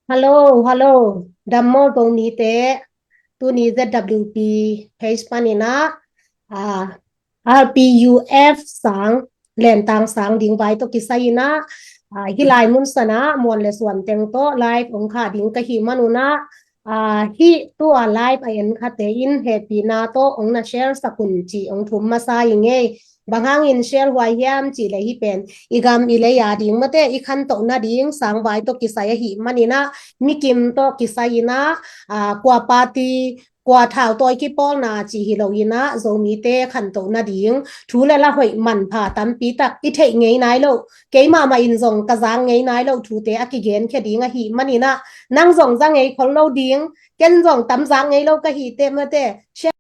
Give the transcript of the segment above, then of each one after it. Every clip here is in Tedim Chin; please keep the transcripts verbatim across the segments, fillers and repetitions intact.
Hello, hello. Dam maw Zomite, tuni Z W P page panin ah, ah, R P U F sang, lentang sang ding vai tawh kisai in ah, ah, hih lai mun san ah muan le suan teng tawh live ong khah ding ka hih manun ah, ah, hih tua live a en khate in hehpihna tawh ong na share sak un ci ong thum masa ing ei. Bang hangin share huai hiam cih leh hih pen i gam i lei a ding mate, i khantoh nading sang vai tawh kisai ahih manin ah, mikim tawh kisai in ah, ah, kua party, kua thautawi kipawlna cih hi lo in ah, Zomite khantoh nading thu le la hoih manpha tampi tak i theih ngei nai lo, keimah mah in zong ka zak ngei nai lo thute a kigenkhia ding ahih manin ah, nang zong za ngei khol lo ding, ken zong tam zak ngei lo ka hi teh mate, share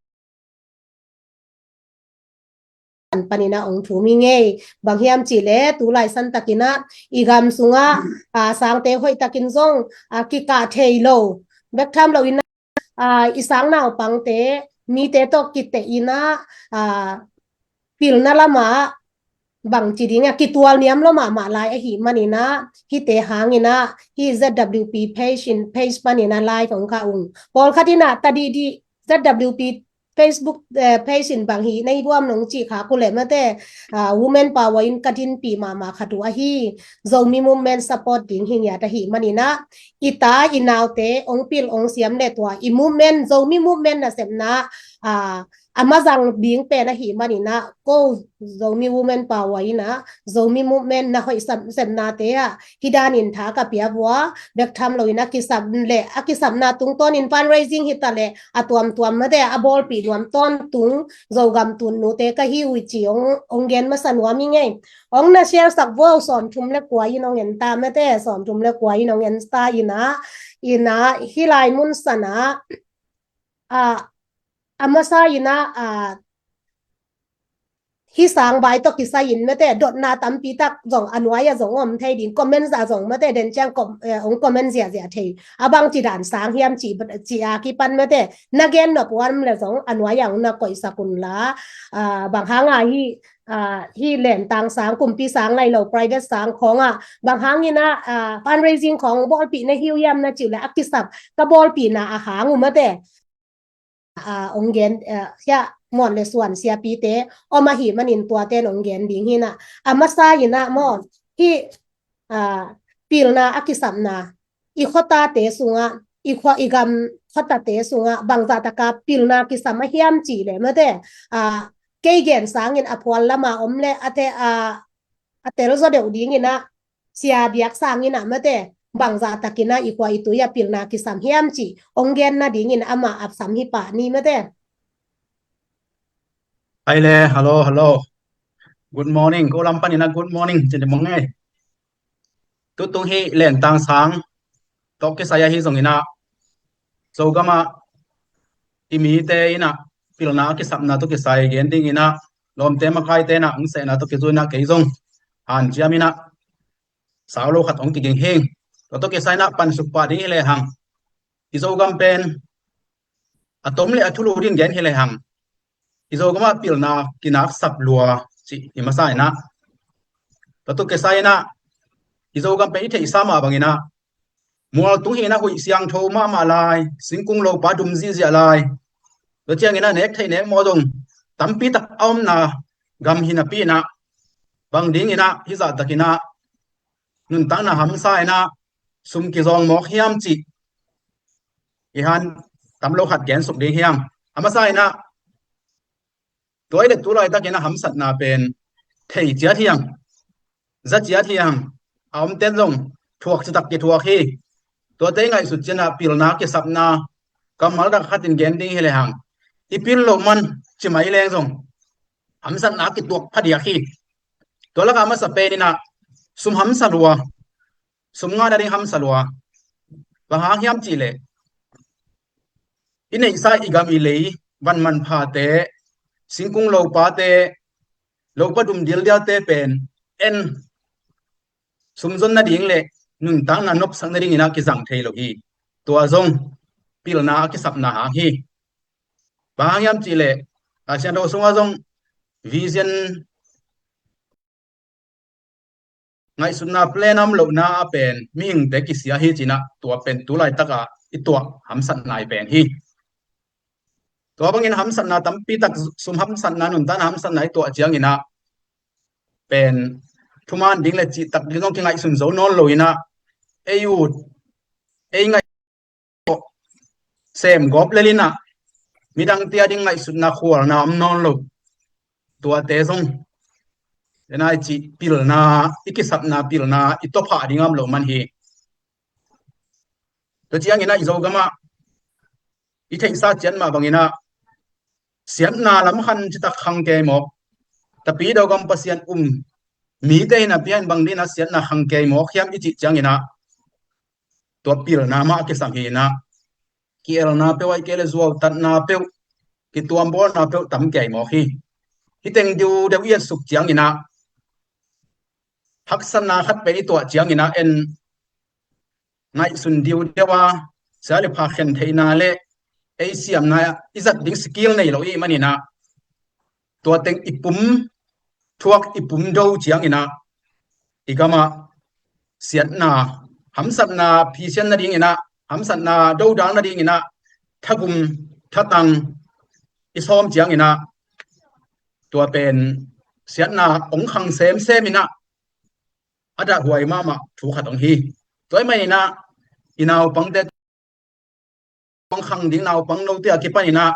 panin ah ong thum ing ei. Bang hiam cih leh tu lai san takin ah i gam sungah, ah, sangte hoih takin zong, ah, kikah thei lo bek tham lo in ah, ah, i sang naupangte mite tawh kiteh in ah, ah, pilna lamah bangci ding a kitual niam lo mahmah lai ahih manin ah, hihte hangin ah hih Z W P page in, page panin ah live ong khah ung. Pawlkhat in ah tadihdih Z W P Facebook, eh, page in bang hi na hi buam nong cih khak uh leh mate, ah, women power in ka dinpih mahmah khat uh ahi, Zomi movement support ding hi ngiat ahih manin ah, i ta i naute ong pil ong siam le tua i movement, Zomi movement nasepna, ah, a mazang ding pen ahih manin ah, ko Zomi women power in ah Zomi movement na hoih sam, sepnate ah hih danin tha ka pia vua bek tham lo in a kisap le a kisapna tungtawnin fundraising hi ta leh a tuamtuam mate a bawlpih nuam tawntung Zogam tunnute ka hi uh ci ong, ong gen masa nuam ing ei. Ong na share sak vua, sawmthum le kua in ong en ta mate, sawmthum le kua in ong en ta in ah, in ah hih lai mun san ah, ah, a masa in ah, ah, hih sang vai tawh kisai in mate, dotna tampi tak zong a nuai ah zong om thei ding, comment ah zong mate, den ciang com-, eh, ong comment ziahziah thei. A bangci dan sang hiam ci, ci a kipan mate, na gen nop uam le zong a nuai ah ong na koihsak un la, ah, bang hang a hih, ah, hih lentang sang, kumpi sang lai lo, private sang khawng ah, bang hangin ah, ah, fundraising khawng bawlpih na hi uh hiam na cih uh leh a kisap ka bawlpihna a hang uh mate, ah, ong gen, ah, hiah muan le suan siapite om ahih manin tuate in ong gen ding hi in ah. A masa in ah maw, hih, ah, pilna a kisapna i khuatate sungah, i khua, i gam khuatate sungah bangzah taka pilna kisam a hiam cih leh mate, ah, kei gen sangin a phual lama om le a te, ah, a telzaw deuh ding in ah, Sia Biak Sang in ah mate, bangzah takin ah i khua i tui ah pilna kisam hiam cih ong gen nadingin amah a sam hi pah ni mate. Ai le, hello, hello. Good morning. Ko lam panin ah good morning ci ni mong ei. Tutung hih lentang sang tawh kisai ahi zongin ah, Zogam ah i mite in ah pilna a kisapna tawh kisai gen dingin ah, lawmte makaite in ah ong sehna tawh kizui in ah kei zong hanciam in ah sau lo khat ong kiging hing. Tua tawh kisai in ah pansuk pah ding hi lehang, i Zogam pen a tom le a thulu ding gen hi lehang, i Zogam ah pilna kinaksak lua cih hi masa in ah. Tua tawh kisai in ah, i Zogam pen i theihsa mah bangin ah, mual tung hi in ah huih siangtho mahmah lai, singkung lopa dum ziahziah lai. Tua ciangin ah nek theih nek mawh zong tampi tak a omna gam hi napi in ah, bang dingin ah hih zah takin ah nuntakna hamsa in ah sum kizawng mawk hiam cih i han tam lo khat gen suk ding hiam. A masa in ah, tua i le tu laitakin a hamsatna pen thei ciat hi hang, za ciat hi hang, a omten zong thuak citak kithuak hi. Tuate i ngaihsut ciangin ah pilna kisapna kammal dak khatin gen ding hi lehang, i pil loh man ci mai leng zong hamsatna kituak phadiak hi. Tua lakah a masa pen in ah sum hamsa lua, sum ngahna ding hamsa lua. Bang hang hiam cih leh, i neihsa i gam i lei, van manphate, singkung lopate, lopa dum dildialte pen en sumzon nading le nuntakna nopsak nadingin ah kizang thei lo hi. Tua zong pilna a kisapna hang hi. Bang hang hiam cih leh, Lai Siangtho sungah zong vision ngaihsutna plan a om lohna a pen mihingte kisia hi ci-in ah, tua pen tu laitak a i tuah hamsatna i pen hi. Tua bangin hamsatna tampi tak, sum hamsatna, nuntakna hamsatna i tuah ciangin ah pen thuman ding le cihtak ding zong kingaihsun zo nawn lo-in ah, ei ut, ei ngaih sem gawp lel-in ah, midangte a ding ngaihsutna khualna om nawn lo. Tuate zong, ena i cih pilna, i kisapna pilna i tawphah ding a om loh man hi. Tua ciangin ah i Zogam ah i theihsa ciat mah bangin ah, siatna lam khan citak khang kei mawk. Tapidaw gam Pasian um mite in ah pian bang ding in ah siatna khang kei mawk hiam i cih ciangin ah, tua pilna mah a kisam hi-in ah, ki-elna peuh, ahih kei leh zuautatna peuh, kituambawlna peuh tam kei mawk hi. Hih teng diudeu i etsuk ciangin ah, haksatna khat pen i tuah ciangin ah, en ngaihsun diudeu a, sia le pha khen theihna le ei siamna i zat ding skill nei lo i hih manin ah, tua teng i pum thuak, i pum do ciangin ah, i gam ah siatna, hamsatna phisian nadingin ah, hamsatna dodal nadingin ah, thagum thatang i sawm ciangin ah, tua pen siatna hong khang semsem in ah, a dahhuai mahmah thu khat hong hi. Tua ahih manin ah i naupangte tawh khang ding, naupang lote a kipanin ah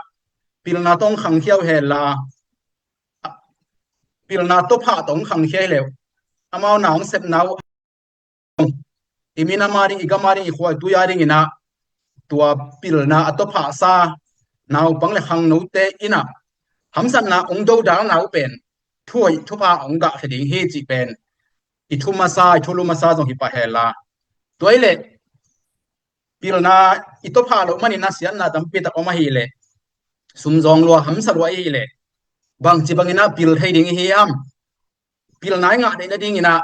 pilna tawh khang khia uh hen la, pilna tawphah tawh khang khia hi leh uh, amau na hong sepna uh, i minam a ding, i gam a ding, i khua i tui a dingin ah, tua pilna a tawphahsa naupang le khangnote in ah, hamsatna hong dodalna uh pen thuhoih thupha hong gahkhia ding hi cih pen i thu masa, i thulu masa zong hi pah hen la. Tua ahih leh pilna i tawphah loh manin ah siatna tampi tak om ahih leh, sum zawng lua, hamsa lua ahih leh, bangci bangin ah pil thei ding i hi hiam? Pilna i ngah theih nadingin ah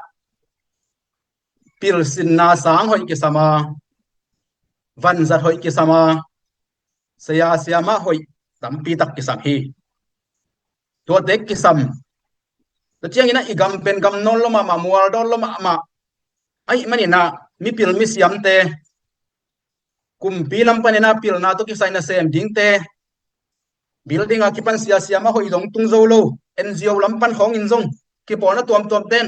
pilsinna sang hoih kisam a, vanzat hoih kisam a, saya siamah hoih tampi tak kisam hi. Tuate kisam, tua ciangin ah i gam pen gam nawn lua mahmah, mual dawn lua mahmah ahih manin ah mipil misiamte, kumpi lam panin ah pilna tawh kisai nasem dingte, building a kipan sia siamah hoih zong tung zo lo, N G O lam pan khawngin zong kipawlna tuamtuamte'n,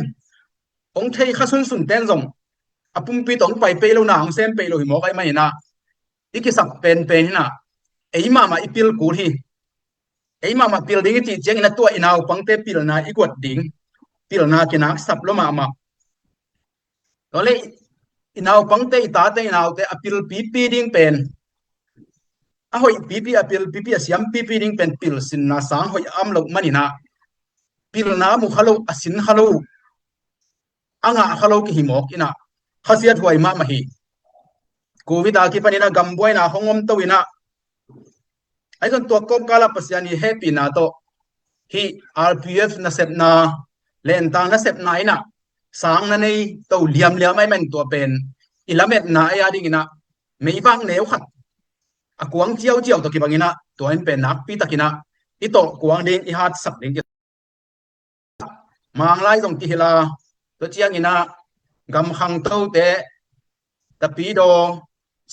hong thei kha sunsunte'n zong a pumpi tawh hong pai pei lo, na hong sem pei lo hi mawk ahih manin ah, i kisak penpen in ah, ei mahmah i pil kul hi. Ei mahmah pil ding i cih ciangin ah tua i naupangte pilna i guat ding, pilna kinaksap lua mahmah. Tua leh i naupangte, i tate, i naute a pil pipi ding pen, a hoih pipi, a pil pipi, a siam pipi ding pen pilsinna sang hoih a om loh manin ah, pilna a mu kha lo, a sin kha lo, a ngah kha lo kihi mawk in ah, khasiathuai mahmah hi. Covid a kipanin ah gambuaina hong om to in ah, ahi zong tua kawmkal ah Pasian i hehpihna tawh hih R P F nasepna, lentang nasepna in ah sang na nei to liamliam ahih manin tua pen i lametna ei a dingin ah meivak neu khat a kuang ciauciau tawh kibangin ah, tua in pen nakpi takin ah i tawh kuang ding, i hatsak ding. Manglai zong kihilh a, tua ciangin ah gam khangtote, Tapidaw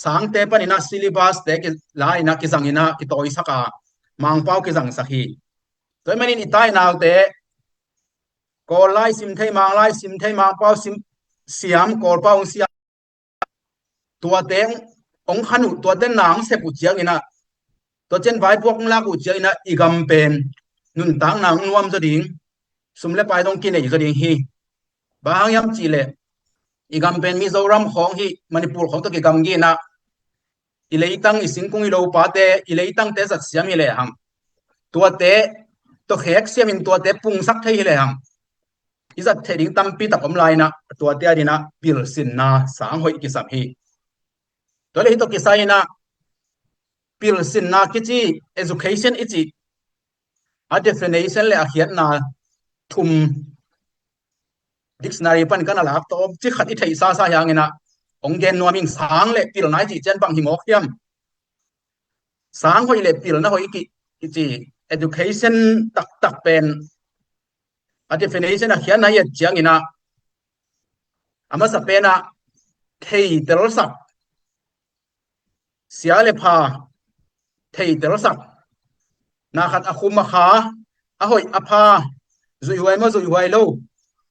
sangte panin ah syllabus-te ki-, la-in ah kizangin ah kitawisak a, Mangpau kizangsak hi. Tua ahih manin i tai naute Kawl lai sim thei, Manglai sim thei, Mangpau sim, siam, Kawlpau hong siam, tuate hong khan uh, tuate na hong sep uh ciangin ah, tua ciang vaipuak hong lak uh ciangin ah, i gam pen nuntakna hong nuam zaw ding, sum le pai zong kinei zaw ding hi. Bang hang hiam cih leh, i gam pen Mizoram khawng hi, Manipur khawng tawh kigamgi in ah, i leitang, i singkung, i lopate, i leitangte zat siam hi lehang, tuate tawh khek siamin tuate pungsak thei hi lehang, i zat theih ding tampi tak om lai in ah, tuate adingin ah pilsinna sang hoih kisam hi. Tua leh hih tawh kisai in ah pilsinna kici, education i cih a definition le a khiatna thum dictionary pan ka na lak tawm, ci khat i theihsa sa hi hangin ah, hong gen nuam ing. Sang le pilna i cih ciang bang hi mawk hiam? Sang hoih le pilna hoih i ki, i ci, education taktak pen a definition, a khiatna i et ciangin ah, A masa penah theitelsak, sia le pha theitelsak. Na khat a khum a kha, a hoih a pha, zuihhuai maw zuihhuai lo,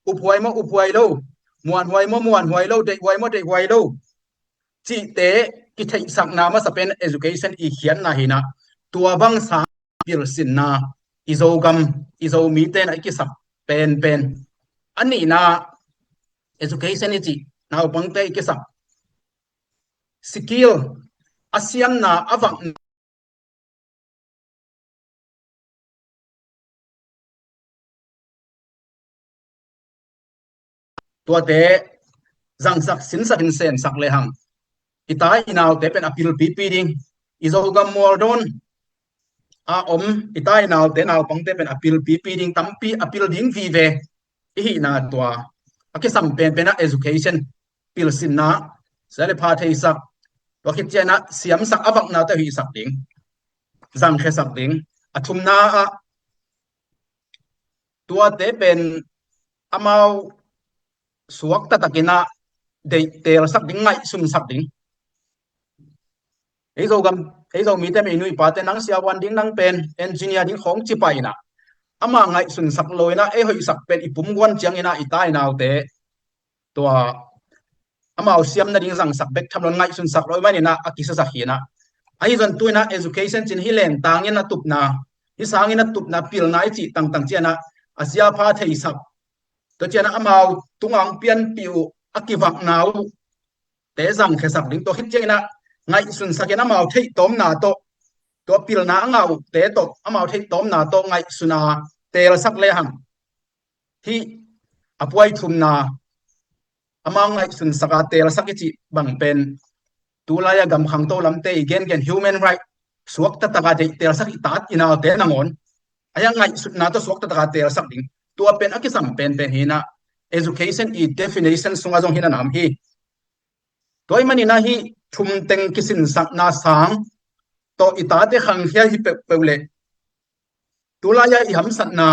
uphuai maw uphuai lo, muanhuai maw muanhuai lo, deihhuai maw deihhuai lo, cihte kitheihsakna masa pen education i khiatna hi-in ah, tua bang sang pilsinna i Zogam, i Zomite in ah i kisap penpen. A nihna education i cih, naupangte i kisap skill, a siamna, a vakna, tuate zangsak, sinsak in sensak lehang, i ta i naute pen a pilpipi ding. I Zogam mual dawn a om i ta i naute, naupangte pen a pilpipi ding, tampi a pil ding vive i hihna, tua a kisam penpen ah education, pilsinna, sia le pha theisak, tua khit ciangin ah siamsak, a vaknate hoihsak ding, zangkhiasak ding. A thumna ah tuate pen amau suak taktakin ah deihtelsak ding, ngaihsunsak ding. Ei Zogam, ei Zomite, mi nu i pate, nang siavuan ding, nang pen engineer ding khawng ci pah in ah, ama ngaihsunsak lo in ah ei hoihsak pen i pum guan ciangin ah i ta i naute tua amau siam nading zangsak bek tham lo, ngaihsunsak lo ahih manin ah a kisiasak hi-in ah. Ahi zong tu-in ah education cih hih lentangin a tupna, hih sangin a tupna, pilna i cih tangtang ciangin ah a sia pha theisak, tua ciangin ah amau tungah hong pianpih uh, a kivakna uh te zangkhiasak ding. Tua khit ciangin ah ngaihsunsak in amau theihtawmna tawh, tua pilna a ngah uhte tawh amau theihtawmna tawh ngaihsun a telsak lehang, hih a puai thumna, amau ngaihsunsak a telsak i cih bang pen, tulai a gam khangto lamte i gengen human right, suak taktak a deihtelsak i tate i naute nangawn, a hiang ngaihsutna tawh suak taktak a telsak ding. Tua pen a kisam penpen hi-in ah, education i definition sungah zong hi-in a nam hi. Tua ahih manin ah hih thum teng kisinsakna sang tawh i tate khangkhia hi peuhpeuh leh, tulai a i hamsatna,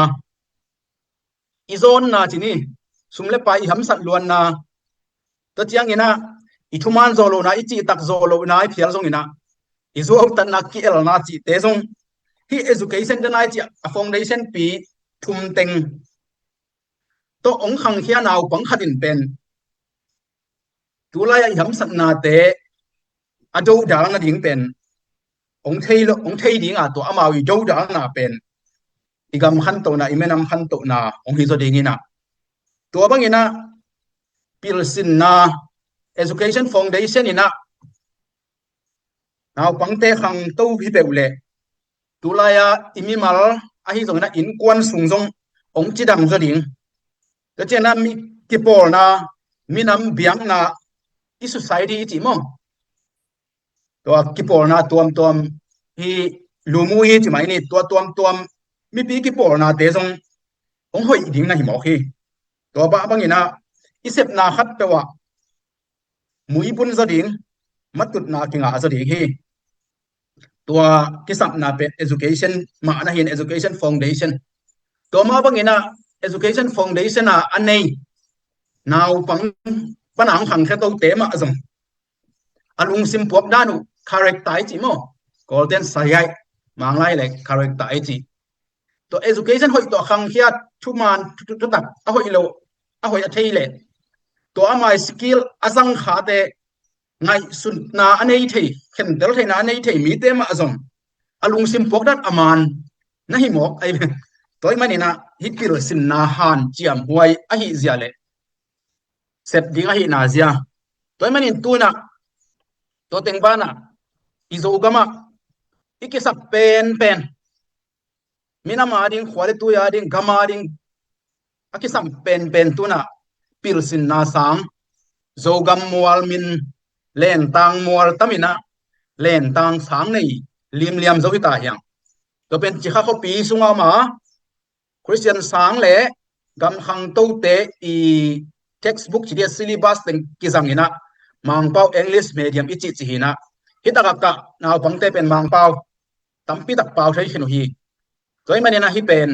i zawnna ci ni, sum le pai i hamsat luanna, tua ciangin ah i thuman zawh lohna, i cihtak zawh lohna i phial zongin ah, i zuautatna, ki-elna cihte zong, hih education dan a i cih a foundation pi thum teng tawh hong khangkhia naupang khat in pen, tulai a i hamsatnate a dodal nading pen hong thei lo, hong thei ding a, tua amau i dodalna pen i gam khantohna, i minam khantohna hong hi zaw dingin ah, tua bangin ah pilsinna, education foundation in ah naupangte khangto hi peuh leh, tulai a i mimal ahi zongin ah innkuan sung zong hong cidam zaw ding. Tua ciangin ah mi kipawlna, minam biakna, i society i cih maw, tua kipawlna tuamtuam hi, lumu hi ci mai ni, tua tuamtuam mipi kipawlnate zong hong hoih ding na hi mawk hi. Tua bah bangin ah i sepna khatpeuh ah muibun zaw ding, matutna kingah zaw ding hi. Tua kisapna pen education mah na hi-in, education foundation. Tua mah bangin ah education foundation a a nei naupang pan a hong khangkhia tote mah zong a lungsim puak dan uh, character i cih maw, Kawlten sahiai, Manglai le character i cih. Tua education hoih tawh a khangkhia, thuman thu- thu- thutak, a hoih lo, a hoih a thei leh, tua ama skill a zangkhate ngaihsutna a nei thei, khentel theihna a nei thei mite mah zong a lungsim puak dan a man na hi mawk ahi. Tua ahih manin ah hih pilsinna hanciamhuai ahih zia leh sep ding ahihna zia. Tua ahih manin tu-in ah, tua teng banah i Zogam ah i kisap penpen, minam ading, khua le tui ading, gam ading a kisam penpen tu-in ah pilsinna sang, Zogam mual min, lentang mual tam in ah, lentang sang nei limliam zo hi ta hiang. Tua pen Cikha khuapi sungah om a, Khristian sang le gam khangtote i textbook ci dia, syllabus teng kizang in ah, Mangpau English medium i cih ci hi-in ah, hih takah naupangte pen Mangpau tampi tak pau thei khin uh hi. Tua ahih manin ah hih pen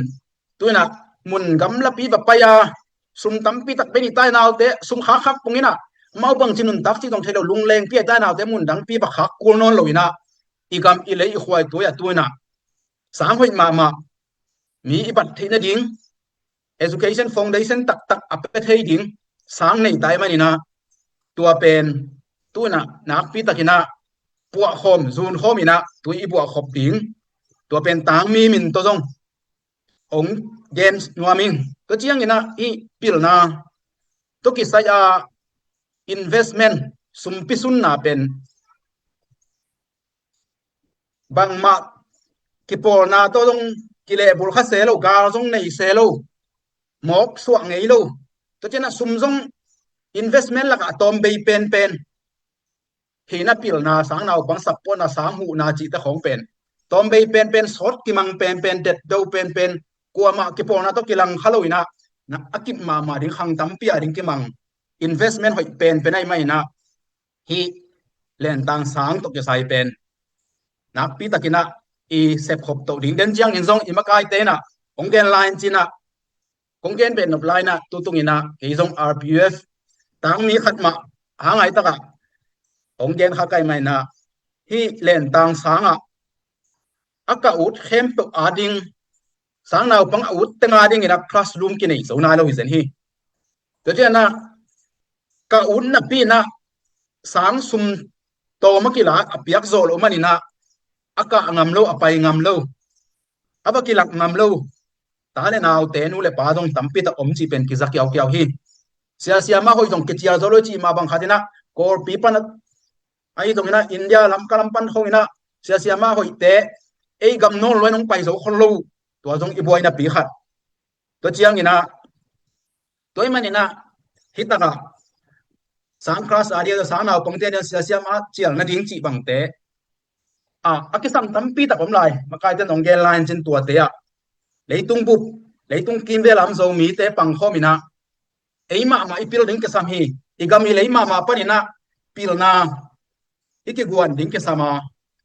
tu-in ah mun gamlapi va pai a, sum tampi tak bei ni tai naute, sum khak khak pong inah, mau bang ci nuntak ci tong thei lo, lungleng pi ai tai naute, mun dang pi bak khak kul nawn lo inah, i gam i lei i khuai tui a tu inah sang hoih mahmah, mi i bat theih nading education foundation taktak a pe thei ding sang nei tai maninah, tua pen tu inah nakpi takinah puahkhawm zunkhawm inah tui i buahkhop ding, tua pen tangmi min tawh zong ong gen nuam ing. Tua cianginah i pilna tawh kisai a investment, sumpi sunna pen bangmah kipawlna tawh zong kilehbul kha se lo, gal zong nei se lo, mawk suak ngei lo. Tua cianah sum zong investment lakah a tawm bei penpen hi inah, pilna, sang naupang support na, sang huhna cihte khawng pen tawm bei penpen, sawt kimang penpen, detdo penpen, kuamah kipawlna tawh kilang kha lo inah, na a kip mahmah ding, khang tampi a ding kimang investment hoih penpen ahi maninah, hih lentang sang tawh kisai pen nakpi takinah i sepkhop toh ding. Den ciangin zong i makaite inah hong gen lai-in cinah, kong gen beh nop lai inah, tutunginah kei zong R P U F tangmi khat mah a ngai takah hong gen kha kai maninah, hih lentang sangah a ka ut khempeuh a ding, sang naupang a ut teng a dinginah classroom kinei zo nai lo hi zen hi. Tua cianah ka ut napi inah sang sum tawm a kila a piak zawh loh maninah, a kah ngam lo, a pai ngam lo, a va kilak ngam lo ta le naute, nu le pa zong tampi tak om cih pen kiza kiaukiau hi. Siasia mah hoih zong kicial zo lo cih mah bang khat inah, Kawlpi pan a, ahi zonginah India lam ka lam pan khong inah siasia mah hoihte ei gam nawn lo in hong pai zo khol lo. Tua zong i buainapi khat. Tua cianginah, tua ih maninah hih takah sang class a dia, sang naupangte a dia siasia mah cial nading cih bangte a, a kisam tampi tak om lai. Makaite nong gen lai-in cin tuate ah, leitung bup, leitung kimvel a om Zomite pangkhawm inah ei mahmah i pil ding kisam hi. I gam i lei mahmah paninah pilna i kiguan ding kisam a,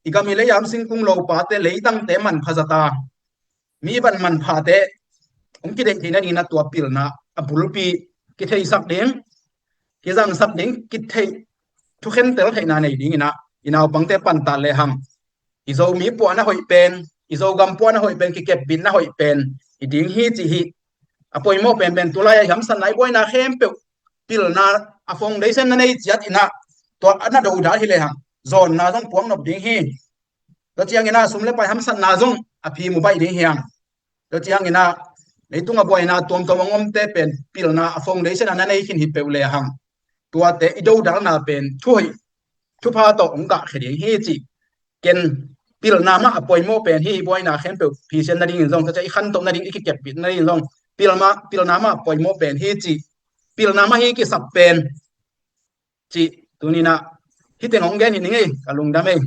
i gam i lei a om singkung lopate, leitangte manpha zata, mi van manphate hong kideih theih nadinginah tua pilna a bulpi kitheisak ding, kizangsak ding, kitheih, thukhentel theihna nei dinginah i naupangte pantat lehang, i Zomi puahna hoih pen, i Zogam puahna hoih pen, kikepbitna hoih pen i ding hi cih hi. A poimawh penpen tulai a i hamsatna, i buaina khempeuh pilna a foundation na nei ciat inah, tua a na dodal hi lehang zawnna zong puak nop ding hi. Tua cianginah sum le pai hamsatna zong a phi mu baih ding hi hang. Tua cianginah leitung a buaina tuamtuam a hong omte pen pilna a foundation a na nei khin hi peuh lehang, tuate i dodalna pen thuhoih, thupha tawh hong gahkhia ding hi cih. Ken pilna mah a poimawh pen hi, buaina khempeuh phisian nadingin zong, tua ciah i khantoh nading, i kikepbit nadingin zong pilna, pilna mah a poimawh pen hi cih, pilna mah hi kisap pen cih tuninah hih teng hong gen hi ning ei, ka lungdam ei.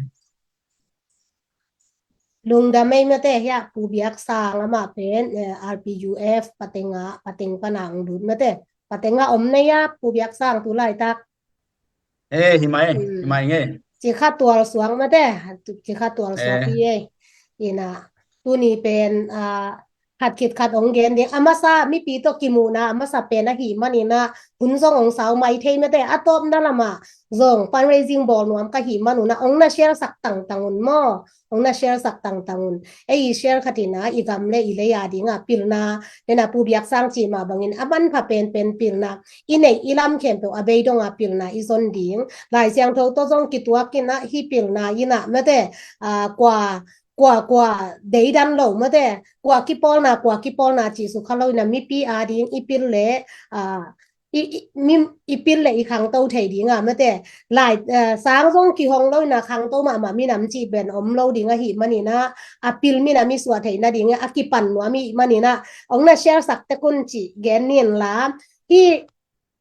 Lungdam ei mate. Hiah Pu Biak Sang amah pen, eh, R P U F pateng a, pateng pana hong lut mate. Pateng a om nei a Pu Biak Sang tu laitak. Eh, hi mai, hi mai ngei. Cikha tual suak mate, cikha tual suak hi ei. Inah tuni pen, ah, khat khit khat hong gen ding. A masa mipi tawh kimuhna a masa pen ahih maninah hun zong hong sau mai thei mate. A tawpna lamah zong fundraising bawl nuam ka hih manunah hong na share sak tangtang un maw? Hong na share sak tangtang un. Ei i share khatinah i gam le i lei a dingah pilna, nena Pu Biak Sang cih mah bangin a manpha penpen pilna, i neih i lam khempeuh a bei donga pilna i zon ding. Lai Siangtho tawh zong kituakinah hih pilna inah mate, ah, kua kua kua deidan lo mate, kua kipawlna kua kipawlna cih sukha lo inah mipi a ding i pil le, ah, i, i, mi, i pil le i khangto thei dinga mate. Lai, eh, sang zong kihong lo inah khangto mahmah minam cih pen om lo ding ahih maninah, a pil minam i suah theih nading a kipan nuam i hih maninah hong na share sak tek un cih gen nin la. Hih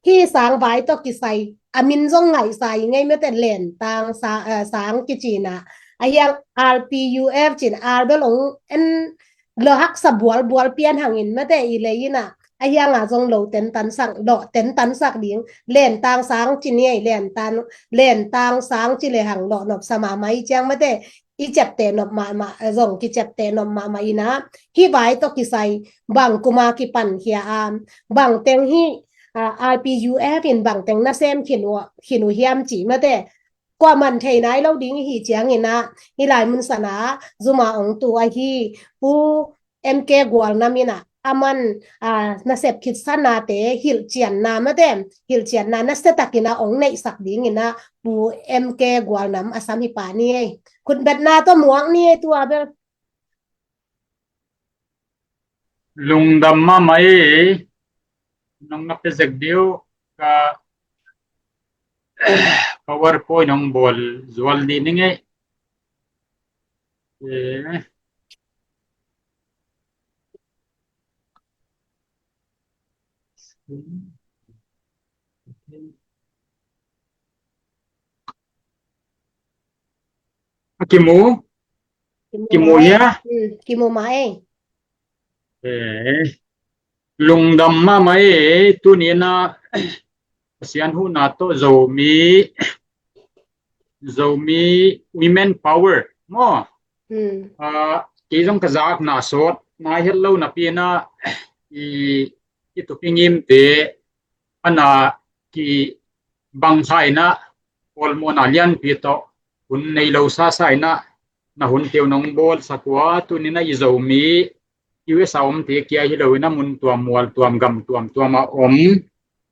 hih sang vai tawh kisai a min zong ngaihsa i ngei mate, lentang sa, eh, sang kicinah. A hiang R P U F cin, R bel hong en lo haksa bualbual pian hangin mate i lei inah. A hianga zong lo tentansak, lo tentansak ding. Lentang sang ci ni ei, lentang, lentang sang ci lehang lo nopsa mahmah i ciang mate. kiciapteh nop mahmah, zong kiciapteh nop mahmah inah, hih vai tawh kisai bang kuma kipan khia a, bangteng hih, ah, I P U F in bangteng nasem khin uh, khin uh hiam ci mate. Kuaman thei nai lo ding ihi cianginah, hih lai mun sana zuma ong tu ahi Pu M K Gualnam inah, aman, ah, nasep khitsanate hilhcianna mate, hilhcianna nasiatakinah ong neihsak dinginah Pu M K Gualnam a sam hi pah ni ei. Khutbetna tawh muak ni ei tua bel. Lungdam mahmah ei. Nong na pezek diu ka PowerPoint nong bawl zual ni ning ei. Eh. A kimu? Kimu, kimu mah ei. Hia? Hmm, kimu mah ei. Eh. Lungdam mahmah ei, tuni inah Pasian huhna tawh Zomi, Zomi Women Power maw? Hmm. Ah, kei zong ka zakna sawt nai het lo napi inah i, i tupi ngimte ana kibang kha inah, pawlmawhna lianpi tawh hun nei lo sasa inah na hun teu nong bawlsak uh a, tuni inah i Zomi U S a omte kia hi lo inah mun tuam mual tuam gam tuam tuam a om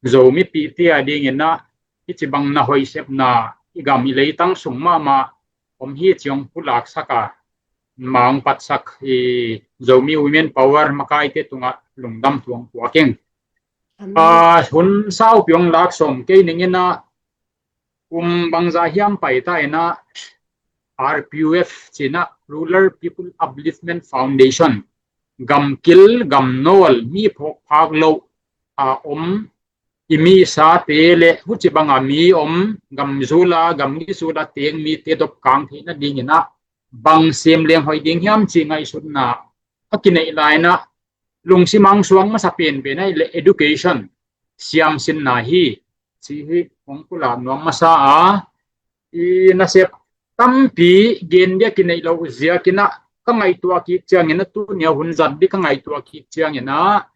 Zomipihte a dinginah hih ci bang na hoih sepna i gam i leitang sung mahmah om hi ci ong pulaksak a, ma ong patsak i Zomi Women Power makaite tungah lungdam thu ong puak ing. Amen. Ah, hun saupi ong lak sawm kei ning inah, kum bangza hiam paita inah R P U F cinah Rural People Upliftment Foundation, gamkil gamnawl mi phawkphak loh a om i misate le huci banga mi om gamzula gamgizula teng mite dopkang theihna dinginah bang sem leng hoih ding hiam ci ngaihsutna a kineih lai inah lungsim ang suang masa penpen ahi le education, siamsinna hi ci hi ong pulak nuam masa a, i nasep tampi gen dia kineih lo ziakinah ka ngaihtuah kik cianginah, tunia hun zat di ka ngaihtuah kik cianginah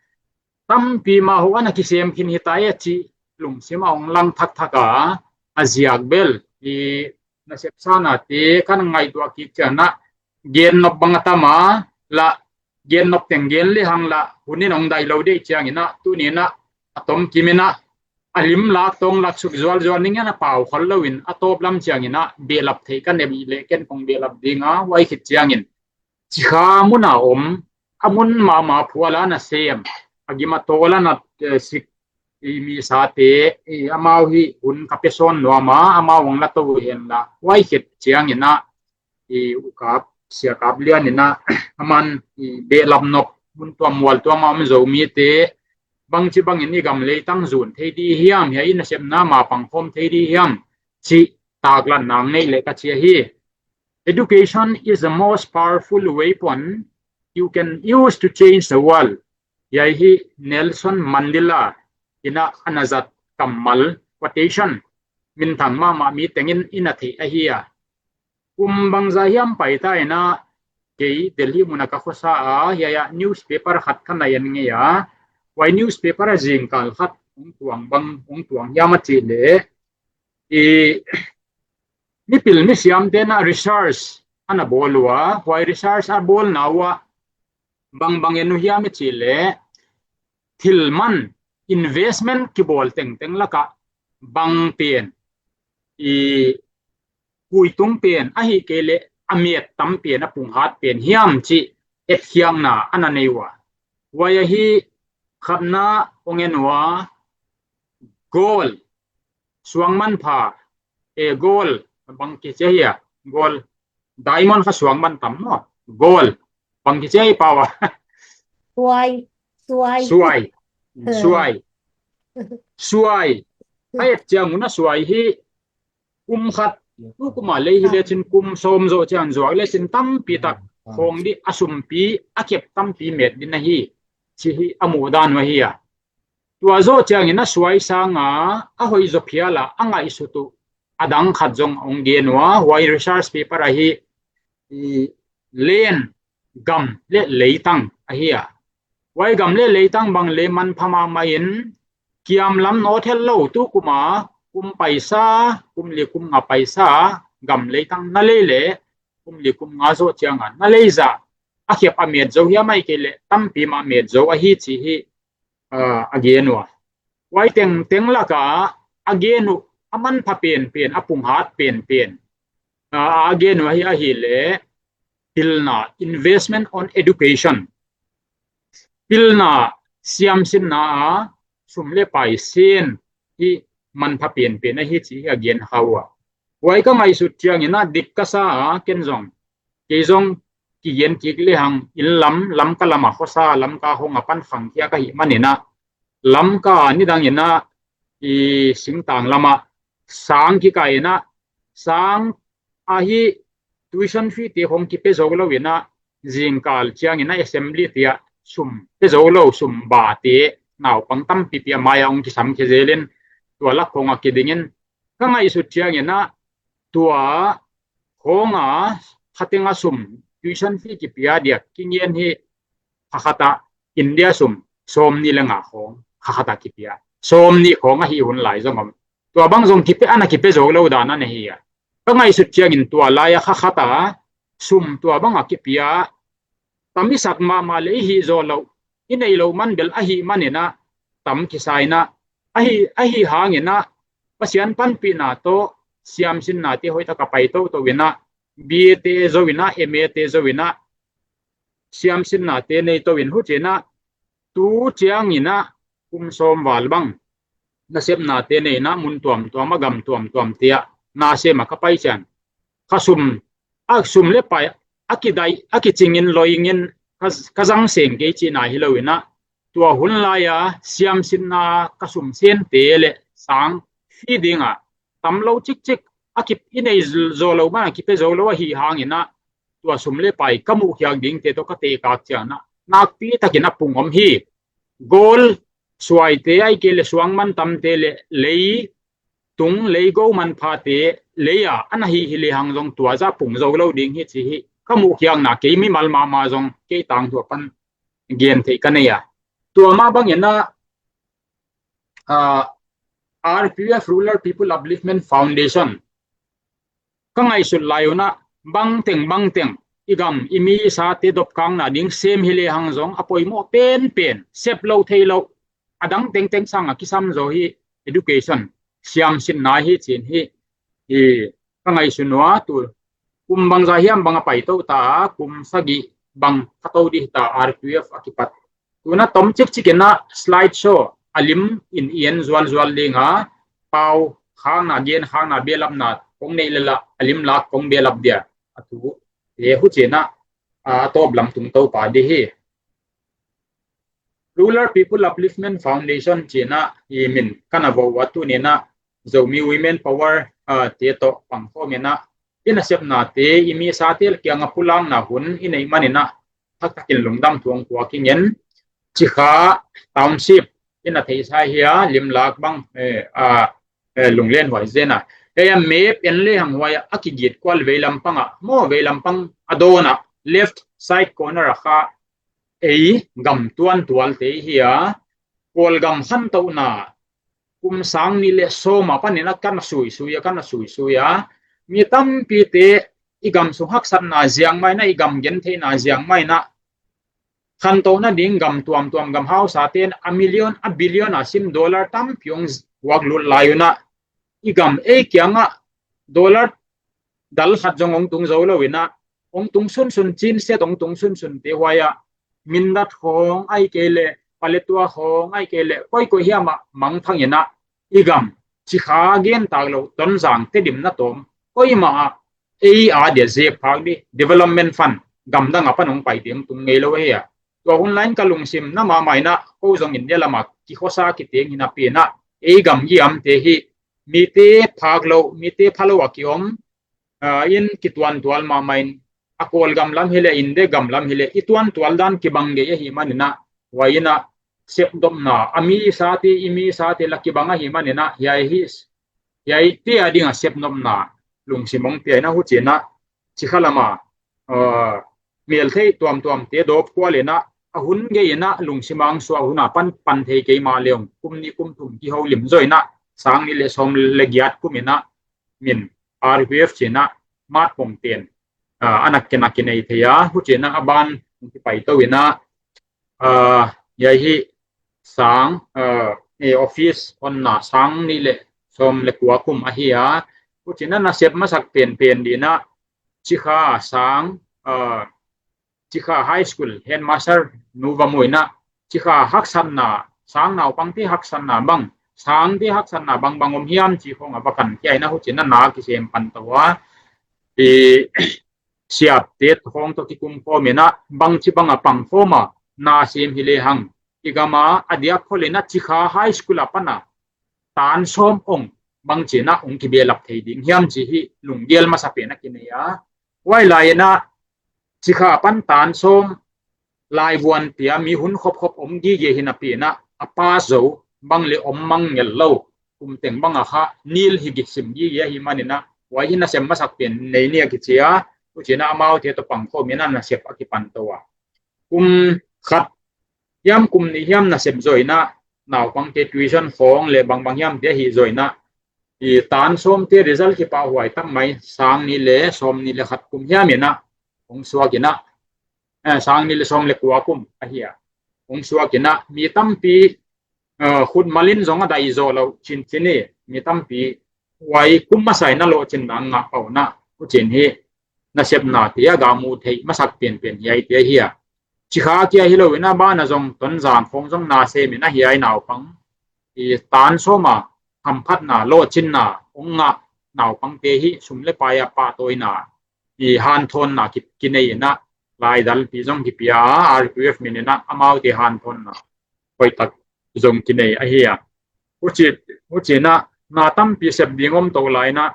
tampi mah ho ana kisem khin hi ta e ci lungsim a ong lang thakthak a, a ziak bel i nasep sanate kan ngaihtuah kik cianginah gen nop bang a tam a, lah gen nop teng gen lehang lah hun in ong dai lo dei cianginah, tuni inah a tom kim inah a lim lak tawng lak suk zualzual ning inah a pau khol loin a tawp lam cianginah behlap theih ka nei leh ken kong behlap dinga, huai khit ciangin cikha muna om, a mun mahmah phuala nasem, a gim a tawla na, eh, sik i misate, i amau hih hun ka pia sawn nuam a, amau ong la to uh henla, huai khit cianginah i ukap siakap lianinah aman i behlap nop mun tuam mual tuam a om Zomite bangci bangin i gam leitang zun thei di hiam, hia i nasepna ma pangkhawm thei di hiam ci taklat nang nei leh ka ci ahi. Education is the most powerful weapon you can use to change the world. Hia hi Nelson Mandela inah ana zat kammal quotation, minthang mahmah mi tengin ina theih ahi a. Kum bangza hiam paita inah kei Delhi muna ka khuasa a, hia newspaper khat ka na en ngei a, huai newspaper a zingkal khat ong tuang bang ong tuang hiam a ci leh i mipil misiamte na research ana bawl uh a, huai research a bawlna uh ah bangbang en uh hiam i ci leh thil man investment kibawl tengteng lakah bang pen i kuitung pen ahi kei leh a met tam pen a punghat pen hiam ci etkhiakna ana nei uh a. Huai ahi khatna ong en uh a, gold, suangmanpha, e, gold, bang kici hia, gold, diamond kha suangman tam maw, gold, bang kici hi pau a. Suai, suai. Suai. Suai. Suai. A et ciang un a suai hi kum khat, tu kuma lei hi lecin kum sawm zawh ciang zuak lecin tampi tak khawng di a sumpi a kep tampi met din ahi ci hi a muh dan uh ahi a. Tua zawh ciangin a suai sanga a hoih zaw phial a a ngaihsut uh a dang khat zong ong gen uh a, huai research paper ahi. i len gam le leitang ahi a. Huai gam le leitang bang le manpha mahmah in kiamlam nawt het lo, tu kum a kum paisa, kum li kum nga paisa gam leitang na lei le kum li kum nga zawh ciang a na lei zah a khiap a met zo hiam ahih kei leh tampi mah met zo ahi ci hi, a, a gen uh a. Huai tengteng laka a gen uh a manpha penpen, a punghat penpen, a, a gen uh ahi, ahih leh pilna, investment on education, pilna, siamsinna a sum le pai sin hi manpha penpen ahi ci hi a gen kha uh a. Huai ka ngaihsut ciangin a dik ka sa a, ken zong, kei zong kigen kik lehang inn lam, Lamka lam a khuasa, Lamka hong a pan khangkhia ka hih manin a, Lamka nidangin a i singtang lam a sang kikah in a, sang ahi tuition fee te khong kipia zo lo in a, zingkal ciangin a assembly te ah sum pia zo lo, sum ba te naupang tampipi a mai a hong kisam khia zel in, tua lak khong a kiding in, ka ngaihsut ciangin a tua khong a khateng a sum tuition fee kipia dia kingen hi, kha khat a India sum sawmnih le nga khong kha khat a kipia, sawmnih khong ahi hun lai zong om. Tua bang zong kipia, ana kipia zo lo dan a na hi a. Ka ngaihsut ciangin tua lai a kha khat a sum tua bang a kipia tam i sak mahmah le i hih zawh loh, i neih loh man bel ahih manin a tam kisa in a, ahi, ahi hangin a Pasian panpihna tawh siamsinna te hoihtak a pai toto in a, B A te zo in a, M A te zo in a, siamsinna te nei to in, hucin a tu ciangin a kum sawm val bang nasepna te nei in a, mun tuamtuam a, gam tuamtuam te ah nasem a ka pai ciang, ka sum, a sum le pai a kidai, a kicingin loingin ka, ka zang seng kei cihna hi lo in a, tua hun lai a siamsinna ka sum sente le sang fee ding a tam lo cikcik, a kip, i nei zo lo man a kipia zo lo ahi hangin a, tua sum le pai ka muh khiak ding te tawh ka tekak ciang a, nakpi takin a pung om hi. Gold suaite, ahih kei le suang mantamte le lei tung, lei go manphate lei a ana hi hi lehang zong tua zah pung zo lo ding hi ci hi. Ka muh khiakna kei mimal mahmah zong kei tangthu a pan gen theih ka nei a. Tua mah bangin a, a, R P F, Rural People Upliftment Foundation, ka ngaihsut lai un a, bangteng bangteng i gam i mi i sate dopkakna ding sem hi lehang zong a poimawh penpen, sep loh thei loh, a dang tengteng sang a kisam zaw hi, education, siamsinna hi cin hi, hi ka ngaihsun uh a, tu kum bangzah hiam bang a paito ta a, kum sagih bang ka to dih ta, R P F a kipat. Tu in a tom cikcik in a slide show a lim in i en zualzual ding a, pau khakna, gen khakna, belapna kong neih leh lah a lim lak kong belap dia, a tu te, hucin a, a tawp lam tung to pah dih hi. Rural People Upliftment Foundation cin a i min ka na vo uh a, tuni in a Zomi Women Power, a, te tawh pangkhawm in a, i nasepna te, i mi i sate kiang a pulakna hun i neih manin a, thaktakin lungdam thu hong puak ing in, Cikha Township i na theihsa hi a, lim lak bang, eh, a, eh, lunglen huai zen a. Ei a map en lehang huai a, a kigit kual veilam pang a, maw, veilam pang a dawn a, left side corner a kha ei gam tuantual te hi a, Kawlgam khantohna kum sang nih le sawm a panin a ka na suisui a, ka na suisui a, mi tampite i gam sung haksatna ziak mah in a, i gam gentheihna ziak mah in a, khantohna ding gam tuamtuam, gam hausa ten a million, a billion a sim, dollar tampi hong huak lut lai un a, i gam ei kiangah dollar dal khat zong hong tung zo lo in a, hong tung sunsun, cin set hong tung sunsun te huai a, mindat khawng ahih kei leh paletua khawng ahih kei leh koikoi hiam ah mangthang in a, i gam Cikha gen tak loh Tonzang, Tedim, Natawm, koimah ah ei a dia zep phak dih, development fund gamdang a pan hong pai ding tung ngei lo ahi a. Tua hun lai in ka lungsim na mahmah in a, ko zong India lam a kikhuasa kiteng hi napi in a, ei gam giamte hi, mite phak loh, mite pha lo a kiom, a, in kituantual mahmah in, a Kawlgam lam hi leh, India gam lam hi leh, i tuantual dan kibang gei ahih manin a, huai in a sepnopna, a mi i sate, i mi i sate la kibang ahih manin a, hiai hi, hiaite a ding a sepnopna lungsim hong pia in a, hucin a Cikha lam a uh, meltheih tuamtuamte dawp kual inah, a hun gei inah lungsim ang suah hunah pan pan thei kei mah leong kum nih kum thum kiho lim zaw inah sang nih le sawm le giat kum inah min R P F cinah matpong ten uh, a nak kena kinei thei a, hucinah a ban kipai to inah uh, yai hi sang uh, e office onna sang nih le sawm le kua kum ahi a, hucinah nasep masak penpen dinah Cikha sang uh, Cikha High School headmaster nu va mu inah Cikha haksatna, sang naupangte haksatna bang, sangte haksatna bang bang om hiam ci khong a va kan kia inah hucinah na kisem pan to a, i siapte khong tawh kikum khawm inah bangci bang a pang khawm a na sem hi lehang i gama a diak khol inah Cikha High School a pana tan sawm ong bangcinah ong kibelap thei ding hiam ci hi lunggel masa pen a kinei a, huai lai inah Cikha pan tan sawm laivuan pia mi hun khopkhop om gige hi napi inah a pa zo bang le om mang ngel lo kum teng bang a kha nil hi gisim gige ahi man inah huai hi nasem masak pen nei nia kici a, hucinah amaute tawh pang khawm inah nasep a kipan to a, kum khat hiam kum nih hiam nasep zaw inah naupangte tuition khong le bangbang hiamte ahi zaw inah i tan sawmte result kipahhuai tak mai sang nih le sawm nih le khat kum hiam inah hong suak inah eh, sang nih le sawm le kua kum ahi a, hong suak inah mi tampi uh, khutmalin zong a dai zaw lo cincin i mi tampi huai kum masa inah lawhcin na ngah pau inah hucin hi nasepna tia ga mu thei masak penpen hiai tia hi a, Cikha kia hi lo inah bana zong Tonzang khong zong na sem inah hiai naupang i tan sawm a hamphatna lawhcinna ong ngah naupangte hi sum le pai a pahtawina i hanthawnna kinei inah laidalpi zong kipia a, R P F min inah amaute hanthawnna hoihtak zong kinei ahi a, hucinah na tampi sep ding om to lai inah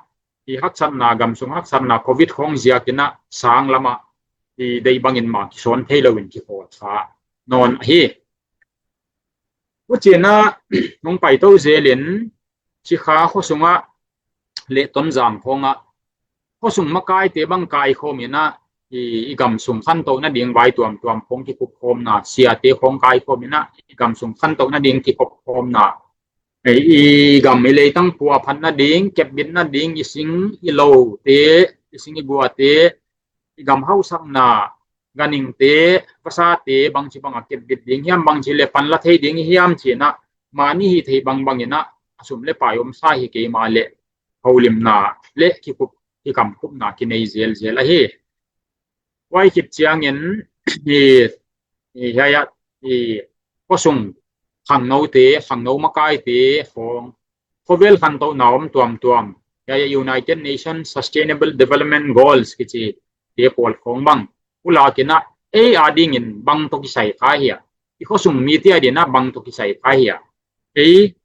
i haksatna, gamsung haksatna covid khong ziak inah sang lamah i deih bangin mah kisawn thei loin kikhawl sa nawn ahi. Hucinah hong pai to zelin Cikha khuasungah le Tonzang khongah khuasung makaite bang kaikhawm inah i, i gamsung khantoh nading vai tuamtuam khong kikupkhawmna, siate khong kaikhawm inah i gamsung khantoh nading kikupkhawmna, i, i gam i leitang pua phat nading, kepbit nading, i sing i lote, i sing i guate, i gam hausakna, ganhingte, vasate bangci bang a kepbit ding hiam, bangci le panla thei ding hiam cinah mani hi thei bangbang inah a sum le pai omsa hi kei mah le holimna le kikup kikamkupna kinei zelzel ahi. Huai khit ciangin i, i hiai ah i khuasung khangnote, khangno makaite khong khovel khantohna om tuamtuam, hiai ah United Nations Sustainable Development Goals kici te pawl khong bang pulak inah ei adingin bang tawh kisai kha hia, i khuasung mite adinah bang tawh kisai kha hia, ei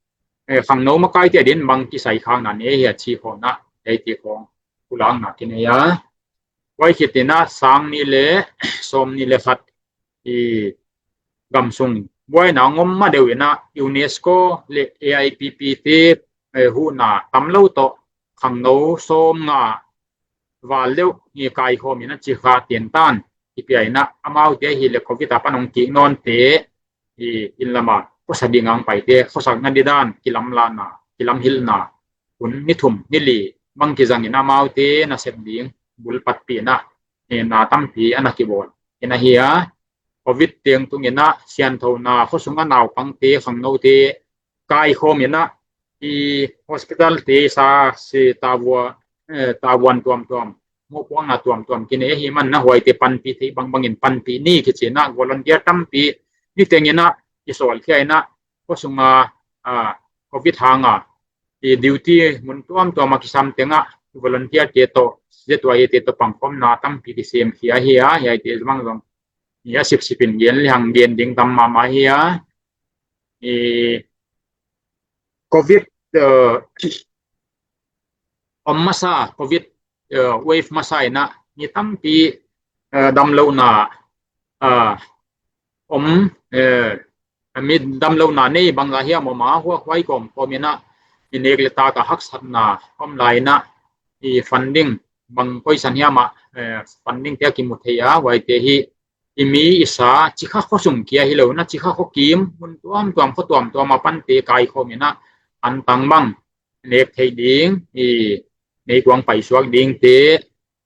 eh, khangno makaite adin bang kisai khakna nei hia ci khong inah ei ti khong pulakna kinei a, huai khit inah sang nih le sawm nih le khat i gamsung buaina ngom ma deuh inah UNESCO le A I P P te eh, huhna tam lo tawh khangno sawm nga val deuh i kaikhawm inah Cikha tentan i pia inah amaute ahi le covid a pan hong kik nawnte i inn lama khuasa ding ang paite khuasak nadidan kilamlahna, kilamhilhna hun ni thum ni li bang kizang inah amaute nasep ding bulpatpih inah eh, na tampi a na kibawl inah hi a, covid teng tung inah sianthona khuasung a naupangte khangnote kaikhawm inah i hospital te sa si tavua, eh, tavuan tuamtuam, mohpuakna tuamtuam kinei ahi man inah huaite panpih theih bangbangin panpih ni kici inah volunteer tampi ni teng inah i sawlkhia inah khuasunga ah, covid hanga i duty mun tuamtuam a kisam tengah volunteer te tawh, Z Y A te tawh pangkhawmna tampi kisemkhia hi a, hiaite bang zong i a sipsipin gen lehang gen ding tam mahmah hi a, i covid eh, om masa, covid eh, wave masa inah mi tampi eh, damlohna eh, om eh, mi damlohna nei bangzah hiam om a, hua huai kawmkawm inah i nek le tak a haksatna om lai inah i funding bang koi san hiam ah, eh, funding te a kimu thei a, huaite hi i mi i sa Cikha khuasung kia hi lo in ah, Cikha khuakim, mun tuamtuam, khua tuamtuam a pante kaikhawm in ah, antang bang nek theih ding, i meikuang paisuak dingte,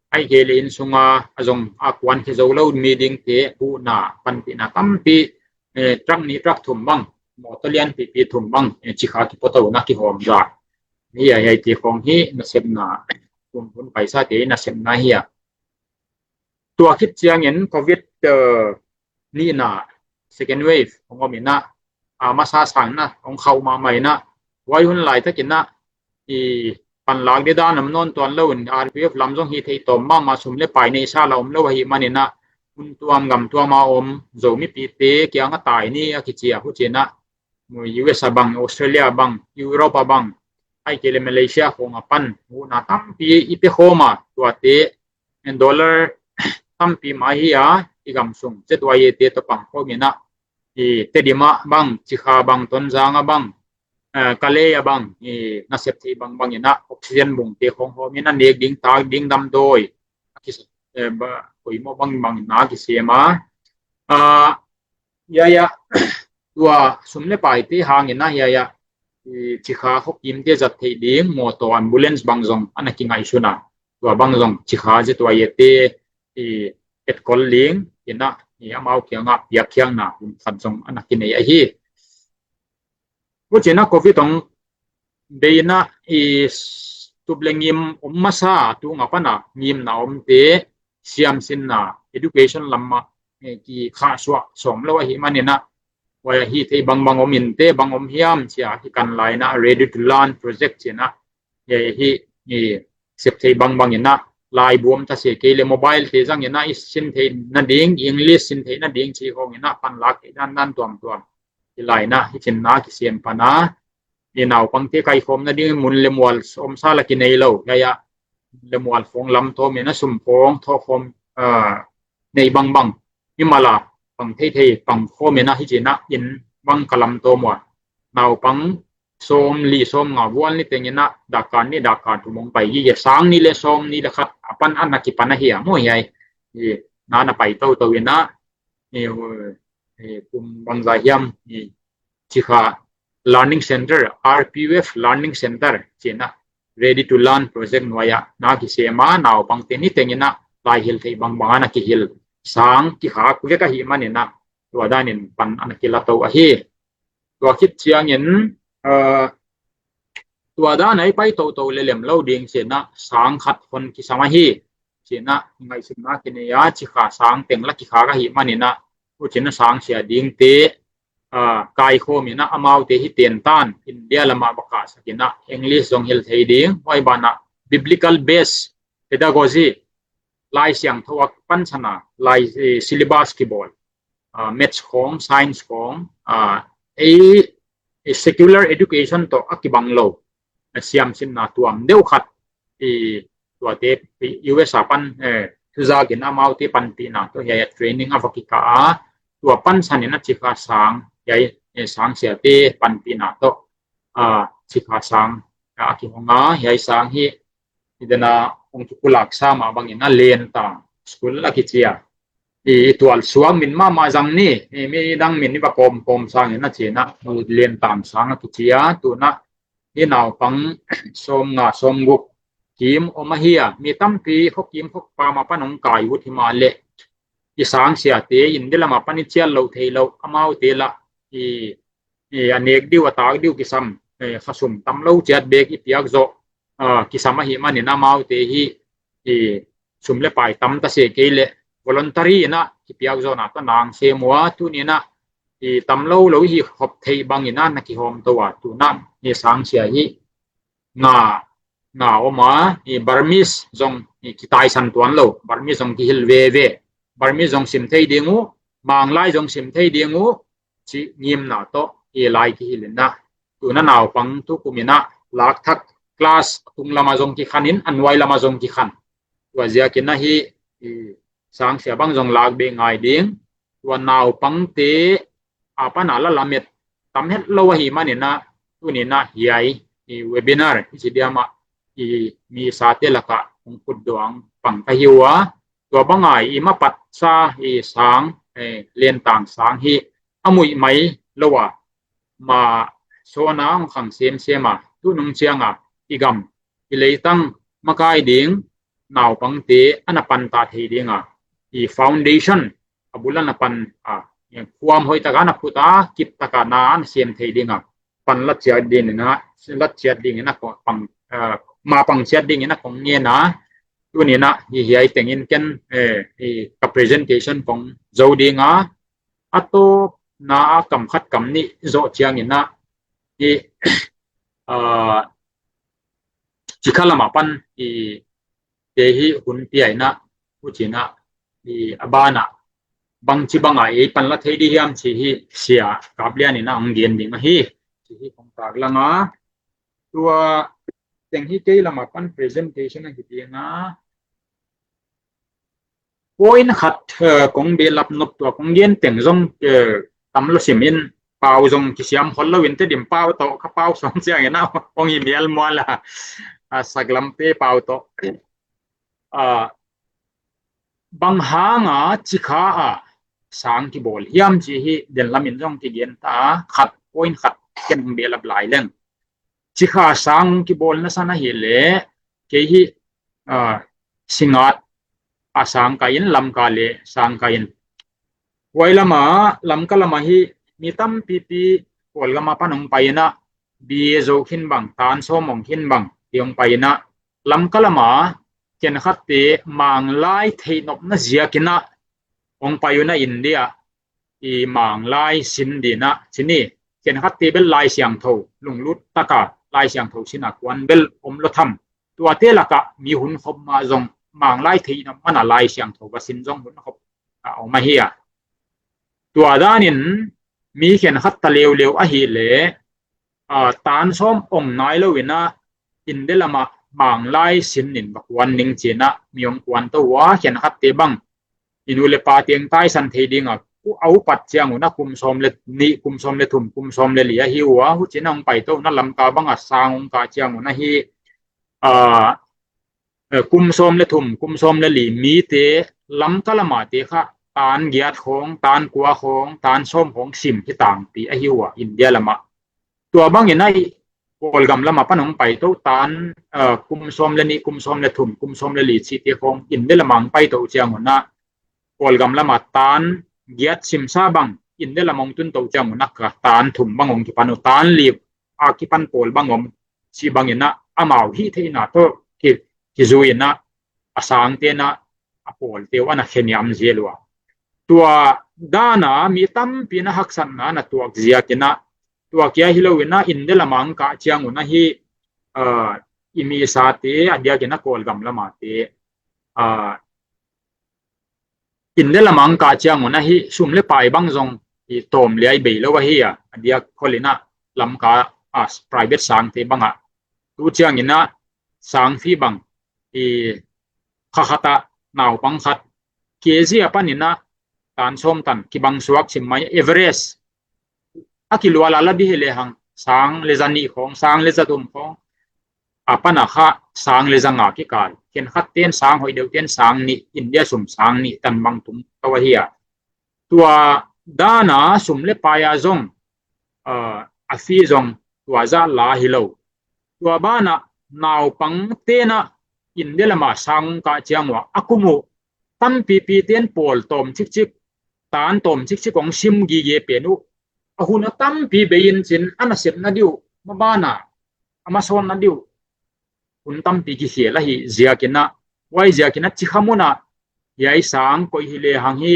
ahih kei leh inn sunga a zong a kuan khia zo lo mi dingte huhna panpihna tampi, eh, truck nih truck thum bang, mawtaw lianpipi thum bang, eh, Cikha kipuato in ah kihawm zak hi a, hiaite khawng hi nasepna, hun, hun paisate nasepna hi a. Tua khit ciangin covid, eh, nihna, second wave hong om in ah, a masa sang in ah hong khauh mahmah in ah, huai hun laitakin ah i panlak ding dan om nawn tuan lo in, R P F lam zong hi thei tawm mahmah, sum le pai neihsa la om lo ahih manin ah, hun tuam gam tuam a om Zomipite kiang a tai ni a kici a, huci in ah U S a bang, Australia bang, Europe a bang, ahih kei leh Malaysia khawng a pan huhna tampi i pia khawm a, tuate dollar tampi mah hi a, i gam sung Z Y A te tawh pang khawm in ah, i Tedim ah bang, Cikha bang, Tonzang ah bang, eh, Kalay ah bang, i nasep theih bangbang in ah oxygen bungte khawng hawm in ah, nek ding, tak ding, damdawi a ki, eh, ba, poimawh bangbang in ah kisem a. Ah, hiai ah, tua sum le paite hang in ah hiai ah, i Cikha khuakimte zat theih ding mawtaw, ambulance bang zong a na kingaihsun a, tua bang zong Cikha Z Y A te i etkol ling in ah, i amau kiangah piakkhiakna hun khat zong a na kinei ahi. Huci in ah covid hong bei in ah, i tup le ngim om masa, tung a pan a ngimna omte siamsinna, education lam ah, eh, kikhahsuah sawm lo ahih manin ah, huai ah hi thei bangbang om in teh, bang om hiam ci a kikan lai in ah, Ready to Learn project ci in ah, eh, hi, eh, sep thei bangbang in ah, laibu om ta se kei leh mobile te zang in ah i sin theih nading, English sin theih nading ci khawng in ah panlak theih dandan tuamtuam hi lai in ah, hi ci in ah kisem pan a, i naupangte kaikhawm nading mun le mual om sa la kinei lo, hiai ah mun le mual khawng lamtawm in ah, sum khawng thawhkhawm, ah, nei bangbang hi mah la, pang theithei pang khawm in ah, hi ci in ah inn bang ka lamtawm ua, naupang sawmli sawmnga vual ni teng in ah, dak khat nih dak khat thum hong pai gige, sang nih le sawmnih le khat a pan a na kipan ahi a, maw hiai, i, na na pai toto in ah, i, i, kum bangzah hiam, i, Cikha Learning Center, R P U F Learning Center ci in ah, Ready to Learn project nuai ah na kisem a, naupangte ni teng in ah laihilh theih bangbang a na kihilh, sang kikhak vek ahih manin ah, tua danin pan a na kilato ahi. Tua khit ciangin, ah, tua dan ah i pai toto leh lem lo ding ci in ah, sang khat hon kisam ahi ci in ah ngaihsutna kinei a, Cikha sang teng la kikhak ahih manin ah, huci in ah sangsia dingte, ah, kaikhawm in ah, amaute hi tentan India lam ah va kahsak in ah, English zong hilh thei ding, huai ban ah biblical based pedagogy, Lai Siangtho a pansan a, lai, eh, syllabus kibawl, ah, maths khawng, science khawng, ah, ei, ei secular education tawh a kibang lo, a siamsinna tuam deuh khat, i, tuate U S a pan, eh, thuzak in amaute panpihna tawh hiai ah training a va kikah a, tua pansan in ah Cikha sang, hiai, eh, sangsiate panpihna tawh, ah, Cikha sang a kihong a, hiai sang hi, i dan a hong kipulak sa mah bangin ah Lentang School a kici a, i, i tualsuak min mahmah zang ni, i, midang min i va kawmkawm sangin ah ci in ah, Lentang sang a kici a, tu in ah i naupang sawmnga sawmguk kim om ahi a, mi tampi khuakim khuapam a pan hong kai ut hi mah leh, i sangsiate India lam a pan i cial lo thei lo, amaute lah, i, i, a nek diu, a tak diu kisam, eh, khasum tam lo ciat bek i piak zawh, ah, kisam ahih manin amaute hi, i, sum le pai tam ta se kei leh voluntary in ah kipiak zawhna tawh nang sem ua, tuni in ah, i, tam lo lo i hih khop theih bangin ah na kihawmto a, tu in ah i sangsia hi nga, nga om a, i, Burmese zong, i, kitaisan tuan lo, Burmese zong kihilh veve, Burmese zong sim thei ding uh, Manglai zong sim thei ding uh, cih ngimna tawh i lai kihilh in ah, tu in ah naupang tukum in ah lak thak, class a tung lam ah zong kikhan in, a nuai lam ah zong kikhan. Tua ziakin ah hi, i, sangsia bang zong lak beh ngai ding, tua naupangte a pan a la lamet tam het lo ahih manin ah, tuni in ah hiai, i, webinar i ci diam ah, i, mi sate lak ah kong kutduang pang ka hi uh a, tua banga i mapatsa i sang, eh, lentang sang hi a muih mai lo a, ma sawna hong khang semsem a, tunung cianga i gam i leitang makai ding naupangte a na panta thei dinga i foundation a bul a na pan a, khuam hoih taka na phuta kip taka na a na sem thei dinga pan latciat dingina, latciat dingina pang, uh, ma pangciat dingina kong ngena. Tunina hi hiai tengin ken, eh, hi ka presentation kong zo dinga, a tawpna a kam khat kam nih zawh ciangina hi, uh, cikha lama pan i te hi hun piaina hucina i a bana bangci banga ei pan la thei di hiam ci hi sia kaplianina ang gen ding ahi ci hi kong tak langa. Tua teng hi kei lama pan presentation ahi dinga. Point khat, eh, kong belap nop tua kong gen teng zong, eh, tam lo simin pau zong kisiam hol lo in te dim pau tawh ka pau sawm ciangin a hong hi mial mual a, a saklamte pau tawh. Ah, bang hanga cikha a sang kibawl hiam ci hi den lamin zong kigen ta khat point khat ken hong belap lai leng. Cikha sang kibawlna san ahi le kei hi, ah, Singat a sang ka in, Lamka le sang ka in. Huai lama Lamka lama hi mi tampipi Kawlgama pan hong paina, B A zo khin bang, tan sawm hong khin bang hi hong paina, Lamka lama khenkhatte Manglai theihnopna ziakina hong pai una India i Manglai sin dina cini khenkhatte bel Lai Siangtho lunglut taka Lai Siangtho sina kuan bel om lo tham. Tuate laka mi hun khop ma zong Manglai thei na mana Lai Siangtho va sin zong hun khop a om ahi a. Tua danin mi khenkhat ta leuleu ahi le, a, tan sawm ong nai lo ina India lama Manglai sin nin va kuan ning cina mi ong kuan to ua khenkhatte bang i nu le pa teng taisan thei dinga a upat ciang una kum sawm le nih, kum sawm le thum, kum sawm le li ahi ua, hucina hong pai to una Lamka banga sang hong kah ciang una hi, a, eh, kum sawm le thum, kum sawm le li mite Lamka lama te kha tan giat khawng, tan kua khawng, tan sawm khawng sim hi tangpi ahi ua India lama. Tua bangin a i Kawlgam lama pan hong pai to tan, eh, kum sawm le nih, kum sawm le thum, kum sawm le li cite khawng India lama hong pai to ciang una Kawlgam lama tan giat simsa bang India lama hong tun to ciang una ka tan thum bang hong kipan uh, tan li a kipan pawl bang om ci bangina amau hih theihna tawh ki, kizuina a sangtena a pawlte uh ana kheniam zel ua. Tua dana mi tampi na haksatna na tuak ziakina tua kia hi loina India lama hong kah ciang una hi, ah, i misate a diakina Kawlgam lamate, ah, India lama hong kah ciang una hi sum le pai bang zong i tawm liai bei lo ahi a, a diak kholina Lamka a private sangte banga tu ciangina sang fee bang i kha khata naupang khat K G a panina tan sawm tan kibang suak sim mai average a kiluala la di hi le hang sang le za nih khawng, sang le za thum khawng, a pana kha sang le za nga kikal. Khenkhat ten sang hoih deuh ten sang nih, India sum sang nih tan bang tung to ahi a. Tua dana sum le paia zong, ah, a fee zong tua zah la hi lo. Tua bana naupang tena India lama sang kah ciang ua a kum uh tampipi ten pawl tawm cikcik, tan tawm cikcik hong sim gige pen uh a hun a tampi bei in cin a nasepna diuh mabana a masawnna diuh hun tampi kikhel ahi ziakina, huai ziakina cikha muna hiai sang koih hi le hang hi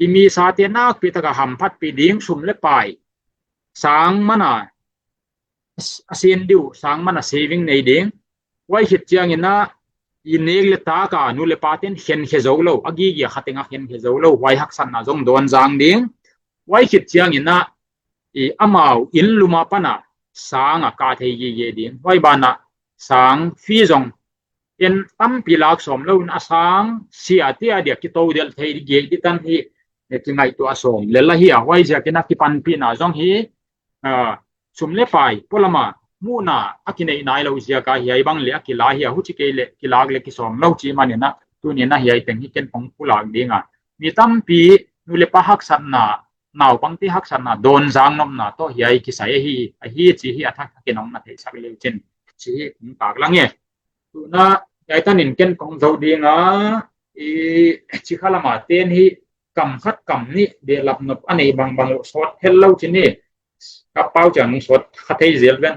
i misate nakpi taka hamphatpi ding sum le pai sang mana a sen diuh sang mana saving nei ding. Huai khit ciangina i nek le taka nu le paten khenkhe zo lo, a gigia khatenga khenkhe zo lo, huai haksatna zong dawn zang ding. Huai khit ciangina i amau inn luma pana sanga kah thei gige ding. Huai bana sang fee zong en tampi lak sawm lo in a sang sia tia dia kito delh thei gige di tan hi, eh, kingaihtuah sawm le la hi a, huai ziakina kipanpihna zong hi, ah, sum le pai polama muhna a kineih nai lo ziaka hiai bang le a kila hi a, huci kei le kilak le kisawm lo ci maninah tuninah hiai teng hi ken kong pulak dinga mi tampi nu le pa haksatna, naupangte haksatna dawnzang nopna tawh hiai kisai ahi, ahi ci hi a thak thakin hong na theihsak leu cin ci hi kong tak lang e. Tuna hiai tanin ken kong zo dinga i cikha lama ten hi kam khat kam nih behlap nop a nei bangbang lo sawt hel lo ci ni. Ka pau ciang sawt kha thei zel ven.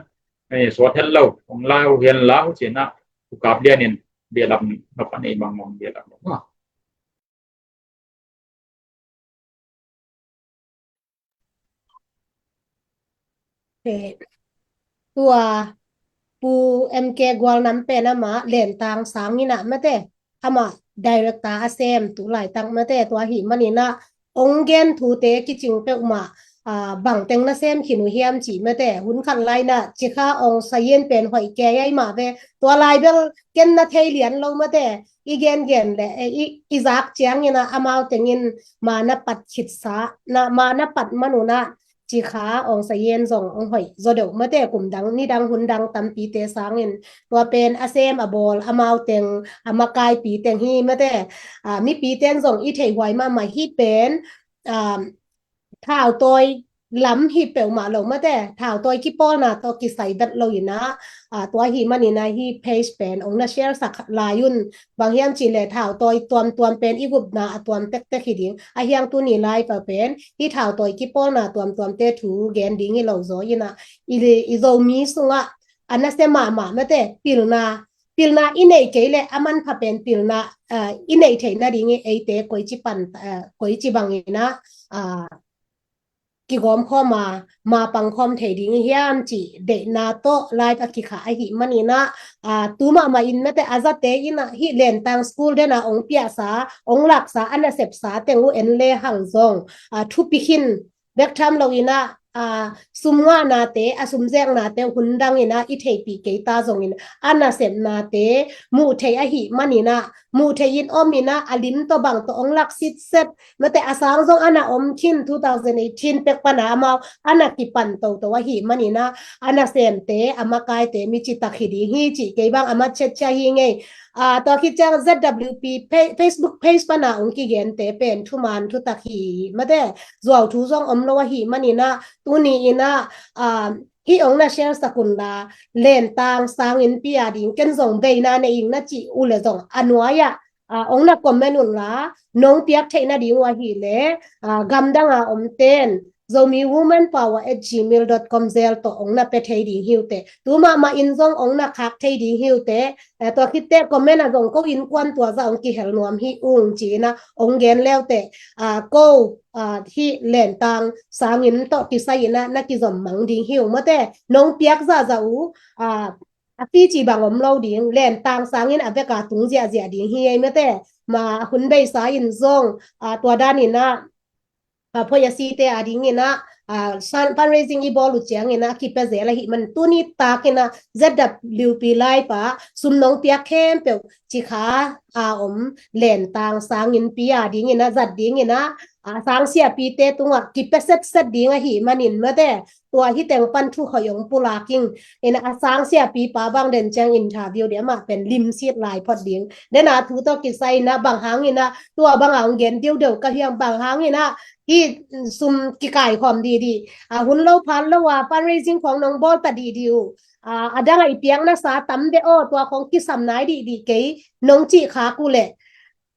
Sawt hel lo hong lau hian lau cinah Pu Kap Lianin behlap nop a nei bangbang behlap nop. Tua Pu M K Gualnam pen amah Lentang sangin ah mate amah director a sem tu laitak mate tua hi maninah ong gen thute kicing peuhmah bangteng na sem khin uh hiam cih mate hun khat lainah cikha ong sayen pen hoih kei ai mah ve tua lai bel ken na thei lian lo mate i gengen le i zak ciangin ah amau tengin ma na pat khitsa na ma na pat manunah cikha ong sayen zong ong hoih zaw deuh mate kum dang ni dang hun dang tampite sangin tua pen a sem a bawl amau teng a makaipi teng hi mate mipi ten zong i theihhuai mahmah hi pen thautawi lam hi peuhmah lo mate thautawi kipawlna tawh kisai vet lo inah tua hi maninah hi page pen ong na share sak lai un bang hiam cih le thautawi tuamtuam pen i gupna a tuam tektek hi ding a hiang tuni live a pen hi thautawi kipawlna tuamtuamte thu gen ding hi lo zaw inah i Zomi sungah a nasia mahmah mate pilna pilna i neih kei le a manpha pen pilna i neih theih nading i eite koici pan koici banginah kigawm khawm a ma pang khawm thei ding i hiam cih deihna tawh live a kikha ahi maninah tu mahmah in mate a zate inah hi Lentang school dena ong piahsa ong laksa a nasepsa teng uh en le hang zong thupi khin bek tham lo inah sum ngahnate a sum zeknate hun dang inah i theihpih kei ta zongin a nasepnate muh theih ahi maninah muh theih in om inah a lim tawh bang tawh ong lak sitset mate a sang zong ana om khin two thousand eighteen pek pana amau ana kipan toto ahi maninah a nasemte a makaite mi citak hi ding hi cih kei bang a matchet cia hi ngei. Tua khit ciang Z W P Facebook page pana ong kigente pen thuman thutak hi mate zuau thu zong om lo ahi maninah tuni inah hi ong na share sak unla Lentang sangin pia ding ken zong veina ne ing na cih uh le zong a nuai ah ong na comment unla nong piak theih nading uh ahi le gamdanga om ten Zomi Woman Power at gmail dot com zel tawh ong na pe thei ding hi uh teh tu mahmah in zong ong na khak thei ding hi uh teh tua khitteh comment a zong ko innkuan tua zah ong kihel nuam hi ung ci inah ong gen leuteh ko hi Lentang sangin tawh kisai inah na kizom mang ding hi ung mate nong piak zahzah uh a fee ci bang om lo ding Lentang sangin a veka tung ziahziah ding hi ei mate ma hun beisa in zong tua dan inah phoih a site a ding inah fundraising i bawl uh ciang inah kipia zel ahi man tuni tak inah Z W P live ah sum nong piak khempeuh cikha a om Lentang sangin pia ding inah zat ding inah sang siapite tungah kipia setset ding ahi manin mate tua hi teng pan thu hoih ong pulak ing inah a sang siapipa bang den ciang interview ding amah pen limsit lai phot ding dena thu tawh kisai inah bang hang inah tua banga ong gen diudeu ka hiang bang hang inah hi sum kikai khawm didi a hun lo phat lo a fundraising khawng nong bawl ta didi uh a dang a i piakna sa tam de aw tua khawng kisam nai didi kei nong cih khak uh leh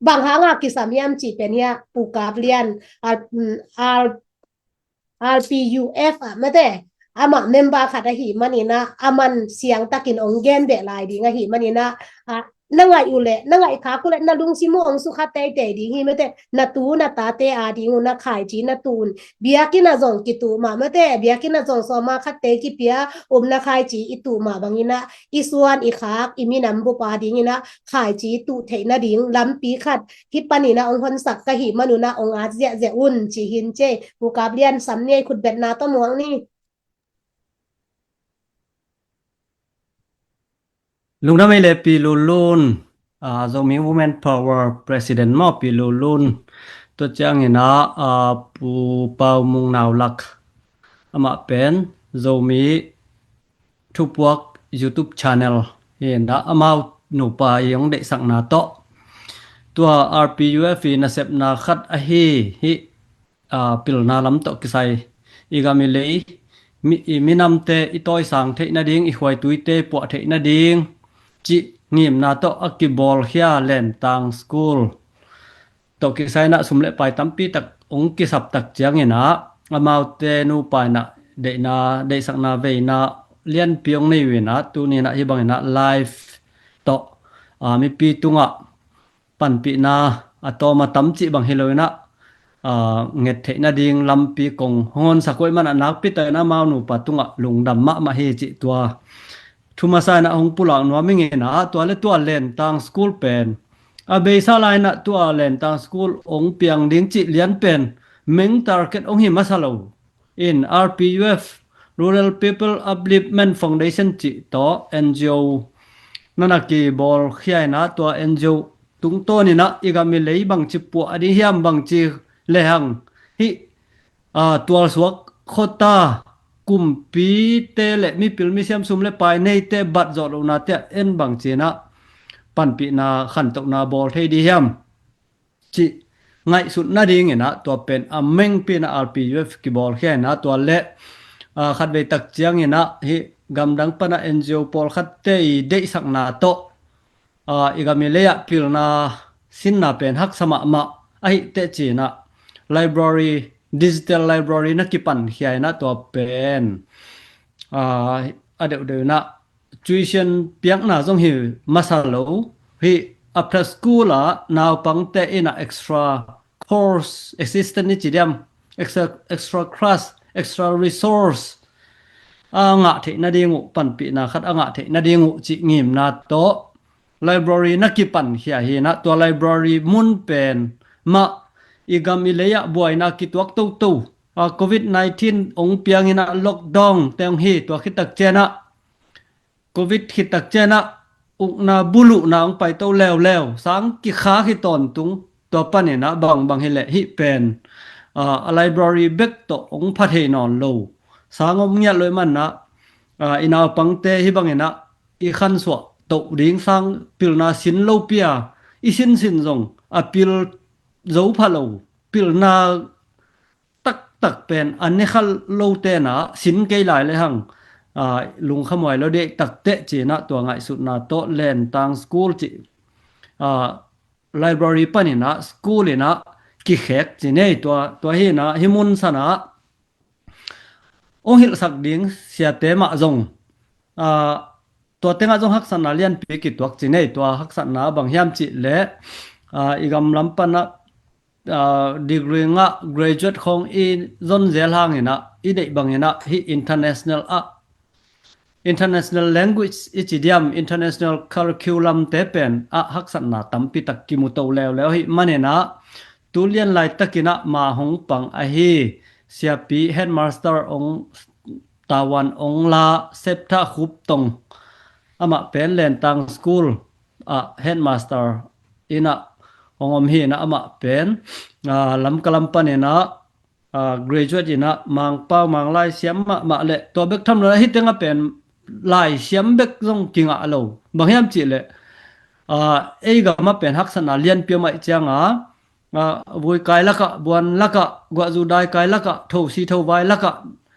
bang hanga kisam hiam cih pen hia Pu Kap Lian R P U F ah mate amah member khat ahi maninah aman siangtakin ong gen beh lai ding ahi maninah na ngaih uh leh na ngaih khak uh leh na lungsim uh ong sukha teitei ding hi mate na tu na tate a ding uh na khaici na tu un biakinn a zong kituh mah mate biakinn a zong sawma khatte kipia upna khaici i tuh mah banginah i suan i khak i minam bup a dinginah khaici tuh theih nading lampi khat hi paninah ong honsak ka hih manunah ong at ziahziah un ci hin cei. Pu Kap Lian sam ni ei khutbetna tawh muang ni. Lungdam ei le Pi Lulun, Zomi Women Power President maw Pi Lulun, tua cianginah Pu Pau Mung Nau Lak amah pen Zomi Thupuak YouTube channel hi in ah, amau nupa i hong deihsakna tawh tua R P U F i nasepna khat ahi hi. Aa, pilna lam tawh kisai i gam i lei, mi, i minamte i tawisang theih nading, i khuaituite puah theih nading cih ngimna tawh a kibawlkhia Lentang School tawh kisai in ah sum le pai tampi tak hong kisap tak ciangin ah, amaute nupa in ah deihna, deihsakna veina lianpi hong nei uh in ah, tuni in ah hih bangin ah live tawh, aa, mipi tungah panpihna a tawm a tam cih bang hi lo in ah, aa, nget theih nading lampi kong hong honsak uh ahih man ah, nakpi takin amau nupa tungah lungdam mahmah hi cih tua thu masa in ah hong pulak nuam ing in ah, tua le tua Lentang School pen, a beisa lai in ah tua Lentang School hong piang ding cih lian pen main target hong hi masa lo in, R P U F, Rural People Upliftment Foundation cih tawh N G O na na kibawlkhia in ah, tua N G O tungtawn in ah i gam i lei bangci puah a ding hiam, bangci lehang hih, aa, tualsuak khuata kumpite le mipil misiam, sum le pai neite bat zawh lohnate ah en bangci in ah panpihna, khantohna bawl thei ding hiam cih ngaihsut nading in ah, tua pen a mengpi in ah R P U F kibawlkhia in ah, tua le, aa, khatvei tak ciangin ah hih gamdang pan ah N G O pawlkhatte i deihsakna tawh, aa, i gam i lei ah pilna sinna pen haksa mahmah ahi teh ci in ah, library, digital library na kipankhia in ah, tua pen, aa, a deuhdeuh in ah tuition piakna zong hi masa lo. Hih after school ah naupangte in ah extra course assistant i ci diam, extra, extra class, extra resource a ngah theih nading uh, panpihna khat a ngah theih nading uh cih ngimna tawh library na kipankhia hi in ah, tua library mun pen mah i gam i lei ah buaina kituak toto, aa, covid nineteen hong piang in ah lockdown te hong hi, tua khit tak ciang ah, covid khit tak ciang ah ukna buluhna hong paito leuleu, sang kikha hi tawntung, tua pan in ah bangbang hi leh hih pen, aa, a library bek tawh hong pha thei nawn lo, sang om ngiat lo ahih man ah, aa, i naupangte hih bangin ah i khansuah toh ding sang pilna sin lopi a, i sinsin zong a pil zo pha lo, pilna taktak pen a ne kha lote in ah sin kei lai lehang, aa, lungkhamhuai lo dek tak teh ci in ah, tua ngaihsutna tawh Lentang School cih, aa, library pan in ah school in ah kikhek ci nei, tua, tua hi in ah hih mun san ah hong hilhsak ding siate mah zong, aa, tua tengah zong haksatna lianpi kituak ci nei, tua haksatna bang hiam cih leh, aa, i gam lam pan ah, aa, degree ngah graduate khawng i zon zel hang in ah, i deih bang in ah hih international ah, international language i ci diam, international curriculum te pen ah haksatna tampi tak kimu to leuleu ahih man in ah, tu lian laitak in ah ma hong pang ahi siapi headmaster hong tavuan hong la Septha Khup Tong, amah pen Lentang School ah headmaster in ah hong om hi in ah, amah pen, aa, Lamka lam pan in ah, aa, graduate in ah Mangpau Manglai siam mahmah le, tua bek tham lo in ah hih teng ah pen laisiam bek zong kingah lo. Bang hiam cih leh, aa, ei gam ah pen haksatna lianpi om ahih ciang a, aa, vui kai lak ah, buan lak ah, guahzu dai kai lak ah, thosi thovai lak ah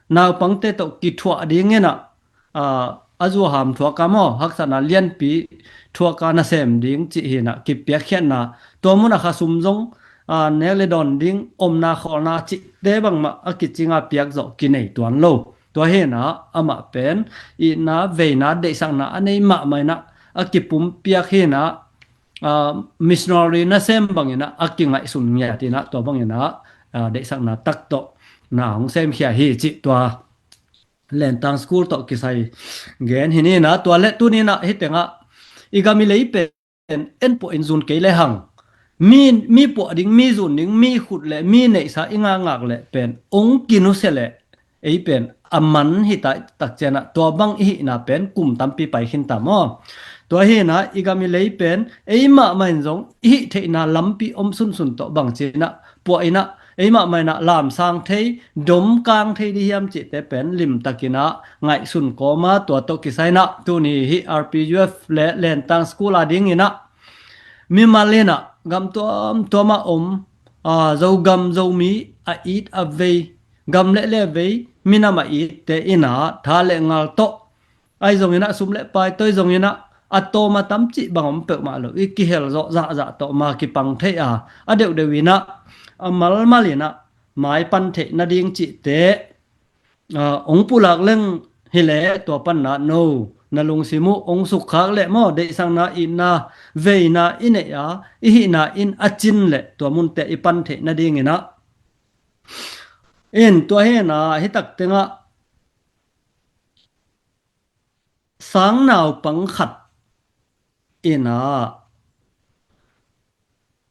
naupangte tawh kithuah ding in ah, aa, a zuaham thuak a maw, haksatna lianpi thuak a nasem ding cih hi in ah kipiakkhiatna, tua mun ah khasum zong, aa, nek le dawn ding, omna khawlna cihte bangmah a kicing a piak zawh kinei tuan lo. Tua hi in ah amah pen itna veina deihsakna a nei mahmah in ah a kipumpiak hi in ah, aa, missionary nasem bang in ah a kingaihsun ngiat in ah, tua bang in ah, aa, deihsakna tak tawh na hong semkhia hi cih tua Lentang School tawh kisai gen hi ni in ah, tua le tuni in ah hih teng ah i gam i lei pen en puah in zun kei lehang, mi, mi puah ding, mi zun ding, mi khut le mi neihsa i ngakngak le pen hong kinusia le ei pen a man hi ta tak ciang ah, tua bang i hihna pen kum tampi pai khin ta maw. Tua hi in ah i gam i lei pen ei mahmah in zong i hih theihna lampi om sunsun tawh bangci in ah puah in ah eimah mah inah lamsang thei, domkang thei dih hiam cihte pen limtakinah ngaihsun kawma tua tawh kisai inah tuni hih R P U F le Lentang School a dinginah mimal inah gam tuamtuamah om, aa, Zogam Zomi a it a vei, gam le le vei minam a itte inah tha le ngal tawh ahi zonginah sum le pai toi zonginah a tawm a tam cih bang om peuhmah lo i kihel zawh zahzah tawh ma kipang thei a, a deuhdeuh inah a malmal inah mai pan theih nading cihte, aa, ong pulak leng hileh tua panna no na lungsim uh ong sukkhak leh maw, deihsakna itna veina i neih a i hihna in a cin leh tua munte i pan theih nadinginah in tua hinah hitak tengah sang naupang khat inah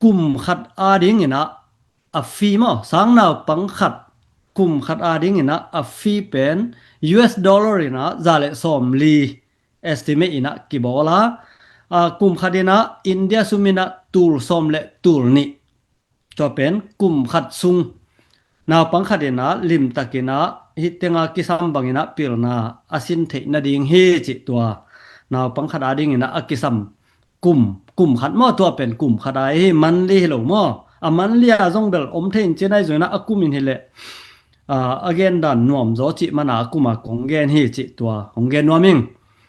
kum khat adinginah a fee maw, sang naupang khat kum khat adinginah a fee pen U S dollar inah za le sawm li estimate inah kibawl a, a, kum khat inah India sum inah tul sawm le tul nih. Tua pen kum khat sung naupang khat inah limtakinah hih tenga kisam banginah pilna a sin theih nading hi cih tua. Naupang khat adinginah a kisam kum, kum khat maw, tua pen kum khat a hi, monthly hi lo maw. A monthly a zong bel om thei in cin ahi zonginah a kum in hileh, aa, a gen dan nuam zaw cih mana a kum a kong gen hi cih tua hong gen nuam ing.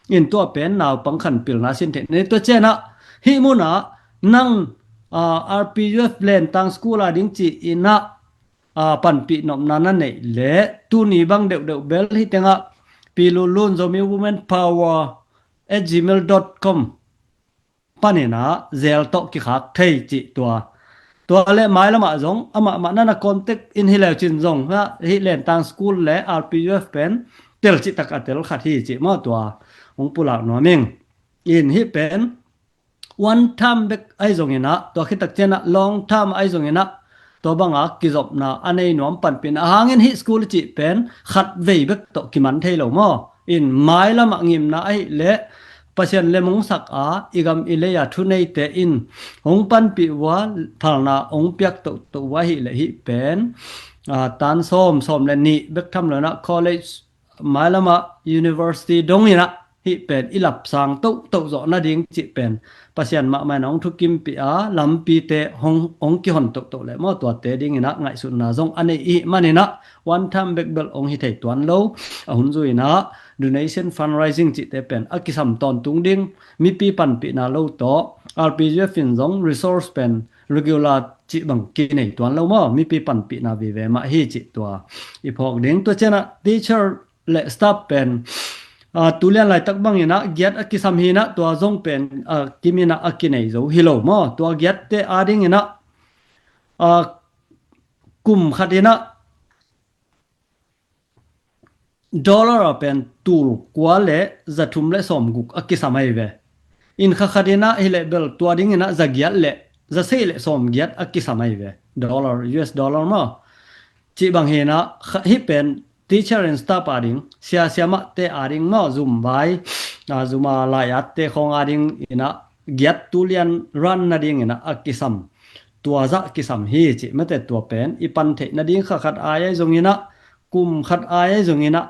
In tua pen naupang khat pilna sin theih ni tua cianah hih munah nang, aa, R P U F Lentang School a ding ci inah, aa, panpih nopna na neih leh tuni bang deuhdeuh bel hih tengah Pi Lun Lun Zomi Women Power at gmail dot com paninah zel tawh kikhak thei cih tua. Tua le mailamah zong amah mah nana contact in hi leu cin zong hah hih Lentang School le R P U F pen tel cihtak a tel khat hi cih maw tua hong pulak nuam ing. In hih pen one time bek ahi zonginah tua khitak cianah long time ahi zonginah tua banga kizopna a nei nuam panpihna a hangin hih school cih pen khat vei bek tawh kiman thei lo maw. In mailamah ngimna ahih leh Pasian lemongsak a i gam i lei a thuneite in hong panpih uh a phalna hong piak tohtoh uh ahih leh hih pen, aa, tan sawm, sawm le nih bek tham lo inah college mailamah university donginah hih pen i lapsang tohtoh zawh nading cih pen Pasian mahmah in hong thukimpih a lampite hong, hong kihon tohtoh leh maw tuate dinginah ngaihsutna zong a nei i hih maninah one time bek bel hong hi thei tuan lo. A hun zuinah donation fundraising cihte pen a kisam tawntung ding mipi panpihna lo tawh R P U F in zong resource pen regular cih bang kinei tuan lo maw mipi panpihna vive mah hi cih tua i phawk ding. Tua cianah teacher le staff pen, aa, tulian laitak banginah giat a kisam hinah tua zong pen, aa, kiminah a kinei zo hi lo maw. Tua giatte adinginah, aa, kum khat inah dollar a pen tul kua le za thum le sawm guk a kisam ahi ve. In kha khat inah hileh bel tua dinginah za giat le za sei le sawm giat a kisam ahi ve. Dollar, U S dollar maw. Cih bang hinah hih pen teacher and staff ading, sia siamahte ading maw, zum vai, aa, zuma lai-atte khawng adinginah giat tulian ran nadinginah a kisam. Tua zah kisam hi cih mate tua pen i pan theih nading kha khat ai ahi zonginah kum khat ai ahi zonginah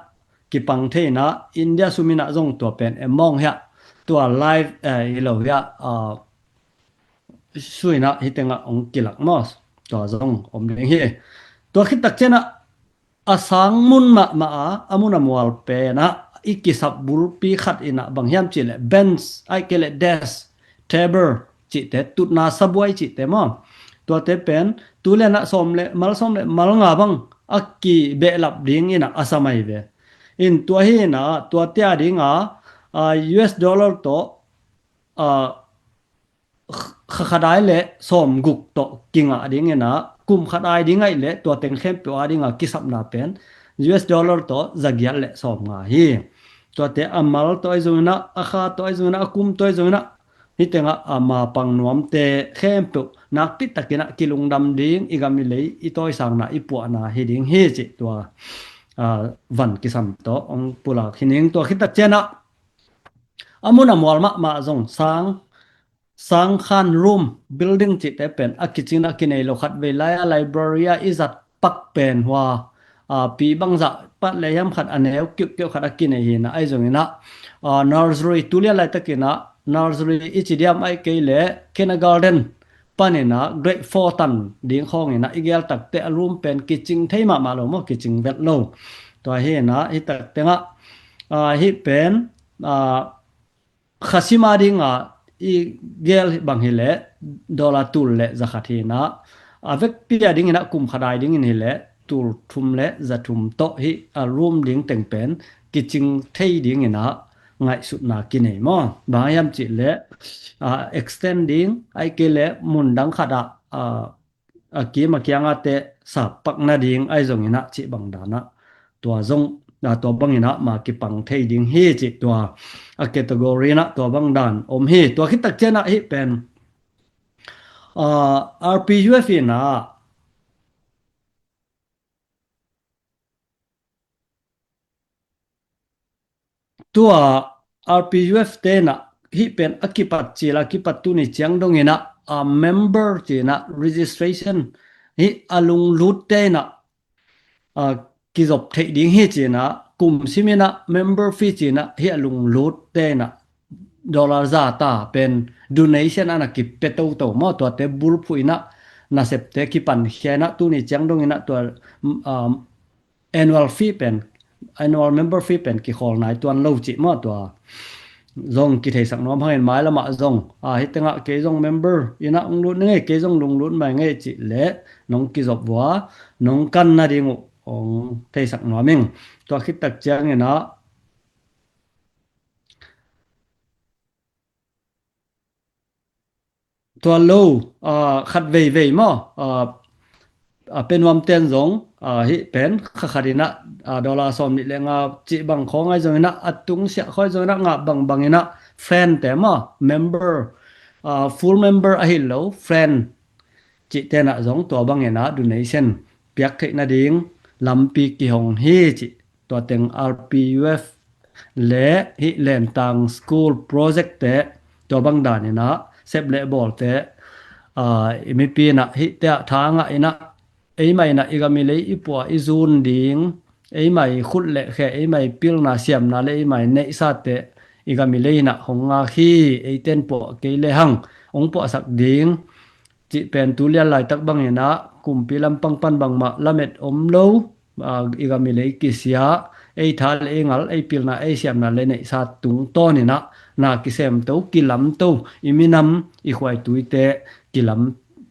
kipang thei inah India suminah zong tua pen amount hiah tua live, eh, hi lo hiah, aa, suinah hih tengah hong kilak maw. Tua zong om ding hi. Tua khittak cianah a sang mun mahmah a, a mun a mual penah i kisap bulpi khat inah bang hiam cihleh bench, ahih kei leh desk, table cihte, tutna sabuai cihte maw. Tuate pen tulianah sawm le mal, sawm le mal nga bang a kibehlap dinginah a sam ahi ve. In tua hinah tuate adinga, aa, U S dollar tawh, aa, kha khat ai le sawm guk tawh kingah dinginah kum khat ai ding ahih leh tua teng khempeuh adinga kisapna pen U S dollar tawh za giat le sawm nga hi. Tuate a mal tawh ahi zonginah, a kha tawh ahi zonginah, a kum tawh ahi zonginah hih tengah a mapang nuamte khempeuh nakpi takinah kilungdam ding, i gam i lei i tawisakna i puahna hi ding hi cih tua, aa, van kisam tawh hong pulak hi ning. Tua khittak cianah a mun a mual mahmah zong sang sangkhan room building cihte pen a kicing a kinei lo, khat vei lai-a library-a i zat pak pen hua, a, pi bangzah pat le hiam khat a neu kiuhkiuh khat a kinei hi in ah, ahi zongin ah, a, nursery, tu lian laitakin ah nursery i ci diam, ahih kei leh kindergarten panin ah grade four tan ding khawngin ah i gel takteh a room pen kicing thei mahmah lo maw, kicing vet lo. Tua hi in ah, hih taktengah, a, hih pen, a, kha sim a dingah i gel bang hi leh dollar tul le za khat hi in ah, a vekpi a dingin ah kum khat a dingin hi leh tul thum le za thum tawh hih a room ding teng pen kicing thei dingin ah ngaihsutna kinei maw. Bang hiam cih leh, a, extend ding, ahih kei leh mun dang khat ah, a, a kim a kiangah teh sap pak nading ahi zongin ah cih bang dan ah tua zong, a, tua bangin ah ma kipang thei ding hi cih, tua a category in ah tua bang dan om hi. Tua khit tak ciang ah hih pen, a, R P U F in ah tua R P U F te in ah hih pen a kipat cil a kipat tuni ciang dongin ah, a, member ci in ah registration hih a lunglut te in ah, a, kizop theih ding hi ci in ah, kum sim in ah member fee ci in ah hih a lunglut te in ah dollar za ta pen donation a na kipia toto maw, tuate bulphuh in ah nasepte kipankhia in ah tuni ciang dongin ah tua, um, annual fee pen, annual member fee pen kikhawl nai tuan lo cih maw, tua zong kitheisak nuam hangin mai lamah zong, a, hih tengah kei zong member in ah hong lut ning ei, kei zong lunglut mai ning ei cih leh nong kizop uh a, nong kan nading uh hong theisak nuam ing. Tua khit tak ciangin ah tua lo, a, khat veivei maw, a, a, pia nuam ten zong, a, hih pen kha khat in ah, a, dollar sawm nih le nga cih bang khawng ahi zongin ah, a tung siah khawng ahi zongin ah, ngah bangbang in ah friend te maw, member, a, full member ahi lo, friend cih te in ah zong tua bangin ah donation piak theih nading lampi kihong hi cih, tua teng R P U F le hih Lentang School project te tua bang dan in ah sep le bawl te, a, i mipi in ah hih te ah tha ngah in ah, eimah in ah i gam i lei i puah i zun ding, eimah i khut le khe, eimah i pilna siamna le eimah i neihsa te i gam i lei in ah hong ngak hi, eite in puah kei le hang hong puahsak ding cih pen tu lian laitak bangin ah kumpi lampang pan bangmah lamet om lo, a, i gam i lei kisia, ei tha le ei ngal, ei pilna, ei siamna le neihsa tungtawn in ah na kisemto, kilamto, i minam, i khuaituite kilam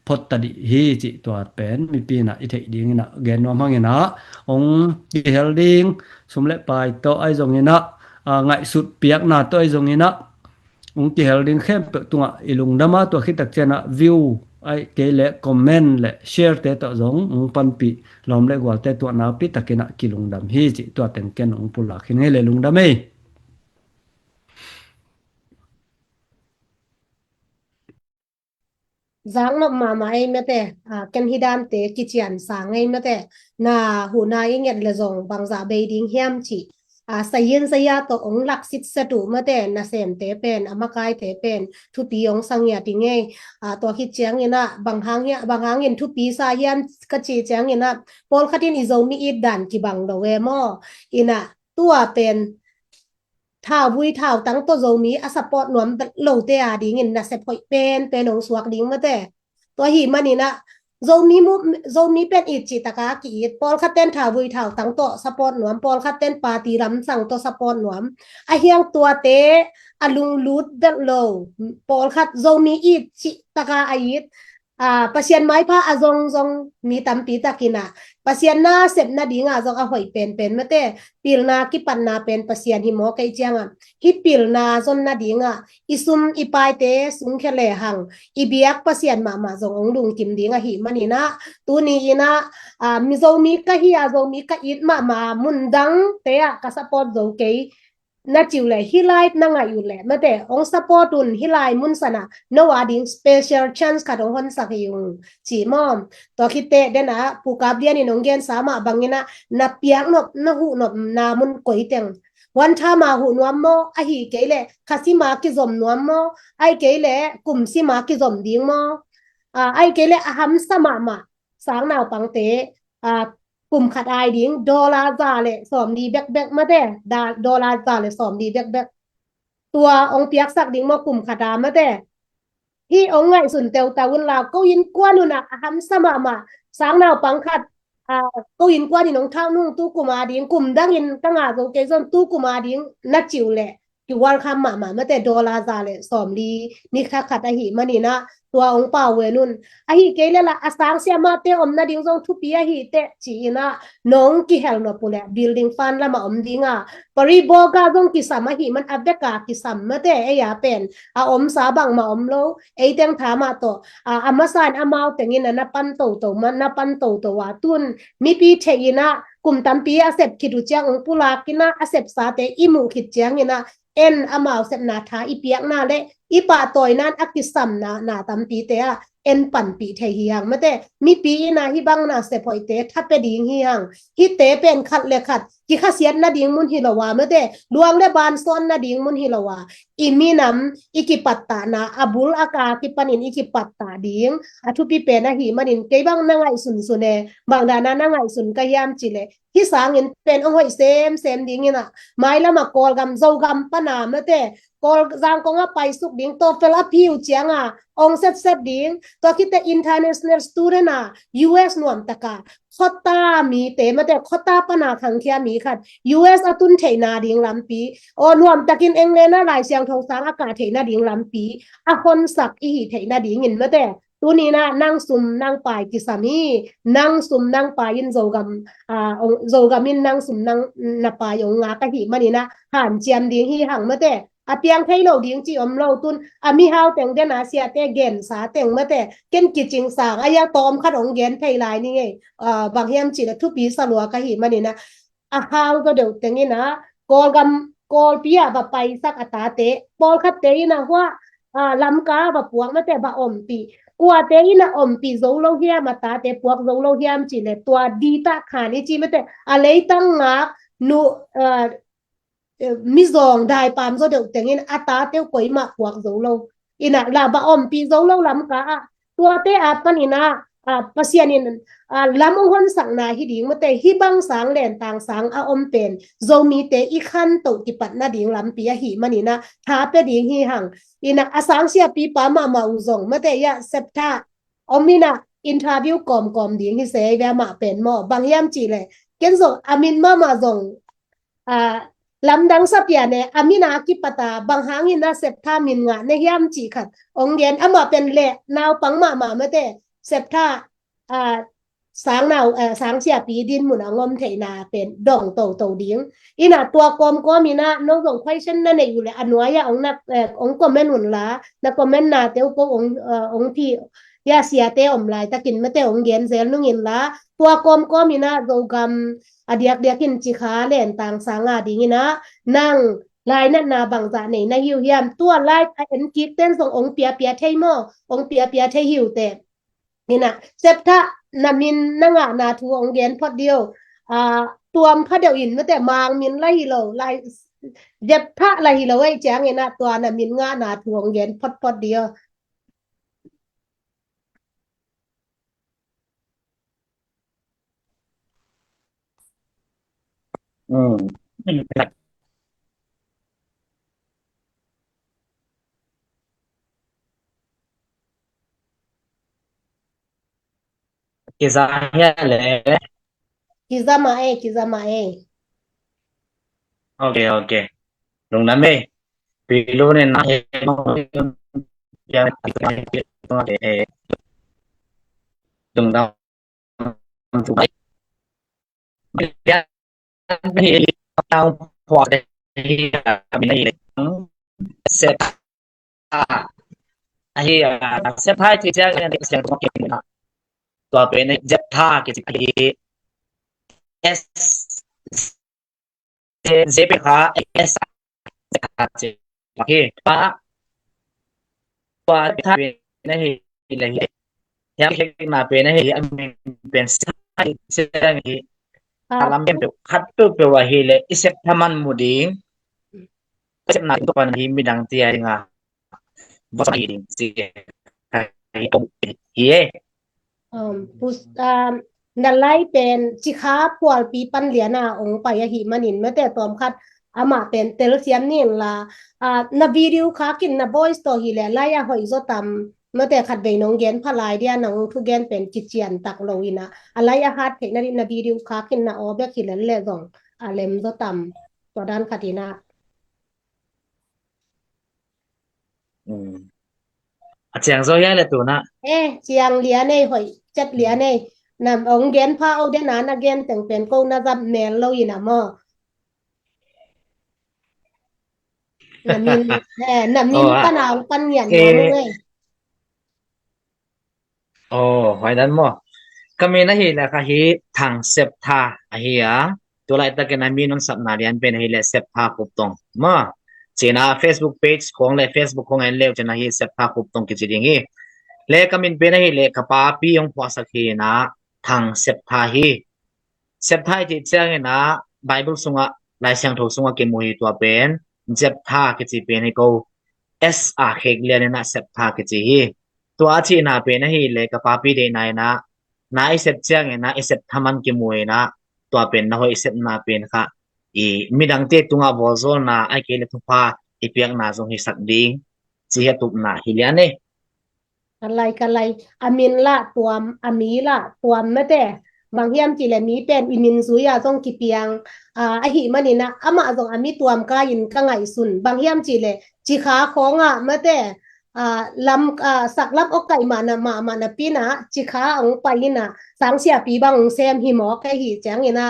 phot ta dih hi cih tua pen mipi in ah i theih dingin ah gen nuam hangin ah hong kihel ding, sum le pai tawh ahi zongin ah, a, ngaihsut piakna tawh ahi zongin ah hong kihel ding khempeuh tungah i lungdam a, tua khit tak ciang ah view ahih kei leh comment le share te tawh zong hong panpih lawm le gualte tuah nakpi takin ah kilungdam hi cih tua teng ken hong pulak hi ning ei le, lungdam ei. Zaknop mahmah ei mate, a, ken hih dante kician sang ei mate, na huhna i nget le zong bangzah bei ding hiam cih, a, sayin saya tawh ong lak sitset uh mate, nasemte pen, a makaite pen thupi ong sa ngiat ing ei. A, tua khit ciangin ah bang hang hia, bang hangin thupi sa hiam ka cih ciangin ah, pawlkhat in i Zomi it dan kibang lo e maw. In ah tua pen thauvui thautang tawh Zomi a support nuam lote a dingin nasep hoih penpen hong suak ding mate. Tua ahih manin ah Zomi mu-, Zomi pen it cih taka ki-it, pawlkhat ten thauvui thautang tawh support nuam, pawlkhat ten party lamsang tawh support nuam. A hiang tuate a lunglut vet lo, pawlkhat Zomi it cih taka a it, a, Pasian maipha a zongzong mi tampi takin ah Pasian nasep nadingah zong a hoih penpen mate, pilna kipatna pen Pasian hi maw, kei ciangah hih pilna zon nadingah i sum i paite sungkhia lehang i biak Pasian mahmah zong hong lungkim ding ahih manin ah, tuni in ah, a, mi Zomi ka hi a, Zomi ka it mahmah a, mundangte ah ka support zo kei na ci uh leh, hih lai na ngaih uh leh mate, hong support un, hih lai mun sanah no a ding special chance khat hong honsak hi ung ci maw. Tua khit teh den ah Pu Kap Lian in hong gensa mah bangin ah na piak nop, na huh nopna mun koi teng, One term a huh nuam maw, ahi kei leh kha sim a kizom nuam maw, ahi kei leh kum sim a kizom ding maw, a, ahi kei leh a hamsa mahmah sang naupangte, a, kum khat ai ding dollar za le sawmli bekbek mate, da-, dollar za le sawmli bekbek. Tua ong piaksak ding maw kum khat a mate. Hih ong ngaihsun teutau un la, ko innkuan un ah a hamsa mahmah sang naupang khat, a, ko innkuan in ong thak nung tu kum a ding, kum dangin ka ngah zo kei zong tu kum a ding na ci uh leh kiwalkham mahmah mate, dollar za le sawmli ni kha khat ahih manin ah tua ong pau ven un. Ahi kei leh la a sang sia mahte om nading zong thupi ahi teh ci-in ah nong kihel nop uh leh building fund lam ah om ding a, pariboga zong kisam ahih man a bek a kisam mate, ei a pen a omsa bangmah om lo, ei teng tha mah tawh, a, a masa in amau teng in ah na pan toto man, na pan toto a, tun mipi theih in ah kum tampi a sep khit uh ciang ong pulak in ah a sepsate i muh khit ciangin ah en amau sepna tha i piakna le i pahtawina in a kisamna na tampite ah en panpih thei hi hang mate. Mipi in ah hih bang na sep hoihte tha pia ding hi hang. Hihte pen khat le khat kikhasiat nading mun hi lo a mate, luang le ban sawn nading mun hi lo a, i minam i kipattahna, a bul a ka kipanin i kipattah ding a thupi pen ahih manin kei bang na ngaihsunsun e, bang dan a na ngaihsun ka hiam cih leh hih sangin pen ong hoih semsem ding in ah, mailam a Kawlgam, Zogam pan a mate, Kawl Zangkong a paisuk ding, TOEFL a phiu ciang a ong setset ding, tua khit teh international student a U S nuamtak a quota mite mate, quota pan a khangkhia mi khat U S a tun theihna ding lampi, aw nuamtakin England a Lai Siangtho sang a kah theihna ding lampi a honsak i hih theihna dingin mate, tuni in ah nang sum nang pai kisam hi, nang sum nang pai in Zogam, a, ong, Zogam in nang sum nang na pai ong ngak ahih manin ah hanciam ding hi hang mate. A piang thei lo ding cih om lo, tun a mihau teng den a siate gensa teng mate, ken kicing sang a, ia tawm khat ong gen thei lai ni ngei, a, bang hiam cih leh thupi sa lua ka hih manin ah, a hau zaw deuh teng in ah Kawlgam, Kawlpi ah va paisak a tate, pawlkhatte in ah hua, a, Lamka va puak mate, va ompih. Kuate in ah ompih zo lo hiam, a tate puak zo lo hiam cih leh tua ditah khan i ci mate, a leitang ngak nu, a, eh, mizawng daipam zaw deuh teng in a tate uh koimah puak zo lo. In ah la va ompih zo lo Lamka ah. Tuate a pan in ah, a, Pasian in, a, lam ong honsakna hi ding mate, hih bang sang lentang sang a om pen Zomite i khantoh kipatna ding lampi ahih manin ah tha pia ding hi hang. In ah a sang siapipa mahmah uh zong mate, ia septha om in ah interview kawmkawm ding hi se, ei ve, amah pen maw, bang hiam cih leh ken zong a min mahmah zong, a, lamdang sa pian e, a min a kipat a bang hangin a septha min ngah na hiam cih khat ong gen. Amah pen leh naupang mahmah mate, septha, a, sang nau, a, sang siapi dinmun a ong om theihna pen dong toto ding. In ah tua kawmkawm in ah nong zong question na neih uh leh a nuai ah ong na, eh, ong comment un la, na comment nate uh ko ong, eh, ong phi, ia siate om laitakin mate ong gen zel nung in la, tua kawmkawm in ah Zogam a diakdiakin Cikha lentang sang a ding in ah nang lainatna bangzah nei na hi uh hiam? Tua lai a en kik ten zong ong piapia thei maw, ong piapia thei hi uh teh. In ah septha na min na ngahna thu ong gen phot dih o. A, tuam pha deuh in mate, Mang min la hi lo, lai, septha la hi lo ei ciangin ah tua na min ngahna thu ong gen photphot dih o. Kiza hia le? Kiza mah e, kiza mah e. Ok, ok. Lungdam e. Pilu ne na he. Lungdam. Septha. Ahi, a, septha ci ciang in a, tua pen a, septha kici hi. S, Z P H A, S, septha ci hi. Pa, pa, septha pen a hi le hi. Hiam khekna pen a hi, a min pen septha hi. A lam pen peuh, khat peuhpeuh a hi le, i septha man mu ding. sepna tung pan hi midang tia dinga vawsa hi ding ci hi e. Um, pus, um, na lai pen Cikha phualpi pan liana ong pai ahi manin mate tawm khat amah pen telsiam ning la, uh, na video khakin na voice tawh hi le lai a hoih zaw tam mate khat vei nong gen pha lai dia nong thugen pen kician tak lo ina a lai a hat theihna dih na video khakin na aw bek hi le le zong a lem zaw tam tua dan khat ina. A ciang zo hiai le tuna. Eh, ciang lian ei hoih chat lian ei. Nam ong gen pha o den a na gen teng pen ko na zap mel lo ina maw. Na min, eh, na min pan a ong pan ngian ngian ei. Oh, huai dan maw. Ka min ahi le kha hi Thang Sep Tha ahi a. Tulaitakin a min ong sapna lian pen ahi le Sep Tha Khup Tong maw. Cina Facebook page khong le Facebook khong en leu cina hi Sep Tha Khup Tong kici ding hi. Le ka min pen ahi le ka papi ong phuahsak hi na Thang Sep Tha hi. Sep Tha i cih ciangin a Bible sungah Lai Siangtho sungah kimu hi tua pen Zep Tha kici pen hi ko. S a khek lian ina Sep Tha kici hi. Tua a cihna pen ahi le ka papi deihna ina na i sep ciangin a i sep thaman kimu ina tua pen na hoih i sepna pen kha i midangte tungah vualzawlna ai kei le thupha i piakna zong hisak ding ci hi a tupna hi lian e. Ka lai ka lai a min lah tuam a mi lah tuam mate bang hiam cih le mi pen i min zui a zong kipiang, ah, ahi manin a amah zong a mi tuam kai in ka ngaihsun bang hiam cih le Cikha khawngah mate, ah, lam, ah, saklam awkaih mahna mahmah napi ina Cikha ong pai ina sangsiapi bang ong sem hi mawk ahi ciangin a,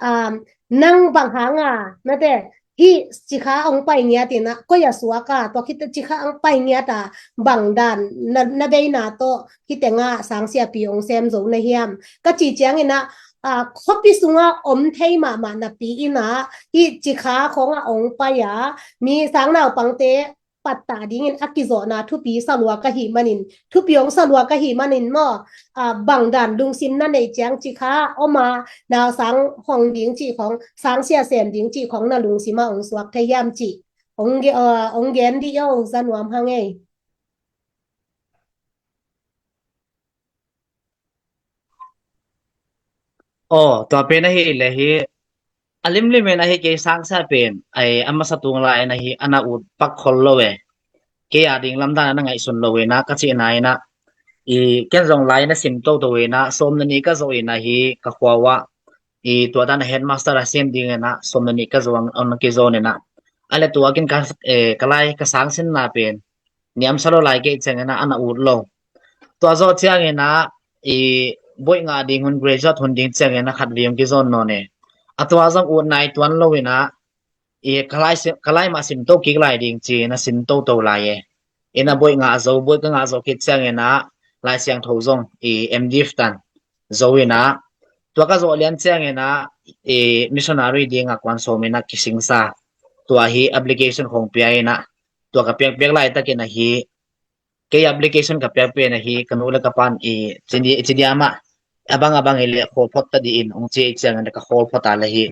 ah, nang bang hanga mate hih Cikha ong pai ngiat ina koi a suak a tua khit Cikha ong pai ngiat a bang dan na, na beina tawh hih tenga sangsiapi ong sem zo na hiam ka ci ciangin a, ah, khuapi sunga om thei mahmah napi ina hih Cikha khawngah ong pai a mi sangnaupangte pattah dingin a kizawhna thupi salua ka hih manin thupi ong salua ka hih manin maw, ah, bang dan lungsim na neih ciang Cikha oma nausang hong ding cih khong sangsia sem ding cih khong na lungsima ong suak thei hiam cih ong, ah, ong gen dih o za nuam hang ei. Aw, tua pen ahi le hi a limlim in ahi kei sangsia pen ai a masa tung lai in ahi ana ut pak khol lo e. Kei a ding lamdan ana ngaihsun lo ina ka cihna ina i ken zong lai na sim toto ina sawm na ni ka zo ina hi ka khua uah i tua dan a headmaster a sem ding ina sawm na ni ka zo ang, ang ki zo ina a le tua kin ka, eh, ka lai ka sangsinna pen niam salo lai kei ciangin a ana ut lo. Tua zawh ciangin a i boih ngah ding hun graduate hun ding ciangin a khat viung kizawn nawn e. A tua zong ut nai tuan lo ina i ka lai, ka lai mah sim to kik lai ding ci ina sim toto lai e. Ina boih ngah zo, boih ka ngah zo kik ciangin a Lai Siangtho zong i M.Div tan zo ina tua ka zawh lian ciangin a i missionary ding a kuan sawm ina kisingsa tua hi application khong pia ina tua ka piakpiak laitakin ahi kei application ka piak pen ahi ka nu le ka pan i cidi, cidi amah abang abang i le khawl phot ta di in ong ci i ciangin ka khawl phot a le hi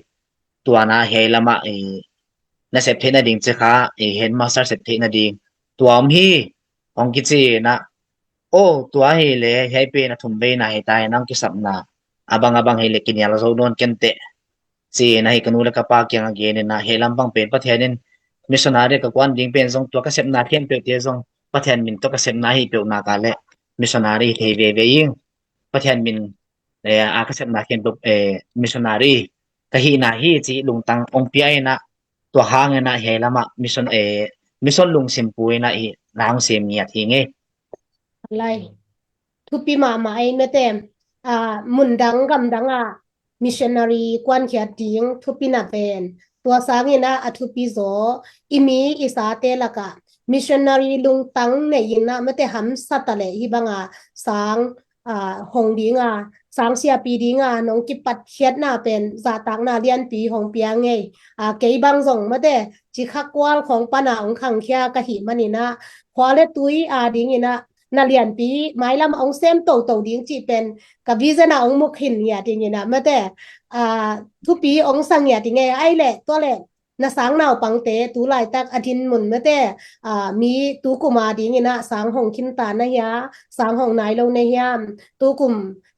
tua na hiai lamah i na sep theihna ding ci kha i headmaster sep theihna ding tua om hi ong kici na o tua hi le hiai pen a thum veina hi ta hi nang kisapna abang abang hi le kinial zo nawn kenteh ci na hi ka nu le ka pa kiang a gen ina hiai lampang pen Pathian in missionary ka kuan ding pen zong tua ka sepna khempeuh te zong Pathian min tawh ka sepna hi peuh nak a le missionary thei veve ing Pathian min, eh, a ka sepna khempeuh, eh, missionary ka hihna hi ci lungtang ong pia ina tua hang ina hiai lamah mission, eh, mission lungsim pu ina i na ong sem ngiat hi ngei. Lai. Thupi mahmah ei mete, ah, mundang gamdang ah missionary kuankhiat ding thupi na pen tua sangin a thupi zaw i mi i sate lakah missionary lungtang nei in a mete hamsa ta le hi banga sang, ah, hong dinga sang siapi dinga nong kipatkhiatna pen zahtakna lianpi hong pia ngei. Ah, kei bang zong mete cikha kual khong pana hong khangkhia ka hih manin a khua le tui a dingin a na lianpi mailam ong sem toto ding cih pen ka vision a ong muk hin ngiat dingin a mete, ah, thupi ong sang ngiat ding e ai le tua le na sang naupangte tu laitak a dinmun mate, a, mi tukum a dingin ah sang hong khinta na hia, sang hong nai lo na hiam, tukum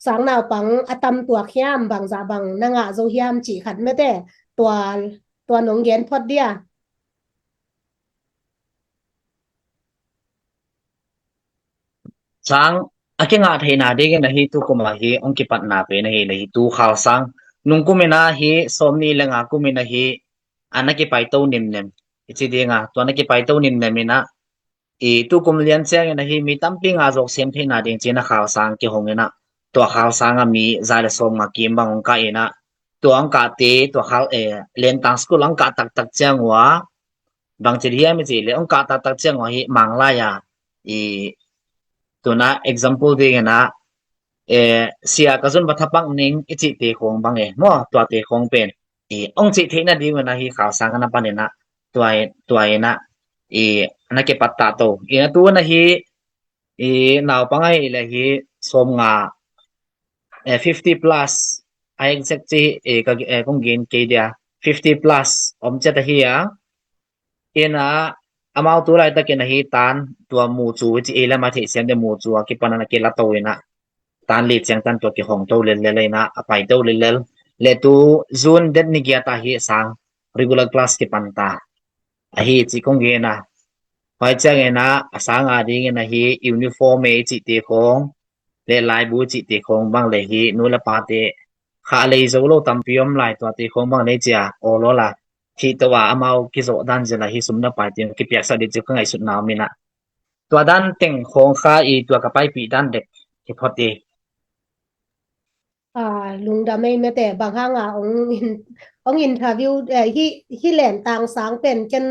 sang naupang a tam tuak hiam, bangzah bang na ngah zo hiam cih khat mate, tua, tua nong gen phot dia. Sang a kingah theihna dingin ahi tukum ahi hong kipatna pen ahi le hi tu khal sang nung kumin ahi sawmnih le nga kumin ahi a na kipaito nimnem i ci dinga tua na kipaito nimnem inah i tukum lian ciangin ahi mi tampi nga zawk sem theihna ding cina khal sang kihong inah tua khal sang a mi za le sawm nga kim bang hong kah inah tua hong kahte tua khal e lentang school hong kah taktak ciang ua bangci hiam i ci le hong kah taktak ciang ua hi manglai a i tuna example dingin ah e sia ka zun va thapak ning i cih te khong bang e maw tua te khong pen i hong cih theihna dingin ahi khal sang a na panin ah tua tua inah i na kipat ta to inah tu na hi i naupang ahi le hi sawm nga e fifty plus a exact ci e ka e kong gen kei dia fifty plus om cet ahi a inah amau tu laitakin ahi tan tua mu cu ci e lama theihsiam de mu cu a kipan a na kila to inah tan li ciang tan tua kihong to lel lel inah a pai to lel lel le tu June det ni giat ahi sang regular class kipan ta ahi ci kong gen a pai ciang inah a sang a dingin ahi uniform e cih te khong le laibu cih te khong bang le hi nu le pa te kha lei zo lo tampi om lai tua te khong bang le cia aw lo la hi to a amau kizawh dan zila hi sum na pai te kipiaksak di ci ka ngaihsutna om inah tua dan teng khong kha i tua ka paipih dan dek hi phot i. A, lungdam ei mete bang hanga ong in, ong interview eh, hi hi len tang sang pen ken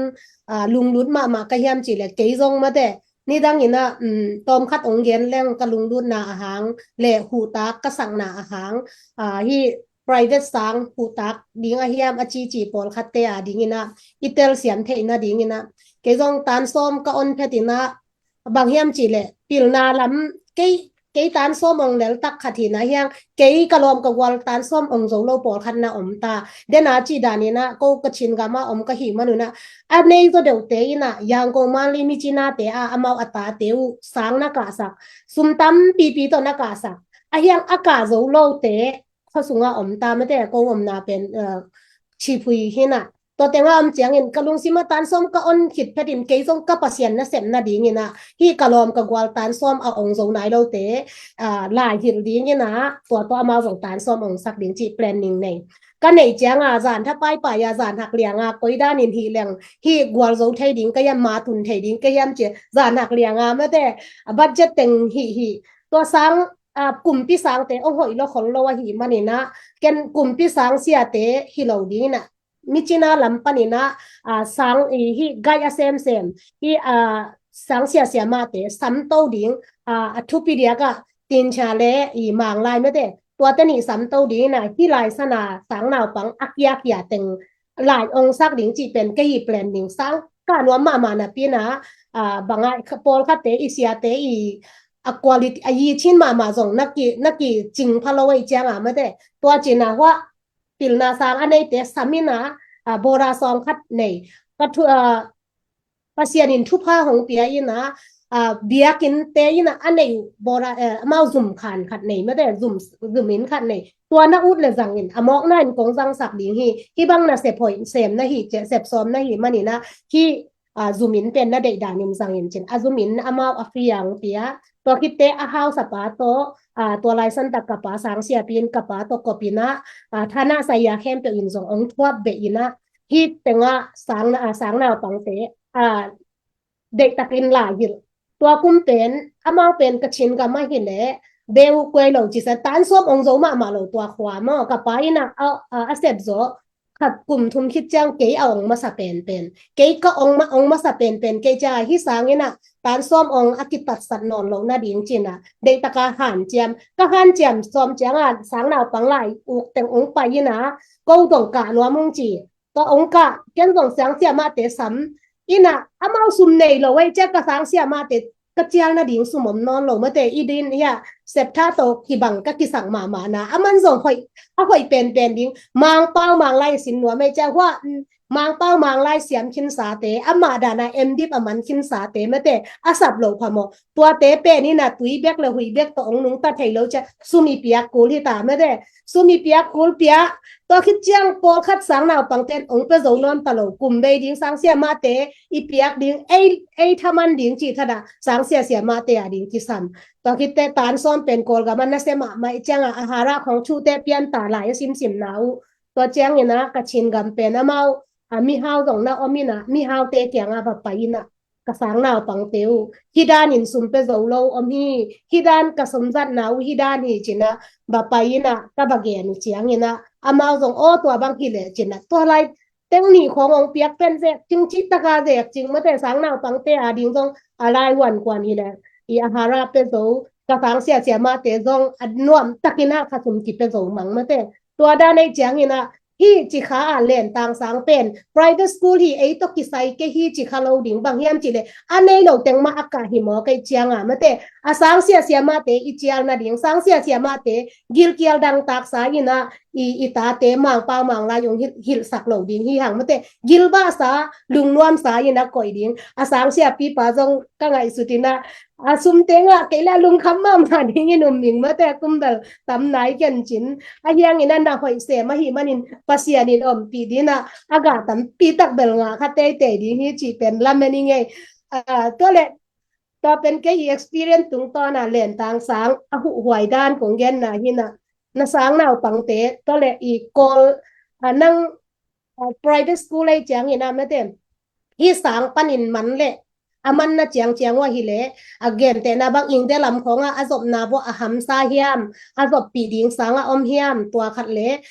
a, lunglut mahmah ka hiam ci le kei zong mate nidang ina um, tawm khat ong gen leng ka lunglutna ahang le hutak ka sakna ahang a, hi private sang hutak ding a hiam a cici pawlkhatte a dingina i telsiam theihna dingina kei zong tan sawm ka on phet ina bang hiam ci le pilna lam kei kei tan sawm ong lel tak khat hina hiang kei ka lawm ka gual tan sawm ong zo lo pawlkhat na om ta dena ci danina ko ka chin gama om ka hi manuna a nei zo deuh te ina yang ko manli mi cina te a amau a ta te u sang na ka sak sum tam pipi to na ka sak a hiang a ka zo lo te kho sunga om ta mate ko om na pen uh, chipui hina to tenga om ciangin ka lungsima tan sawm ka on khit phetin kei zong ka Pasian na sepna dingina hi ka lawm ka gual tan sawm a ong zo nai lo te a, lai hil dingina tua to amau zong tan sawm ong sak ding ci planning nei ka nei cianga zan tha pai pai a zan hak lianga koi danin hi leng hi gual zo thei ding ka yam ma tun thei ding ka yam ci zan hak lianga mate a budget teng hi hi tua sang a, kumpi sang te ong hoih lo khol lo a hi manina ken kumpi sang sia te hi lo dingina mi cina lam panina a, sang i hi gai a sem sem hi a, sang sia sia mate samto ding a, a thupi diaka tincha le i manglai mete tua teni samto dingina hi lai sana sang naupang a kia kia teng lai ong sak ding ci pen ka hi plan ding sang ka nuam mahmah na pina a, banga pawlkhatte i siate i a quality a yi chin mahmah zong naki naki cing phalo ei cianga mate tua cina hua pilna sang a neite samina a, bora sawng khat nei ka thu a, Pasian in thupha hong pia ina a, biakin te ina a nei bora eh, amau zum khan khat nei mate zum zum in khat nei tua na ut le zangin a mawkna in kong zangsak ding hi hi bang na sep hoih sem na hi ce sep sawm na hi manina hi a, zumin pen na deih danin zangin cin a zumin amau a fiang pia tua khitte a hausa pa to a, tua laisan tak ka pa sang siapin ka pa to kopina a, thana saya khempeuh in zong ong thuap be ina hi tenga sang na a, sang naupangte a, deih takin lai hil tua kum pen amau pen ka chin ka ma hi le beu kuai lo ci sa tan sawm ong zo mahmah lo tua khua maw ka pa ina a, a, a sep zo khat kum thum khit ciang kei a ong masa penpen kei ka ong ma ong masa penpen kei cianga hi sangina tan sawm ong a kitatsat nawn lo na ding cina deih taka han ciam ka han ciam sawm cianga sang naupang lai uk teng ong pai ina ko dong ka nuam ong ci ka ong ka ken zong sang siamate sam ina amau sum nei lo ei cia ka sang siamate ka cial nading sum om nawn lo mate, i din hia, septha tawh kibang ka kisang mahmah na, a man zong hoih, a hoih penpen ding, Mangpau Manglai sin nuam ei cia hua, Mangpau Manglai siam khinsate, amah dana M.Div a man khinsate mate, a sap lo phamawh. Tuate pen ina tui bek le hui bek tawh ong nungta thei lo cia, sum i piak kul hita mate, sum i piak kul pia. Tua khit ciang pawlkhat sang naupangten ong pia zo nawn ta lo, kum bei ding sang siamahte i piak ding, ei, ei thaman ding cih thada sang sia siamahte a ding kisam. Tua khitte tan sawm pen Kawlgam a nasia mahmah i cianga a hara khong thute pian ta lai a simsim na uh. Tua ciangina Kachin gam pen amau a mihau zong na om ina mihaute kianga va pai ina ka sang naupangte uh, hih danin sum pia zo lo om hi, hih dan ka sum zatna uh hih dan hi cina va pai ina ka va gen uh ciangina amau zong aw tua bang hi le cina tua lai teng nih khong ong piak pen zek cing cih taka zek cing mate sang naupangte a ding zong a lai huan kuan hi le i a hara pia zo ka sang sia siamahte zong a nuam takina ka sum ki pia zo mang mate tua dan ei ciangina hih cikha a lentang sang pen private school hi ei tawh kisai kei hi cikha lo ding bang hiam cih le a nei lo teng mah a kah hi maw kei cianga mate a sang sia siamahte i cial nading sang sia siamahte gilkial dangtaksa ina i, i tate Mangpau Manglai ong hilh, hilhsak lo ding hi hang mate gilbahsa lungnuamsa ina koih ding a sang sia pipa zong ka ngaihsut ina a sumte ngah kei le a lungkham mahmah dingin um ming mate kumbel tam nai kencin a hiangin a na hoih sem ahi manin Pasian in ompih dina a gah tampi tak bel ngah kha teitei ding hi cih pen lamen i ngei. Tua le tua pen kei i experience tungtawna lentang sang a huhhuai dan kong genna hina na sang naupangte tua le i Kawl nang private school ei ciangin a mate hi sang panin man le a manna ciangciang uh ahi le a gentehna bang India lam khonga a zopna vua a hamsa hiam a zoppih ding sanga om hiam tua khat le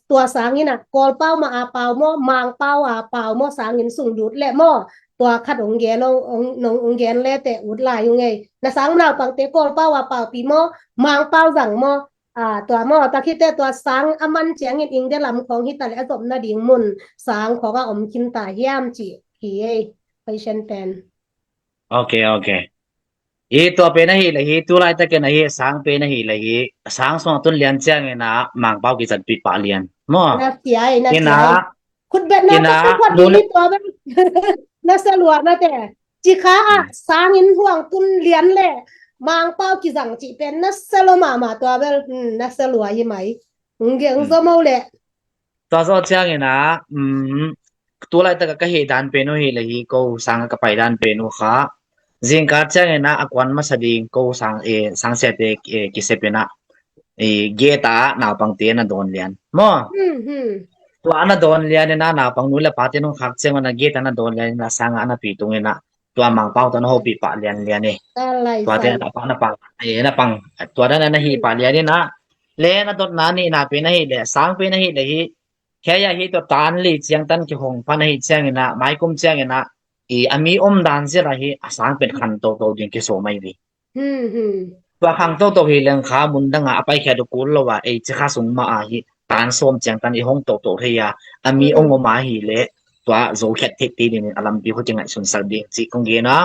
tua sangina Kawlpau ma a pau maw Mangpau a pau maw sangin sunglut le maw tua khat ong gen ong gen le te ut lai ung ei na sang naupangte Kawlpau a paupi maw Mangpau zang maw tua maw tua khite tua sang a man ciangin India lam khong hita le a zopna ding mun sang khong a om khin ta hiam ci hi ei question pen. Ok, ok. Hi tua pen ahi le hi tu laitakin ahi sang pen ahi le hi sang sung a tun lian ciangin a Mangpau kizatpih pah lian maw. Na sia ei na sia ei. Khutbetna ka khuat ding hi tua bel na sia lua na te. Cikha ah sangin huang tun lian le Mangpau kizang cih pen na sia lua mahmah tua bel na sia lua hi mai. Nge ong zo mo le. Tua zo ciangin a tu laitaka ka hi dan pen uh hi le hi ko sang ka pai dan pen uh kha. Zingkal ciangin a a kuan masa ding ko sang e sang siate e kisepin a e geta naupangte na dawn lian maw. Tua na dawn lian in a naupang nu le pate nung khak ciang na geta na dawn lian in a sanga na pi tung in a tua Mangpau tua na hopih pah lian lian e. Tuate na pang na pang e na pang tua dan na hi pah lian in a le na dot na ni na pe na hi le sang pe na hi le hi. Kei a hi tua tan li ciang tan kihong pan a hi ciangin a maikum ciangin a i a mi om dan zia la hi a sang pen khan toto ding kiso mai vi. Tua khang toto hi leng kha mun danga a paikhia du kul lo a ei ci kha sung ma a hi tan sawm ciang tan i hong toto thei a a mi ong om a hi le tua zo khiat thei ti ding a lampi ho ci ngaihsun sak ding ci kong gen a.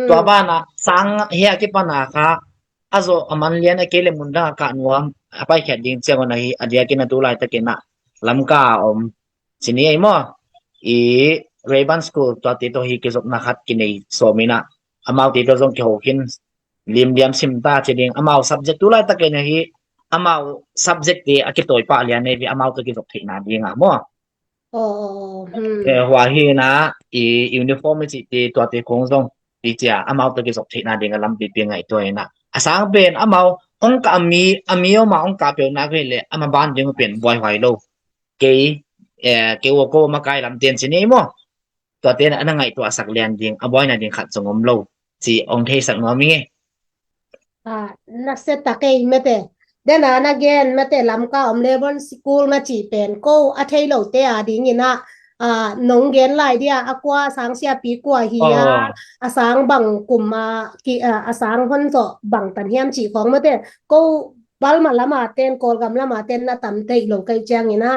Tua bana sang hia kipana kha a zo a man lian a kei le mun danga kah nuam a paikhiat ding ciang on a hi a diakin a tu laitakin a Lamka a om ci ni ei maw i Rayburn School tuate tawh hi kizopna khat kinei sawmin a amaute tawh zong kiho khin limliam sim ta ci ding amau subject tu laitakin a hi amau subject te a kitawi pah lian nei vi amau tawh kizop theihna ding a maw. Hua hi na i uniform i cihte tuate kong zong i cia amau tawh kizop theihna ding a lampi pi ngaihtuah in a a sang pen amau ong ka a mi a mi oma ong ka peuhna ve le ama ban ding pen buaihuai lo. Kei kei ua ko makai lamten ci ni maw. Tuate na na ngaihtuahsak lian ding a buaina ding khat zong om lo ci ong theisak nuam i nge. Nasia tak ei mate dena na gen mate Lamka om Rayburn School na ci pen ko a thei lote a dingin a nong gen lai dia a kua sang siapi kua hi a a sang bang kum a a sang hon zawh bang tan hiam ci khong mate ko Balma lama ten Kawlgam lama ten na tam theih lo kai ciangin a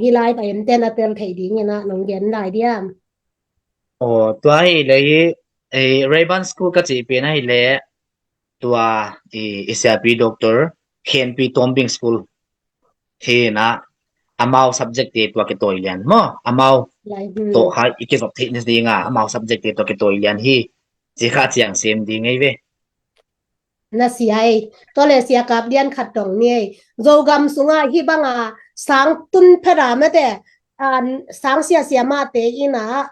hi lai ba en ten a tel thei dingin a nong gen lai diam. Aw tua hi le hi Rayburn School ka cih pen ahih leh tua i, i siapi Doctor Khenpi Tombing School hi-in ah, amau subject te tua kitawi lian maw, amau tawh kha i kizop theih nading a amau subject te tua kitawi lian hi, ci kha ciang sem ding ei ve. Na sia ei. Tua leh sia kap lian khat dong ni ei. Zogam sungah hih banga sang tun phet a mate, sang sia siamahte in ah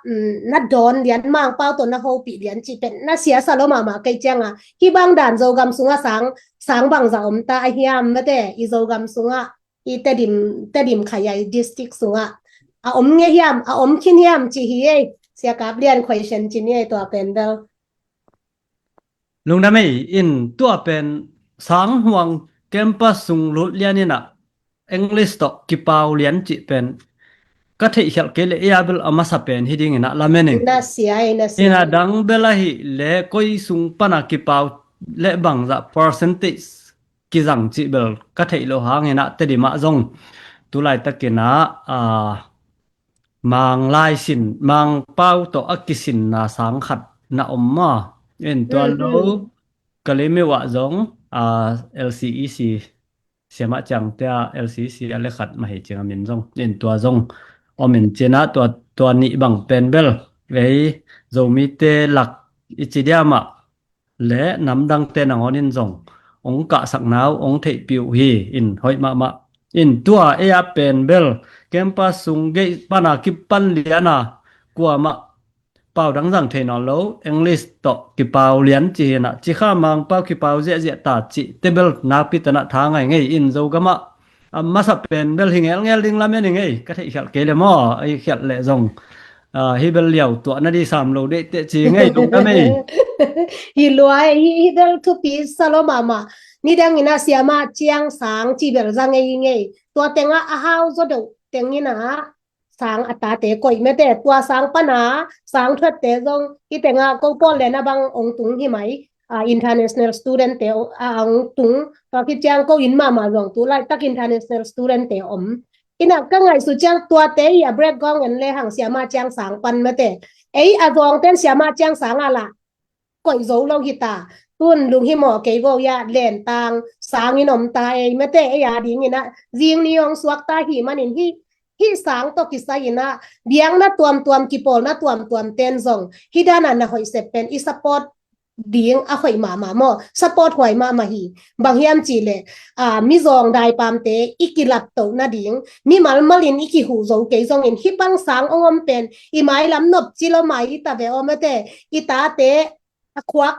na dawn lian, Mangpau tawh na hopih lian cih pen na sia sa lo mahmah kei cianga, hih bang dan Zogam sungah sang, sang bangzah om ta a hiam mate, i Zogam sungah, i Tedim, Tedim Khayai district sungah a om ngei hiam, a om khin hiam cih hi ei. Sia kap lian question ci ni ei tua pen bel. Lungdam ei. In tua pen sang huang campus sung lut lian in ah English tawh kipau lian cih pen ka theihkhialh kei leh ei a bel a masa pen hi ding in ah lamen ing. Na sia ei, na sia. In a dang bel ahih leh koi sung pana kipau leh bangzah percentage kizang cih bel ka theih loh hangin ah Tedim ah zong tu laitakin ah, ah, Mang lai sin, Mangpau tawh a kisinna sang khat na om maw. In tua lo Kalemyo ah zong, ah, L C E C, siamah ciangte ah L C E C a le khat mah hi ciang a min zong. In tua zong om in cin ah tua, tua nih bang pen bel ei Zomite lak i ci diam ah le namdangte nangawn in zong ong kahsakna uh ong theihpih uh hi. In hoih mahmah. In tua ei a pen bel campus sung gate pana kipan lian a, kuamah pau dang zang thei nawn lo, English tawh kipau lian ci hi in ah, ci kha Mangpau kipau ziahziah ta cihte bel nakpi tan ah tha ngai ngei. In Zogam ah a masa pen bel hi ngelngel ding lamen ing ei, ka theihkhialh kei leh maw, ei khialh leh zong, ah, hih bel liau tuah na di sam lo deih teh ci ngei, lungdam ei. Hi lua ei, hih, hih bel thupi sa lo mahmah. Nidang in ah siamah ciang sang ci bel za ngei ngei. Tua teng ah a hau zaw deuh teng in ah sang a tate koih mate, tua sang pana sang thuatte zong hih teng ah ko pawl le na bang ong tung hi mai. Ah, international student te, ah, ong tung, tua khit ciang ko inn mahmah zong tu laitak international student te om. In ah ka ngaihsut ciang tuate i a break gawng en le hang siamah ciang sang pan mate. Ei a zawngten siamah ciang sang a lah koih zo lo hi ta. Tun lunghimawh kei vo ia, lentang sangin om ta ei mate, ei a dingin ah zing ni ong suak ta hi manin hih, hih sang tawh kisai in ah biakna tuamtuam, kipawlna tuamtuam ten zong hih dan a na hoih sep pen i support ding a hoih mahmah maw, support huai mahmah hi. Bang hiam cih leh, ah, mizawng daipamte i kilaptoh nading, mimal malin i kihuh zo kei zongin hih bang sang ong om pen i mailam nop ci lo mai ta ve aw mate, i tate a khuak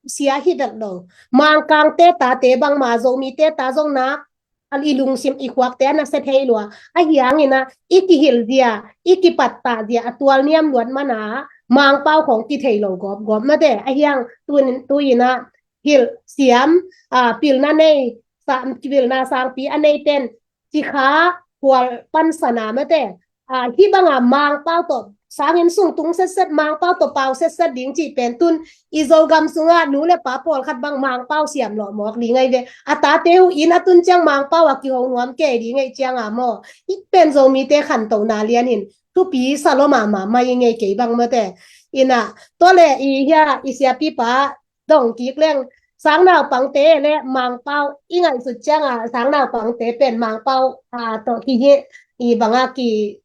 sia hi vet lo. Mangkangte tate bangma Zomite ta zong nak a, i lungsim i khuakte a na sia thei lua. A hiangin ah i kihilh zia, i kipattah zia a tual niam luat mana Mangpau khong kithei lo gawpgawp mate. A hiang tuin, tuin ah hilh siam, ah, pilna nei, sa-, pilna sangpi a nei ten ci kha khual pansana mate. Ah, hih banga Mangpau tawh sangin sung tung setset, Mangpau tawh pau setset ding cih pen tun i Zogam sungah nu le pa pawlkhat bang Mangpau siam lawh mawk ding ahi ve. A tate uh inn a tun ciang Mangpau a kiho nuam kei ding ahi cianga maw, hih pen Zomite khantohna lianin thupi sa lo mahmah mai ngei kei bang mate. In ah tua le i hia i siapipa dong kik leng, sang naupangte le Mangpau i ngaihsut cianga sang naupangte pen Mangpau, ah, tawh kihi, i banga ki,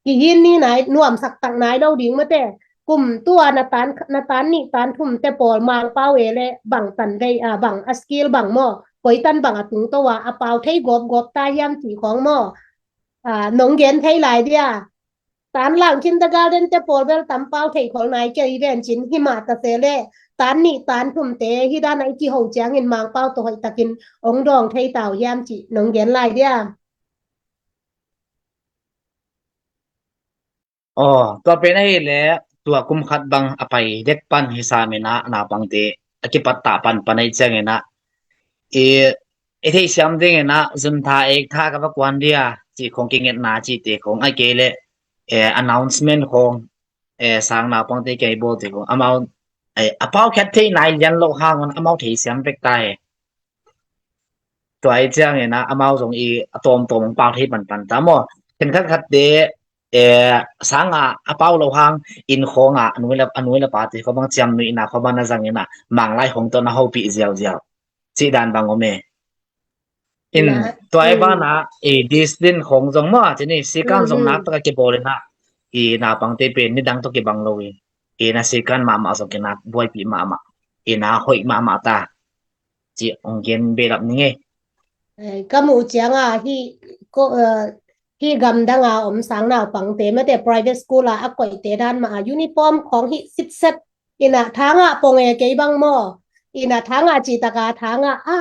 kihin ni nai, nuamsak tak nai lo ding mate. Kum tua na tan, na tan nih tan thumte pawl Mangpau e le bang tan vei, ah, bang a skill bang maw, koi tan bang a tungto a, a pau thei gawpgawp ta hiam cih khong maw, ah, nong gen thei lai dia. Tan lang kindergarten te pawl bel tam pau thei khol nai kei ven cin, himah ta se le tan nih tan thumte hih dan a i kiho ciangin Mangpau tawh hoihtakin ong dawng thei ta uh hiam cih nong gen lai dia. Aw, tua pen ahih leh tua kum khat bang a pai dek pan hi sam in ah, naupangte a kipattah panpan ahih ciangin ah, i, i theihsiam dingin ah zuntha eiktha ka va kuan dia cih khong, kingetna cihte khong, ahih kei leh, eh, announcement khong, eh, sang naupangte kiang i bawlte khong amau, eh, a paukhiat theih nai lian loh hang un amau theisiam vek ta hi. Tua ahih ciangin ah amau zong i a tawmtawm hong pau thei panpan ta maw. Khenkhat khatte eh, sanga a pau lo hang, inn khawngah a nu le, a nu le pate khawng bang ciamnuihna khawng bang na zangin ah, Manglai khawng tawh na hopih ziauziau cih dan bang om e. In, tua i banah, i, discipline khawng zong maw, ci ni, sikan zong naktak a kibawl in ah, i, naupangte pen nidang tawh kibang lo in, i, na sikan mahmah zong kinak buaipih mahmah, i, na hoih mahmah ta, ci hong gen behlap ning e. Eh, ka muh cianga hi, ko, eh, hi gamdanga om sang naupangte mate private school a a koihte dan mah a uniform khawng hi sitset in ah, thangah pong e kei bang maw, in ah thangah cihtaka thangah a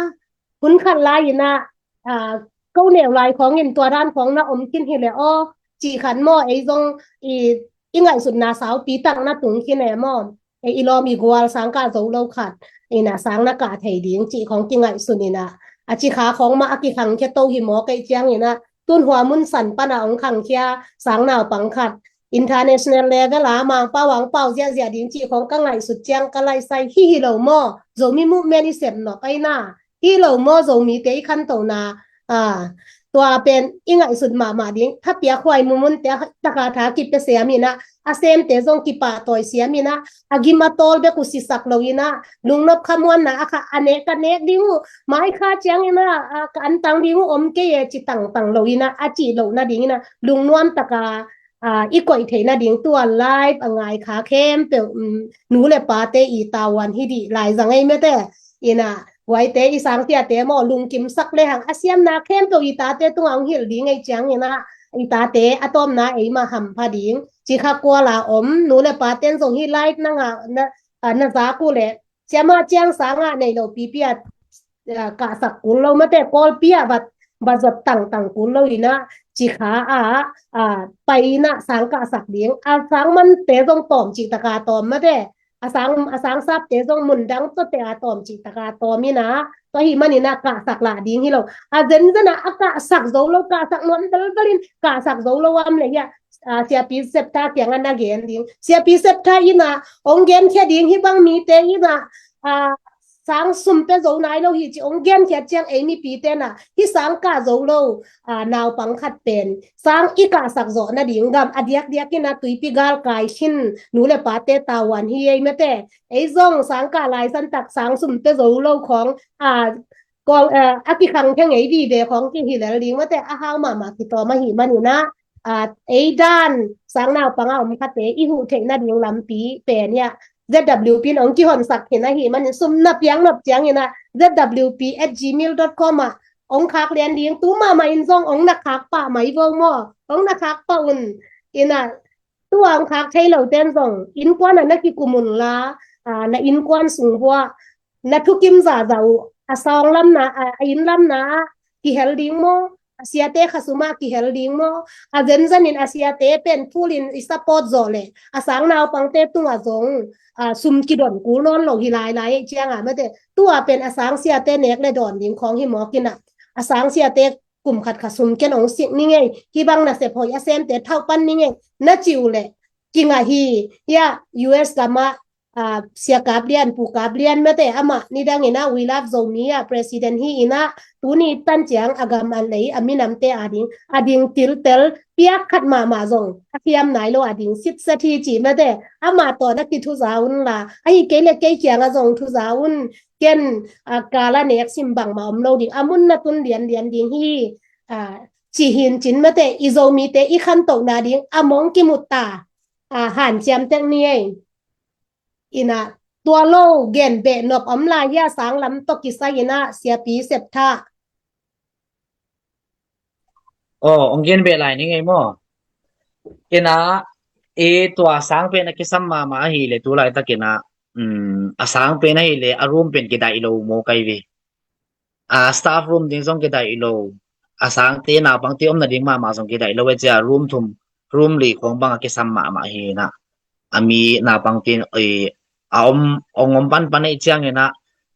hun khat lai in ah, a, ko neu lai khawngin tua dan khawng na om khin hi le aw, cih khat maw, ei zong i, i ngaihsutna saupi tak na tung khin e maw. Ei i lawm i gual sang kah zo lo khat in ah sang na kah thei ding cih khawng kingaihsun in ah, a cikha khawng mah a kikhangkhia to hi maw, kei ciangin ah tun hua mun san pana hong khangkhia sang naupang khat international level a Mangpau Angpau ziahziah ding cih khawng ka ngaihsut ciang ka laisai hi hi lo maw, Zomi movement i sep nawk aina hi lo maw, Zomite i khantona, a, tua pen i ngaihsut mahmah ding. Thapiak huai mumunte taka tha kipia siam in ah, a semte zong kipahtawi siam in ah, a gim a tawl bek uh sisak lo in ah, lungnop khamuanna a kha a nek ka nek ding uh, mai kha ciangin ah, a, ka antang ding uh om kei e ci tangtang lo in ah, a cih loh nadingin ah, lungnuam taka, a, i koih theih nading tua live a ngai kha khempeuh, um, nu le pate i tavuan hi dih lai zang ei mate. In ah, huaite i sangsiate maw, lungkimsak lehang a siamna khempeuh i tate tungah hong hilh ding ei ciangin ah, i tate a tawpna ei mah hampha ding. Cikha kuala om, nu le paten zong hi live na nga, na, a, na zak uh leh, ciamah ciang sangah nei lo pipi ah, a, kahsak kul lo mate, kawlpi ah va, va zot tangtang kul lo in ah, cikha ah, a, pai in ah sang kahsak ding. A sang mante zong tawm cihtaka tawm mate, a sang, a sang sapte zong mundang tawte a tawm cihtaka tawm in ah, tua hi manin ah kahsak lah ding hi lo. A zenzen ah a kahsak zo lo, kahsak nuam belbel in kahsak zo lo am le hi ah, a, siapi septha kiangah na gen ding. Siapi septha in ah hong genkhia ding hi bang mite in ah, a, sang sum pia zo nai lo hi ci hong genkhia ciang ei mipite in ah hi sang kah zo lo, a, naupang khat pen sang i kahsak zawh nading gam a diakdiak in ah tuipi galkai khin nu le pate tavuan hi ei mate. Ei zong sang kah laisan tak sang sum pia zo lo khawng, a, kawng, a, a kikhangkhia ngei vive khawng kihi lel ding mate, a hau mahmah kitawm ahi manin ah, a, ei dan sang naupang a om khate i huh theih nading lampi pen hi ah, Z W P in hong kihonsak khin ahi manin sum na piak nop ciangin ah Z W P at gmail dot com ah hong khak lian ding. Tu mahmah in zong hong na khak pah mai vo maw, hong na khak pah un. In ah, tua hong khak thei loten zong innkuan ah na kikum un la, a, na innkuan sung vuah na thukim zahzah uh a sawng lamna, a, a inn lamna ah kihel ding maw, a siate khasum ah kihel ding maw, a zenzen in a siate pen phul in i support zawh leh a sang naupangte tungah zong, a, sum kidon kul nawn lo hi lailai ei ciangah mate, tua pen a sang siate nek le dawn ding khawng hi mawk in ah, a sang siate kum khat kha sum ken hong sik ning ei, hi bang nasep hoih a semte thauh pan ning ei na ci uh leh kingah hi. Hi ah, U S gamah, a, Sia Kap Lian, Pu Kap Lian mate, amah nidang in ah We Love Zomi ah president hi in ah, tuni tan ciang a gam a lei a minamte a ding, a ding tiltel piak khat mahmah zong a thiam nai lo a ding sitset hi ci mate, amah tawh na kithuza un la, ahi kei le kei kiangah zong thuza un. Ken, a, kala nek sim bangmah om lo ding, a mun na tun lianlian ding hi, a, ci hin cin mate, i Zomite i khantohna ding a mong kimut ta, a, hanciam tek ni ei. In ah, tua lo gen beh nop om lai hi a, sang lam tawh kisai in ah, siapi septha. Aw, hong gen beh lai ning ei maw. In ah, i tua sang pen a kisam mahmah ahi le tu laitakin ah, um, a sang pen ahi le a room pen kidaih lo maw kai ve. A, staff room ding zong kidaih lo. A sangte naupangte om nading mahmah zong kidaih lo e cia, room thum, room li khawng bang a kisam mahmah hi in ah, a mi naupangte in, i, a om, hong om panpan ei ciangin ah,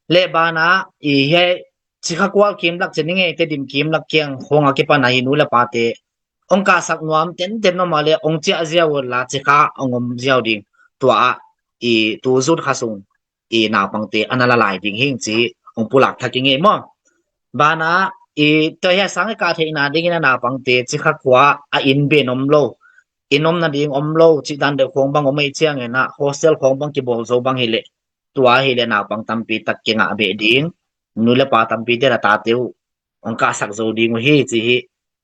leh banah, i, hiai, cikha kual kim lak ci ning ei, Tedim kim lak kiang khawng a kipan ahi nu le pate hong kahsak nuam tenten om a le hong ciah ziau uh la, cikha hong om ziau ding. Tua ah, i, tu zut kha sung, i, naupangte a na la lai ding hing ci hong pulak thak i ngei maw. Banah, i, tua hi a sang i kah theihna dingin a naupangte cikha khua a inn ben om lo, inn om nading om lo cih dan deuh khawng bang om ahih ciangin ah hostel khawng bang kibawl zo bang hileh, tua hileh naupang tampi tak kingah beh ding, nu le pa tampi te a tate uh hong kahsak zo ding uh hi, ci hi.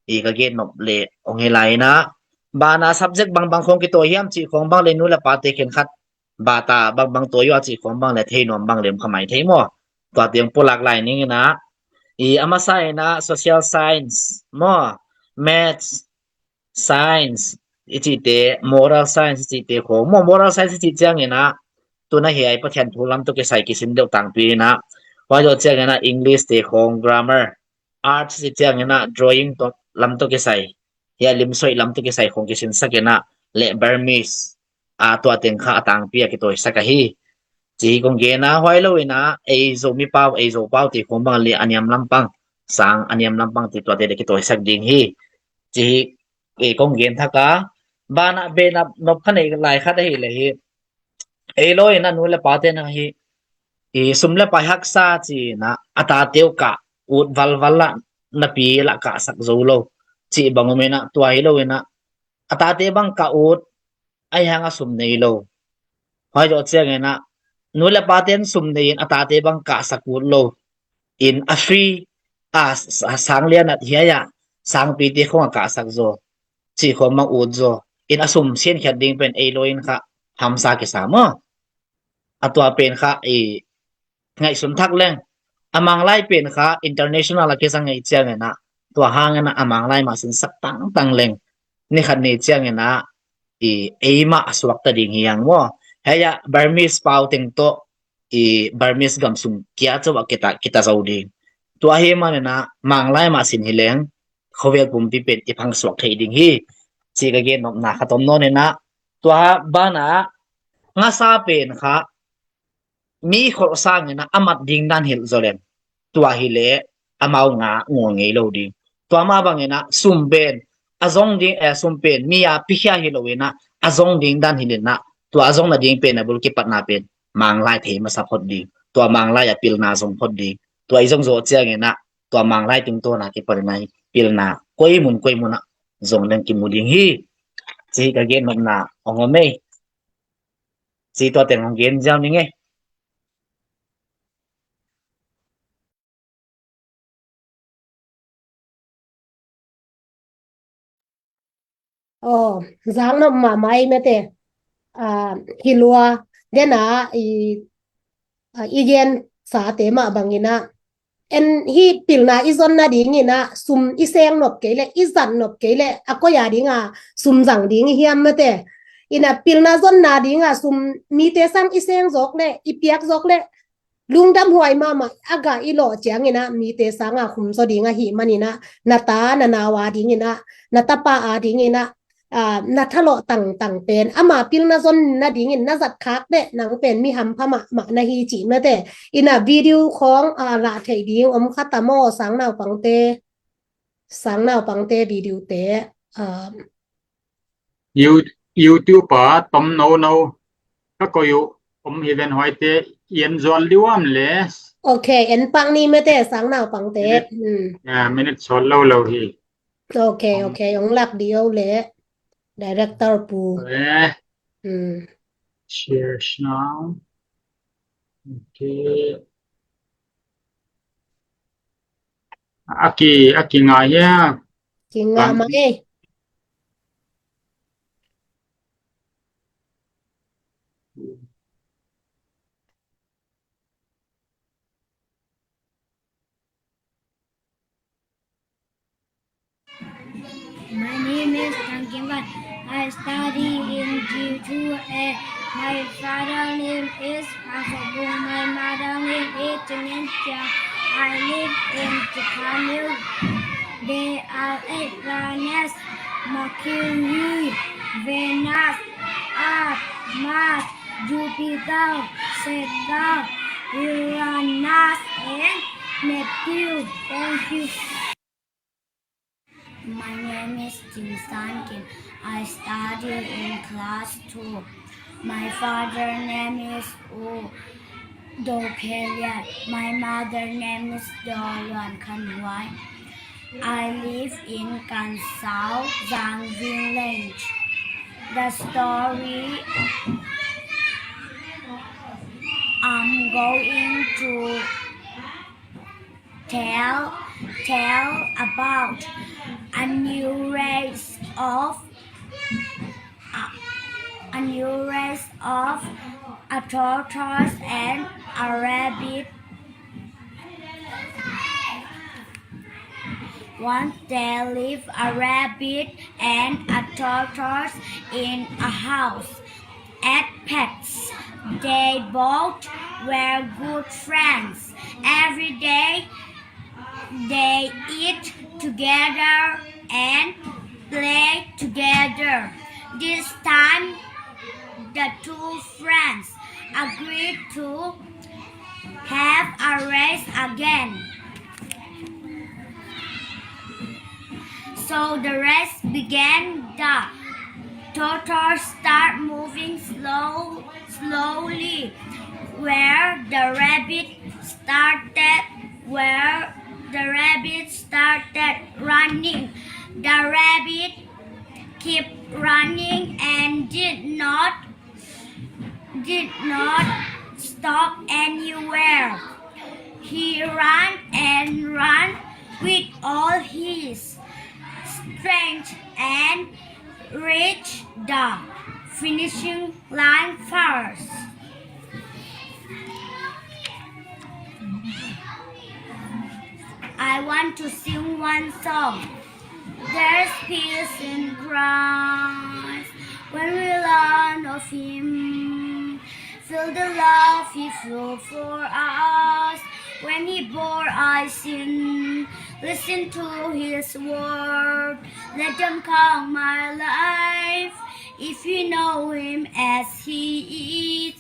I ka gen nop le hong hi lai in ah, bana subject bangbang khawng kitawi hiam cih khawng bang le nu le pate khenkhat bata bangbang tawi uh a cih khawng bang le thei nuam bang le om kha mai thei maw. Tua teng pulak lai ning in ah, i a masa in ah social science maw, maths, science i cihte, moral science i cihte khawng maw, moral science i cih ciangin ah, tuna hiai Pathian thu lam tawh kisai kisin deuh tangpi in ah, huai zawh ciangin ah English te khawng, grammar, arts i cih ciangin ah drawing tawh, lam tawh kisai, hiai limsoih lam tawh kisai khawng kisinsak in ah, le Burmese, a tua teng kha a tangpi a kitawisak ahi. Ci hi kong gen a, huai lo in ah ei Zomi pau, ei Zo pau te khawng bang le a niam lampang, sang a niam lampang te tuate le kitawisak ding hi. Ci hi, ei kong gen thak a, bana bena nop kha nei lai khat ahi le hi. Ei lo in ah nu le pate na hi, i sum le pai haksa ci in ah a tate uh kah ut valval lah, napi lah kahsak zo lo cih bang om in ah, tua hi lo in ah a tate bang kah ut, ahih hang a sum nei lo. Huai zawh ciangin ah nu le pate in sum nei in a tate bang kahsak ut lo. In a free, a s-, a sang lian ah hiai ah sangpi te khawng a kahsak zaw, cih khawng bang ut zaw. In a sum siankhiat ding pen ei lo in kha hamsa kisa maw. A tua pen kha i ngaihsun thak leng, a Manglai pen kha international a kizang ahih ciangin ah, tua hangin ah a Manglai mah sinsak tangtang leng, ni khat ni ciangin ah i ei mah a suakta ding hi hang maw. Hiai ah Burmese pau teng tawh i Burmese gam sung kia chauh ah kita, kita zo ding. Tua hi manin ah Manglai mah sin hi leng, khovel pumpi pen i phang suak thei ding hi, ci ka gen nopna khat om nawn in ah, tua bana ngasa pen kha mi kholh sangin ah a mat ding dan hilh zaw leng, tua hileh amau nga ngaw ngei lo ding. Tua mah bangin ah sum pen a zong ding, eh, sum pen mi a pikhia hi lo in ah a zong ding dan hilh in ah, tua a zong nading pen a bul kipatna pen Manglai thei masa phot ding, tua Manglai a pilna zong phot ding. Tua i zong zawh ciangin ah tua Manglai tungtawn a kipan in ah pilna koi mun koi mun ah zong leng kimu ding hi, ci hi ka gen nopna hong om ei. Ci, tua teng hong gen ziau ning ei. Aw, zak nop mahmah ei mate. Ah, hi lua, den a i, ah, i gen sate mah bangin ah, en hi pilna i zon nadingin ah sum i seng nop kei leh, i zat nop kei leh, a koi a ding a sum zang ding i hiam mate. In ah pilna zon nading a sum mite sang i seng zawk leh, i piak zawk leh, lungdam huai mahmah, a gah i lawh ciangin ah mite sang a khum zaw ding ahih manin ah, na ta na nau a dingin ah, na tapa a dingin ah, ah, na thalawh tangtang pen ama pilna zon nadingin na zat khak leh nang pen mi hampha mahmah na hi ci mate. In ah video khawng, ah, lah theih ding om kha ta maw, sang naupangte, sang naupangte video te, ah, You-, YouTube ah tom no no ka koih uh om hi ven, huaite i en zual diam le. Ok, en pak ni mate, sang naupangte. Minute, hmm, ah, minute sawt lo lo hi. Ok, om, ok, hong lak dih o le. Director pu. Eh. Hmm. Share now. Ok. A ki, a kingah hia? Kingah mah ei. My name is Thang Kim Vat. I study in G two A. My father name is Pham Sot Bung. My mother name is Chin Ngen Chia. I live in Japan. There are eight planets: Mercury, Venus, Earth, Mars, Jupiter, Saturn, Uranus, and Neptune. Thank you. My name is Jin San Kim. I study in class two. My father name is U Do Khe Lian. My mother name is Do Luan Khan Huai. I live in Kan Sau, Zang Village. The story I'm going to tell tell about a new race of a, a new race of a tortoise and a rabbit. Once there lived a rabbit and a tortoise in a house as pets. They both were good friends. Every day they eat together and play together. This time, the two friends agreed to have a race again. So the race began. The tortoise started moving slow, slowly, where the rabbit started, where the rabbit started running. The rabbit kept running and did not did not stop anywhere. He ran and ran with all his strength and reached the finishing line first. I want to sing one song. There's peace in Christ when we learn of Him. Feel the love He felt for us when He bore our sin. Listen to His word. Let them count my life if you know Him as He is.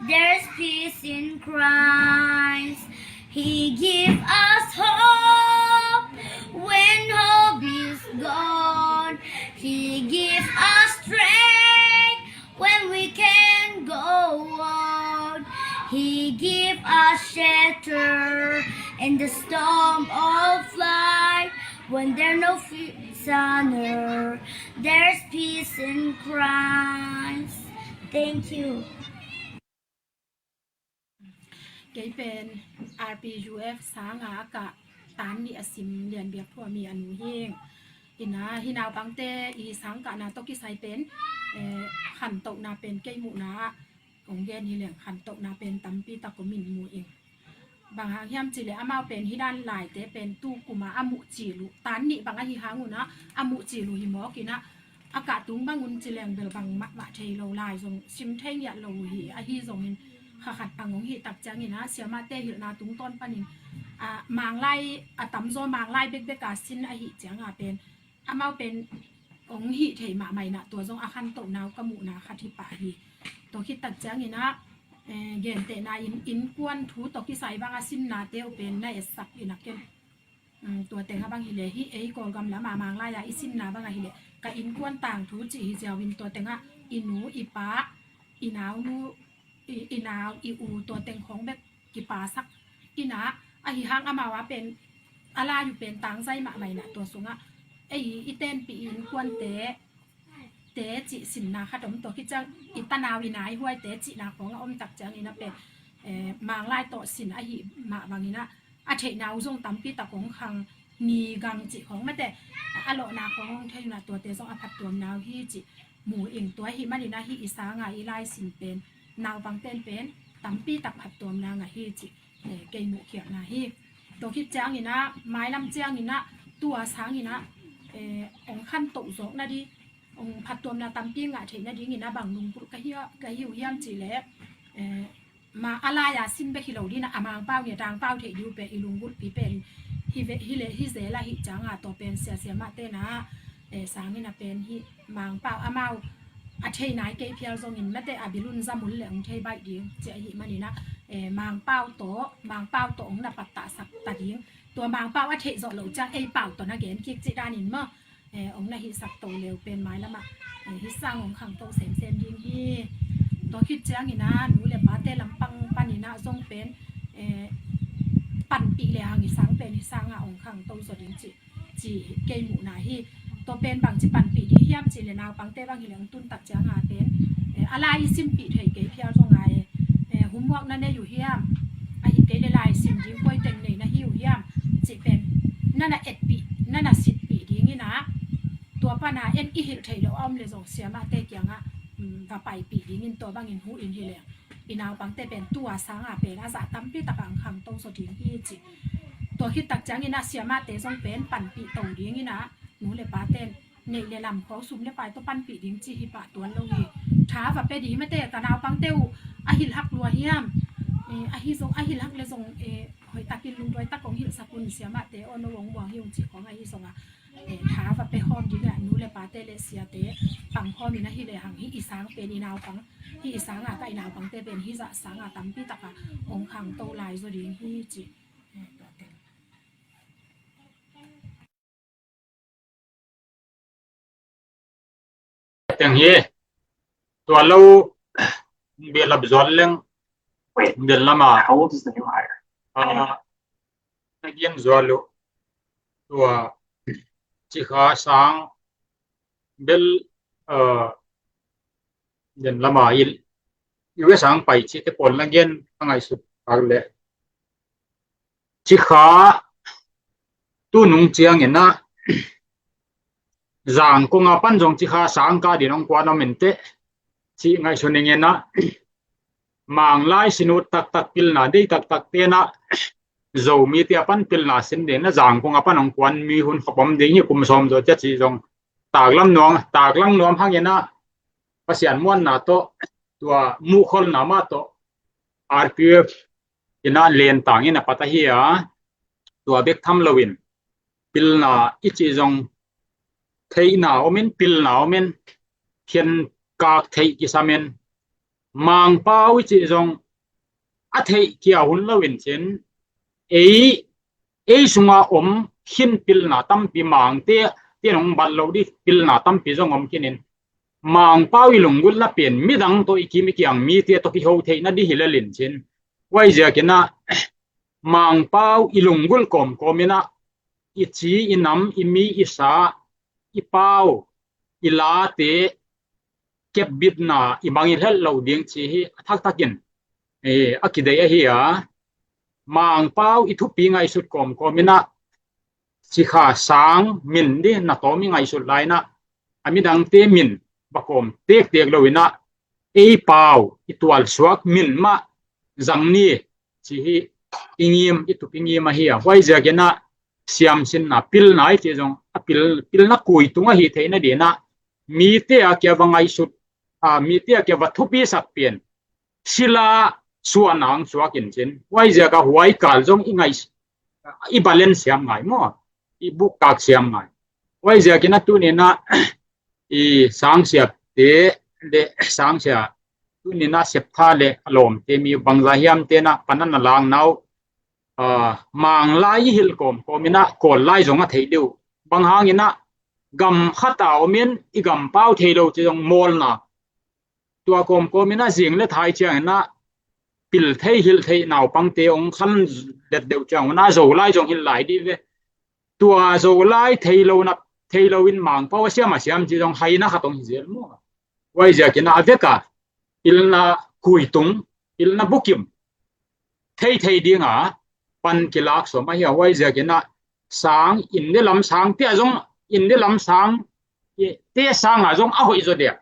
There's peace in Christ. He gives us hope when hope is gone. He gives us strength when we can go on. He gives us shelter in the storm of life when there no fears are near. There's peace in Christ. Thank you. Kei pen R P U F sanga a kah tan nih a sim Lian Biak Thua mi a nu hi ing. Ina hi naupangte i sangkahna tawh kisai pen, eh, khantohna pen kei muhna ah kong gen hi leng khantohna pen tampi tak om in mu ing. Bang hang hiam cih leh amau pen hi dan laite pen tu kuma a muh cil uh tan nih bang ahi hang un ah a muh cil uh hi mawk in ah a kah tung bang un ci leng bel bang mahmah thei lo lai zong sim thei ngiat lo uh hi. Ahi zongin kha khat bang hong hih tak ciangin ah siamahte hilhna tungtawn panin, ah, Manglai a tamzaw Manglai bekbek a sin ahih cianga pen amau pen hong hih thei mahmah in ah tua zong a khantohna uh ka muhna khat hi pah hi. Tua khit tak ciangin ah, eh, gentehna in innkuan thu tawh kisai bang a sinnate uh pen na etsak in ah ken, um, tua teng ah bang hileh hih ei Kawlgam lam a Manglai a i sinna bang ahileh ka innkuan tangthu cih hi ziau in tua teng ah i nu i pa i naunu i, i nau i u tua teng khawng bek kipasak in ah ahi hang amau a pen a lai uh pen tangzai mahmah in ah tua sungah ei i tenpih i innkuante te cih sinna khat om. Tua khit ciang i tanau i naihuaite cihna khawng a om tak ciangin a pen, eh, Manglai tawh sin ahi mah bangin ah a theihna uh zong tampi tak hong khang ni gang cih khawng mate a lawhna khawng hong thei un ah tuate zong a phattuamna uh hi cih mu ing. Tua ahih manin ah hih i sanga i lai sin pen naupangten pen tampi tak phattuamna ngah hi cih, eh, kei muhkhiatna hi. Tua khit ciangin ah mailam ciangin ah tua sangin ah, eh, hong khantoh zawk nading hong phattuamna tampi ngah theih nadingin ah bang lunggulh ka hi, ka hi uh hiam cih leh, eh, ma a lai a sin bek hi lo ding ah a Mangpau nih a Tangpau theih ding uh pen i lunggulhpi pen hi ve, hi leh hi zel ahih cianga tua pen sia siamahte na, eh, sangin a pen hih Mangpau amau a thei nai kei phial zongin mate a bilun zamul le hong thei baih ding ci ahih manin ah, eh, Mangpau tawh Mangpau tawh hong na pattahsak ta ding. Tua Mangpau a theih zawh loh ciang ei pau tawh na gen kik cih danin maw, eh, hong na hihsak to leu pen mailam ah, eh, hih sang hong khangto semsem ding hi. Tua khit ciangin ah nu le pate lampang panin ah zong pen, eh, panpih le hang hih sang pen hih sanga hong khangto zaw ding cih, cih kei muhna hi. Tua pen bangci panpih ding hiam cih le naupangte bang hi le hong tun tak cianga pen, eh, a lai i simpih thei kei phial zong a, eh, eh, homework na nei uh hiam, ahi kei le lai sim ding koi teng nei na hi uh hiam cih pen na na etpih, na na sitpih dingin ah, tua pana en i hilh theih loh a om le zong siamahte kiangah, um, va paipih dingin tua bangin hu in hi le i naupangte pen tua sanga pen a zah tampi takah ang khangto zaw ding hi ci. Tua khit tak ciangin ah siamahte zong pen panpih to dingin ah nu le paten neih le lam khawng sum le pai tawh panpih ding ci hi pah tuan lo hi. Tha va pe ding mate ka naupangte uh a hilhhak lua hiam? Eh, ahi zong, a hilhhak le zong, eh, hoih takin lungduai tak hong hilhsak un siamahte aw no hong muang hi ung cih khawng ahi zongah, eh, tha va pe khawm ding ah nu le pate le siate pang khawm in ahi le hang hi i sang pen i naupang, hi i sanga ka i naupangte pen hi zah sanga tampi takah hong khangto lai zaw ding hi ci. Eh, tua teng. Teng hi. Tua lo, behlap zual leng, bel lama, ah, na gen zual uh. Tua cikha sang bel, ah, den lama il, i we sang pai cite pawl na gen a ngaihsut tak le. Cikha tu nung ciangin ah Zangkong a pan zong cikha sang ka din hong kuan om inteh cih ngaihsun ing in ah, Manglai sinut taktak pilna dei taktak tenah Zomite a pan pilna sin ding na Zangkong a pan hong kuan mi hun khop om ding hi kum sawm zaw cia cih zong taklam nuam, taklang nuam hangin ah Pasian muanna tawh tua muhkholhna mah tawh R P F in ah lentang in a pat ahi a, tua bek tham loin pilna i cih zong theihna omin, pilna omin, khen kak theih kisamin, Mangpau i cih zong a theih kia hun loin cin, ei, ei sunga om khin pilna tampi Mangte, te nong bat lo di pilna tampi zong om khinin, Mangpau i lunggulhna pen midang tawh i kim i kiang mite tawh kiho theihna di hi lelin cin. Huai ziakin ah Mangpau i lunggulh kawmkawm in ah i ci, i nam, i mi, i sa, i pau, i late kepbitna i mangngilh het loh ding ci hi a thaktakin, eh, a kideih ahi a. Mangpau i thupi ngaihsut kawmkawm in ah cikha sang min di na tawm i ngaihsut lai in ah a midangte min va kawm tektek lo in ah ei pau i tualsuak min mah zang ni ci hi i ngim, i tup i ngim ahi a. Huai ziakin ah siamsinna pilna i cih zong a pil, pilna kuitung ahi theihna din ah mite a kia va ngaihsut, a, mite a kia va thupisak pian sila suahna ang suak in cin. Huai ziaka huai kal zong i ngaih, i balance siam ngai maw, i bukkak siam ngai. Huai ziakin ah tunin ah i sangsiate le sangsia tunin ah septha le a lawmte mi bangza hiamte na panan a lang nau, ah, Manglai i hilh kawmkawm in ah Kawllai zong a theih deuh. Bang hangin ah gam khat a omin i gam pau thei lo ci zong mawlna. Tua kawmkawm in ah zing le thai ciangin ah pil thei hilh thei naupangte hong khan let deuh ciangun ah Zolai zong hilh lai dih ve. Tua Zolai thei lo na, thei lo in Mangpau a siam a siam ci zong haina khat hong hi zel maw. Huai ziakin ah a vek a pilna kuitung, pilna bukim theithei ding a pan kilak sawm ahi a. Huai ziakin ah sang in de lam sang te a zong, in de lam sang te sang a zong a hoih zaw dia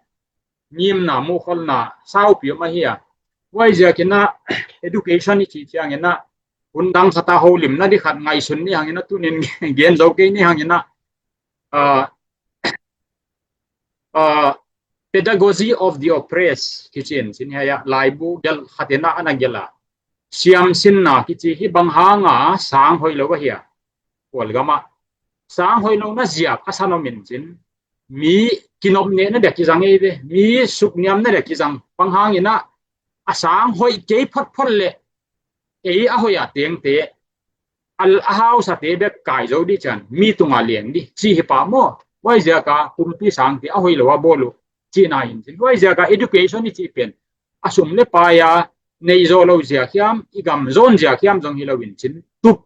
ngimna muhkholhna saupi om ahi a. Huai ziakin ah education i cih ciangin ah hun dang khat a holimna di khat ngaihsun ni hangin ah tunin gen zo kei ni hangin ah, ah, ah, Pedagogy of the Oppressed kici in cin hiai ah laibu gelh khat in ah ana gelh a, siamsinna kici hi bang hanga sang hoih lo ahi a. Kawlgam ah sang hoih lo na ziak a san om in cin, mi kinopnehna dia kizang ei ve, mi sukniamna dia kizang. Bang hangin ah a sang hoih kei photphot le ei a hoih a tengte, a, a hausate bek kai zo di cian mi tunga leng di ci hi pah maw. Huai ziaka kumpi sangte a hoih lo a bawl uh cihna in cin. Huai ziaka education i cih pen a sum le pai a neih zawh lo ziak hiam, i gam zawn ziak hiam zong hi lo in cin, tup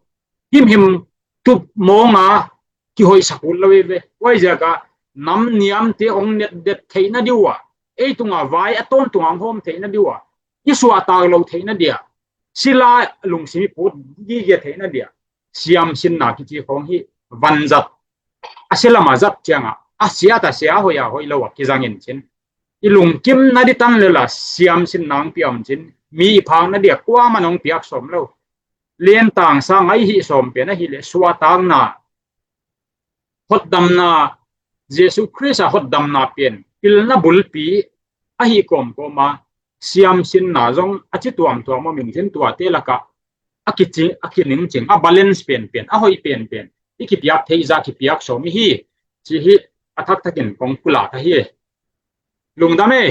himhim, tup mawnga kihoihsak ut lo hi ve. Huai ziaka nam niamte hong netdet theihna diu ah, ei tungah vai a tawntung hong hawm theihna diu ah, i suahtak loh theihna dia, sila lungsim i put gige theihna dia, siamsinna kici khawng hi vanzat, a sia lamah zat ciangah a sia ta sia hoih a hoih lo a kizangin cin, i lungkimna ditan lela siamsinna hong pia om cin, mi i phakna dia kuaman hong piak sawm lo. Lentang sang a i hih sawm pen ahileh suahtakna, hotdamna, Jesu Khrist a hotdamna pen pilna bulpi ahi kawmkawma siamsinna zong a ci tuamtuam om in cin, tuate lakah a kicing, a kiningcing, a balance penpen, a hoih penpen i kipiak theih zah kipiak sawm i hi, ci hi. A thaktakin kong pulak ahi. Lungdam ei.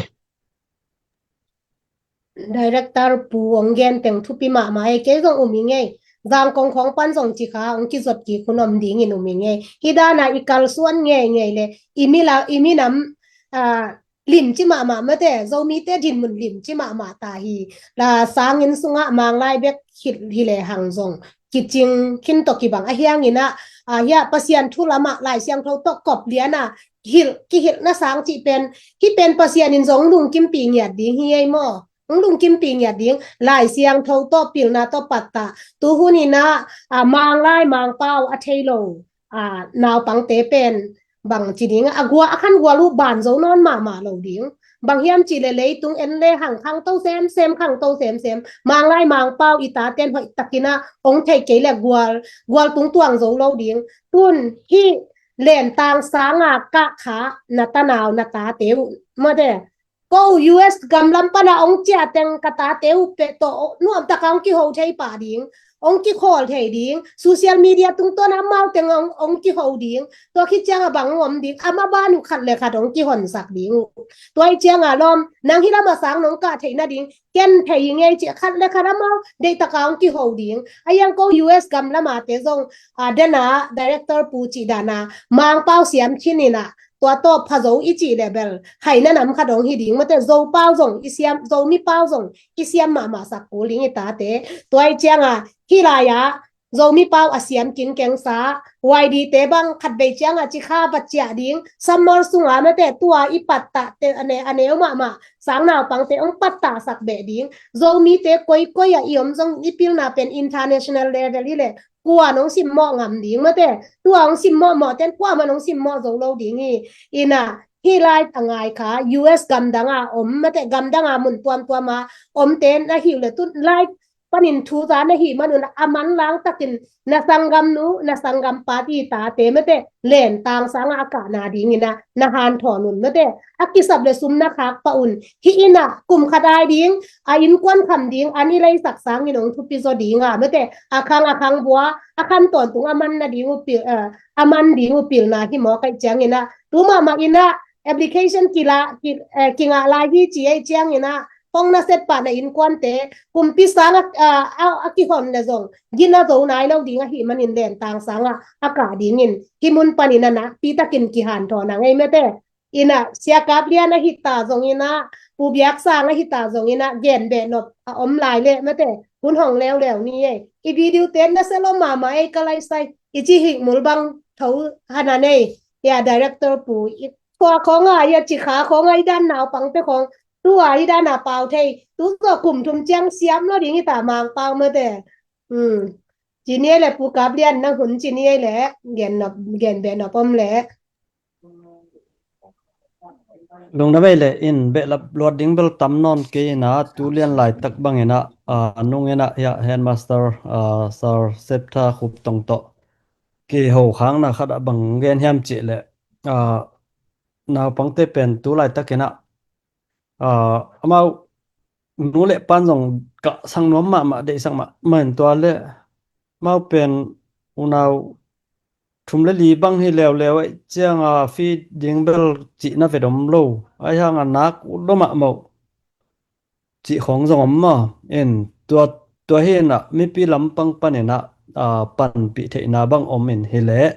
Director pu hong gen teng thupi mahmah ei, kei zong um hi ngei. Zangkong khawng pan zong ci kha hong kizot kik hun om dingin um hi ngei. Hih dana i kalsuan ngeingei le i mila, i minam, ah, limci mahmah mate, Zomite dinmun limci mahmah ta hi. La sanginn sungah Manglai bek khit hi le hang zong kicing khin tawh kibang a hiangin ah, ah, hiah Pasian thu lamah Lai Siangtho tawh kop liana hilh, kihilhna sang cih pen, hih pen Pasian in zong lungkimpi ngiat ding hi ei maw? Hong lungkimpi ngiat ding, Lai Siangtho tawh pilna tawh pattah. Tuhun inah, ah, Manglai Mangpau a thei lo, ah, naupangte pen bang ci ding, a gua, a khan gual uh ban zo nawn mahmah lo ding. Bang hiam cih le leitung en le hang khangto semsem, khangto semsem. Manglai Mangpau i taten hoih takinah hong thei kei le gual, gual tungtuang zo lo ding. Tun hih Lentang sanga kah kha na tanau na tate uh mate, ko U S gamlam pana hong ciah teng ka tate uh peh tawh nuamtaka hong kiho thei pah ding, hong kikhawl thei ding, social media tungtawn amau teng hong, hong kiho ding. Tua khit cianga bang hong om ding, ama ban uh khat le khat hong kihonsak ding uh. Tua hi cianga lawm, nang hih lama sang nong kah theih nading ken thei hi ngei cih khat le khat amau deihtaka hong kiho ding. A hiang ko U S gamlamate zong, ah, dena director pu cih dana Mangpau siam khin inah, tua tawh pha zo i cih le bel khaina nam khat hong hi ding mate, Zopau zong i siam, Zomipau zong i siam mahmah sak kul ding i tate. Tua hi cianga hih lai-ah Zomipau a siam kingkengsa Y D te bang khatvei cianga cikha va ciah ding, sammol sunga mate, tua i pattah te a ne, a neu mahmah sang naupangte hong pattah sak beh ding. Zomite koikoi ah i om zong i pilna pen international level hi le, kua nong simmawh ngam ding mate, tua hong simmawh mawh ten kuaman hong simmawh zo lo ding hi. Inah hih lai a ngai kha U S gamdanga om mate, gamdanga mun tuamtuama omte na hi uh le, tu lai panin thu za na hih manun a manlang takin na sanggamnu, na sanggampa i tate mate, Lentang sanga a kahna dingina na hanthawn un mate, a kisap le sum na khak pah un. Hih inah kum khat ai ding, a innkuan kham ding, an i leisak sangin hong thupi zaw dinga mate, a khang a khang bua, a khan tawntung a man nading uh pil, eh, a man ding uh pilna hi mawk aih ciangina, tu mahmah inah application kila, ki, eh, kingah lai hi ci aih ciangina, hong na set pah na innkuante kumpi sanga, ah, a, a kihon le zong gina zo nai lo ding ahih manin Lentang sanga a kah dingin hih mun panin a nakpi takin kihanthawn a ngei mate. Inah Sia Kap Lian a hita zongina, Pu Biak Sang a hita zongina, gen behnop a om lai le mate, hun hong leuleu ni ei. I video te na selo mahmah ei ka laisai. I ci hikmul bang tho hana nei. Ya director pu i khua khonga, ya cikha khonga, i dan naupangte khong tua i dana pau thei. Tu zaw kum thum ciang siam lo ding i ta Mangpau mate. Hmm. Ci ni ei le Pu Kap Lian nang hun ci ni ei le gen nop, gen behnop om le. Lungdam ei le, in behlap luat ding bel tam nawn kei ina, tu lian laitak bang ina, ah, nung ina, ya, headmaster, ah, Sir Septha Khup Tong tawh kiho khangna khat ah bang gen hiam cih le, ah, naupangte pen tu laitak ina, ah, amau nu le pan zong kah sang nuam mahmah, deihsak mahmah in tua le, amau pen unau thum le li bang hi leuleu aih cianga feeding bel cihna vet om lo. Aih hanga nak ut lo mahmah uh cih khong zong om maw. In tua, tua hi inah mipi lampang pan inah, ah, panpih theihna bang om in hi leh.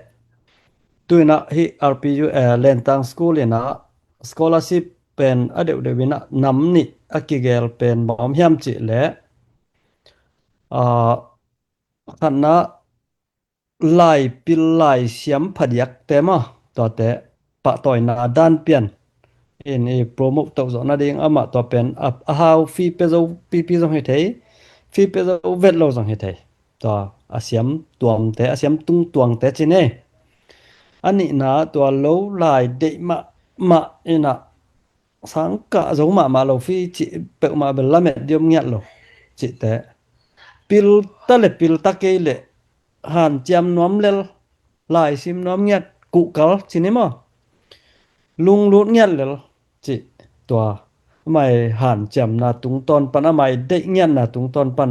Tu inah hih R P U, eh, Lentang School inah scholarship pen a deuhdeuh inah nam nih a kigel pen bang om hiam cih leh, ah, khatna laipil laisiam phadiakte maw, tuate. pahtawina dan pian in i promote toh zawh nading amah tua pen a, a hau fee pia zo pipi zong hi thei, fee pia zo vet lo zong hi thei. Tua a siam tuamte, a siam tung tuangte ci ne. A nihna tua lo lai deih mahmah inah sang kah zo mahmah lo fee cih peuhmah bel lamet diom ngiat lo cihte. Pilta le pilta kei le hanciam nuam lel, laisim nuam ngiat, kuhkal ci ni maw? Lunglut ngiat lel cih tua. Amai hanciamna tungtawn pan, amai deih ngiatna tungtawn pan,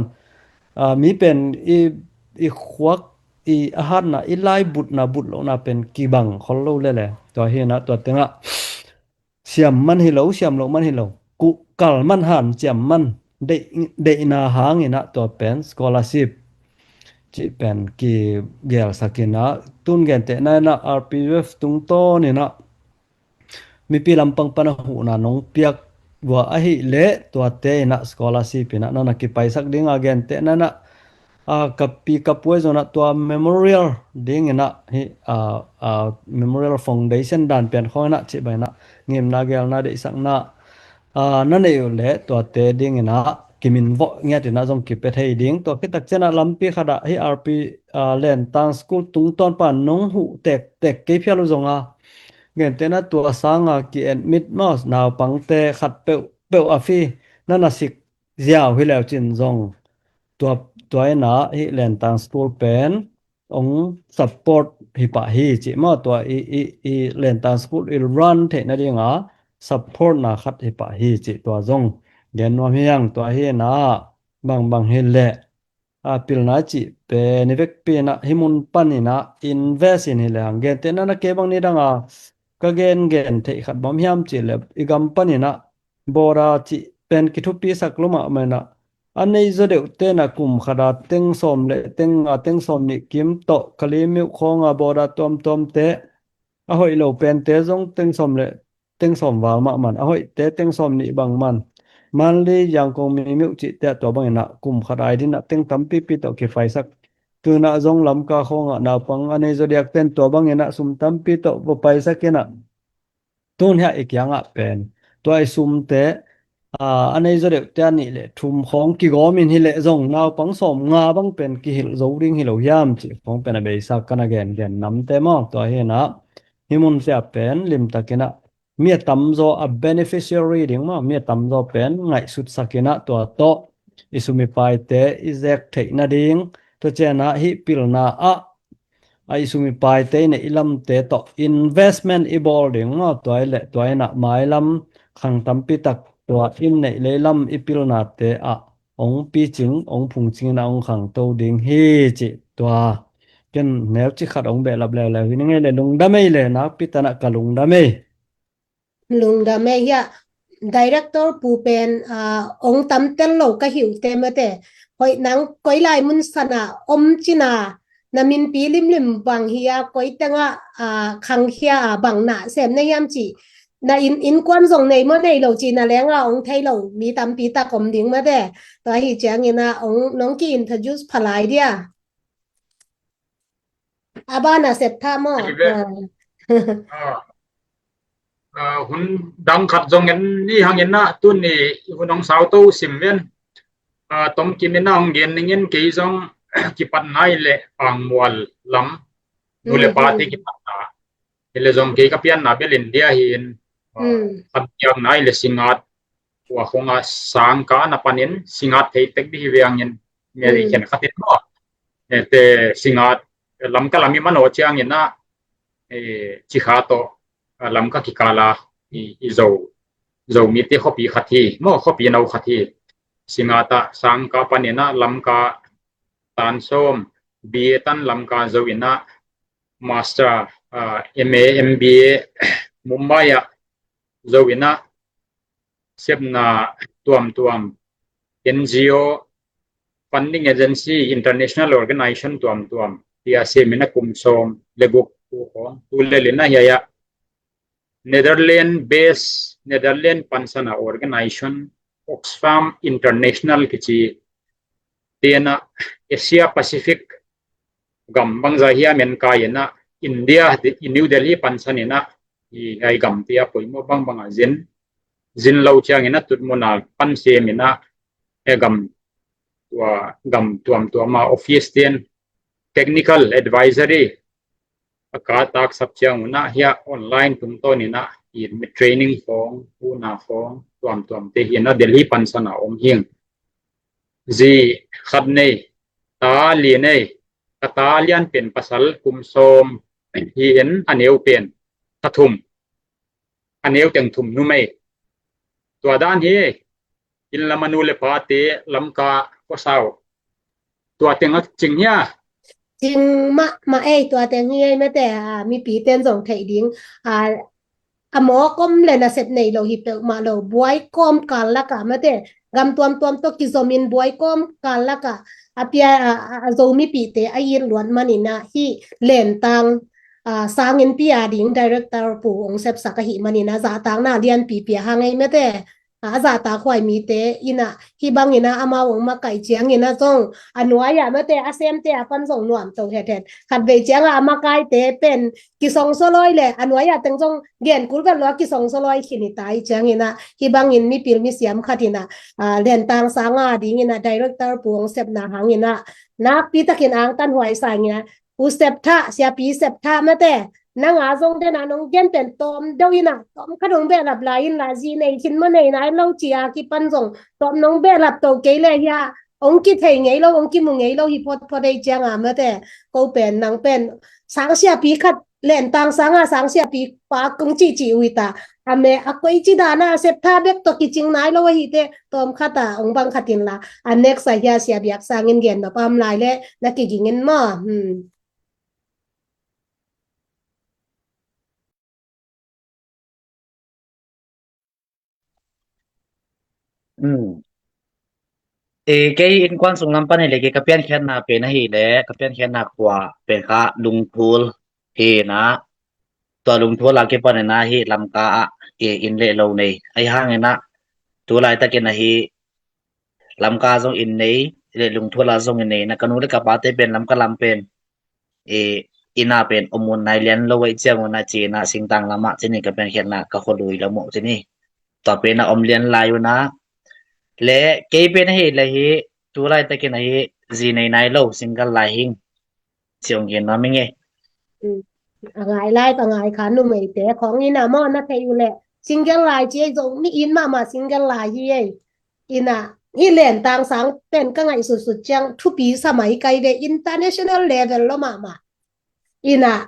a, mi pen i, i khuak, i a hatna, i lai butna, but lohna pen kibang khol lo lele. Tua hinah tua tengah siam man hi lo, siam loh man hi lo, kuhkal man, hanciam man, deih, deihna hanginah tua pen scholarship cih pen kigelsak inah, tun gentehna inah R P U F tungtawn inah mipi lampang pana huhna nong piak vua ahih leh tuate inah scholarship inah nana kipaisak dinga gentehna inah, a, ka pi ka puai zonah tua memorial dinginah hi, a, a, memorial foundation dan pian khawng inah cih bang inah ngimna gelna deihsakna, a, na neih uh leh tuate dinginah kiminvawh ngiat inah zong kipia thei ding. Tua khit tak cianah lampi khatah hi R P, a, Lentang School tungtawn pan nong huh tektek kei phial uh zonga gentehna tua sanga ki-admit maw naupangte khat peuhpeuh a fee nana sik ziau hi leu cin zong tua, tua inah hi Lentang School pen ong support hi pah hi cih maw, tua i, i, i Lentang School i run theih nadinga support na khat hi pah hi cih tua zong gen nuam hi hang. Tua hinah bangbang hi leh a pilna cih pen i vekpi inah hi mun pan inah invest in hi lehang gentehna na kei bang ni danga ka gengen theih khat bawm hiam cih leh i gam pan inah border cih pen kithupisak lo mahmah inah a nei zaw deuh tenah kum khata teng sawm le teng nga, teng sawm nih kim tawh Kalaymyo khawnga border tuamtuamte a hoih lo pente zong teng sawm le teng sawm val mah man, a hoihte teng sawm nih bang man, Mandalay, Yangon, Maymyo cihte ah tua bang inah kum khat ai dinah teng tampipi tawh kipaisak. Tunah zong Lamka khawngah naupang a nei zaw diak ten tua bang inah sum tampi tawh va paisak inah tun hiah i kiangah pen tua i sumte, a, a nei zaw deuhte a nih le thum khawng kigawm in hi leh zong naupang sawm nga bang pen kihilh zo ding hi lo hiam cih khawng pen a beisa ka na gengen namte maw. Tua hinah hi munte ah pen limtak inah mi a tamzaw a beneficiary ding maw, mi a tamzaw pen ngaihsutsak inah tua tawh i sum i paite i zek theih nading, tua cianah hih pilna ah a i sum i paite i neih lamte tawh investment i bawl ding maw. Tua i leh tua inah mailam khang tampi tak tua i neih lei lam i pilnate ah ong picing, ong phungcing inah ong khangto ding hi cih tua ken neuci khat ong behlap leuleu hi ning ei le. Lungdam ei le, nakpi tanah ka lungdam ei. Lungdam ei. Hiah director pu pen, ah, ong tamtel lo ka hi uh te mate. Hoih nang koi lai mun sana om cina na minpi limlim bang hi a, koi tengah, ah, khangkhia a bang na sem na hiam ci. Na inn, innkuan zong nei maw nei lo ci na lenga ong thei lo mi tampi tak om ding mate. Tua hi ciangin a ong nong ki introduce pha lai dia. A ban a sep tha maw? Hi ve. Ah. Ah. Ah, hun dang khat zong en ni hang en na tun ni hun ong sau to sim ven. Ah, tom kim en na ong gen ning en kei zong kipat nai le pang mual lam. Nu le pa te kipat na. Hi le zong kei ka pian na bel India hi in. Ah, mm. Khat piang nai le singat tua khong a sang ka na panin singat thei tek di hi ve angin mi ri khen khatin maw. Eh, te singat, eh, Lamka lam i man aw ciangin a, eh, Cikha tawh, ah, Lamka kikala i, i Zo, Zo mite khuapi khat hi maw, khuapi no khat hi. Singat ah sang ka panin a Lamka tan sawm, B A tan Lamka zo in a, Master, ah, M A, M B A Mumbai ah zo in a, sepna tuamtuam, N G O, funding agency, international organization tuamtuam, tia sem in a kum sawm le guk tu khawng, tu le lina hiai ah Netherlands base, Netherlands pansana organization, Oxfam International kici, tia Asia Pacific gam bangza hiam en kai in a, India, i New Delhi pansan in a, hi, ai gamte a poimawh bangbang a zin, zin lo ciangin a tutmun a pan sem in a, e gam, tua gam tuamtuam a office ten technical advisory a ka taksap ciang un a, hia online tungtawn in a, i training khawng, huna khawng tuamtuamte hi in a Delhi pansan a om hing. Zi khat nei, ta li nei, ka ta lian pen pasal kum sawm hi in, a neu pen kha thum, a neu teng thum numei. Tua dan hi, inn lam a nu le pate Lamka khuasau. Tua teng a cing hia? Cing mahmah ei, tua teng hi ei mate, a, mipi ten zong theih ding. A, a mawk om le nasep nei lo hi peuhmah lo, buai kawm kal lakah mate, gam tuamtuam tawh kizomin buai kawm kal lakah a pia, a, a, a Zo mipite a it luat manin a, hih Lentang, a, sangin pia ding director pu hong sepsak ahih manin a, zahtakna lianpi pia hang ei mate. A, a zahtak huai mite in a, hih bangin a amau hong makaih ciangin a zong a nuai-ah mate, a semte a pan zong nuamto hethet. Khatvei ciangah a makaite pen kisongsoloi le a nuai-ah teng zong genkul vet lo a kisongsoloi khin hi ta hi ciangin a, hih bangin mipil misiam khat in a, a, Lentang sanga dingin a director pu hong sepna hangin a, nakpi takin angtan huai sangin a, U Sep Thah, Siapi Sep Thah mate, nang a zong den a nong gen pen tawm deuh in a, tawm khat hong behlap lai in la, zi nei khin maw nei nai lo ci a kipan zong tawm nong behlap to kei le hia, hong kithei ngei lo, hong kimu ngei lo hi photphot ei ciang a mate, ko pen nang pen sang siapi khat, Lentang sanga sang siapi pa kong cihcih uh hi ta. A me a koici dan a Sep Thah bek tawh kicing nai lo ahih teh, tawm khat a hong bang khat in la, a next a hia Sia Biak Sang in gen nop a om lai leh na kiging in maw. Hmm. Hmm. E, kei innkuan sung lam pan hi leh, kei ka piankhiatna pen ahih leh, ka piankhiatna khua pen kha Lungthul hi in a, tua Lungthul a kipan in a hih Lamka ah, e, inn le lo nei. Ahi hangin a, tu laitakin a hih Lamka zong inn nei, le Lungthul a zong inn nei, na ka nu le ka pate pen Lamka lam pen, e, inn a pen om un nai lian lo ahih ciang un a ci in a Singtang lamah ci ni, ka piankhiatna ka khua lui lam uh ci ni. Tua pen a om lian lai un a, le kei pen ahih leh hih tu laitakin a hih zi nei nai lo, single lai hing. Ciong gen nuam ing e. Mm. A ngai lai, a ngai kha numeite khawng in a maw na thei uh leh. Single lai ci ei, Zomi inn mahmah single lai hi ei. In a, hih Lentang sang pen ka ngaihsutsut ciang thupi sa mai kai ve, international level lo mahmah. In a,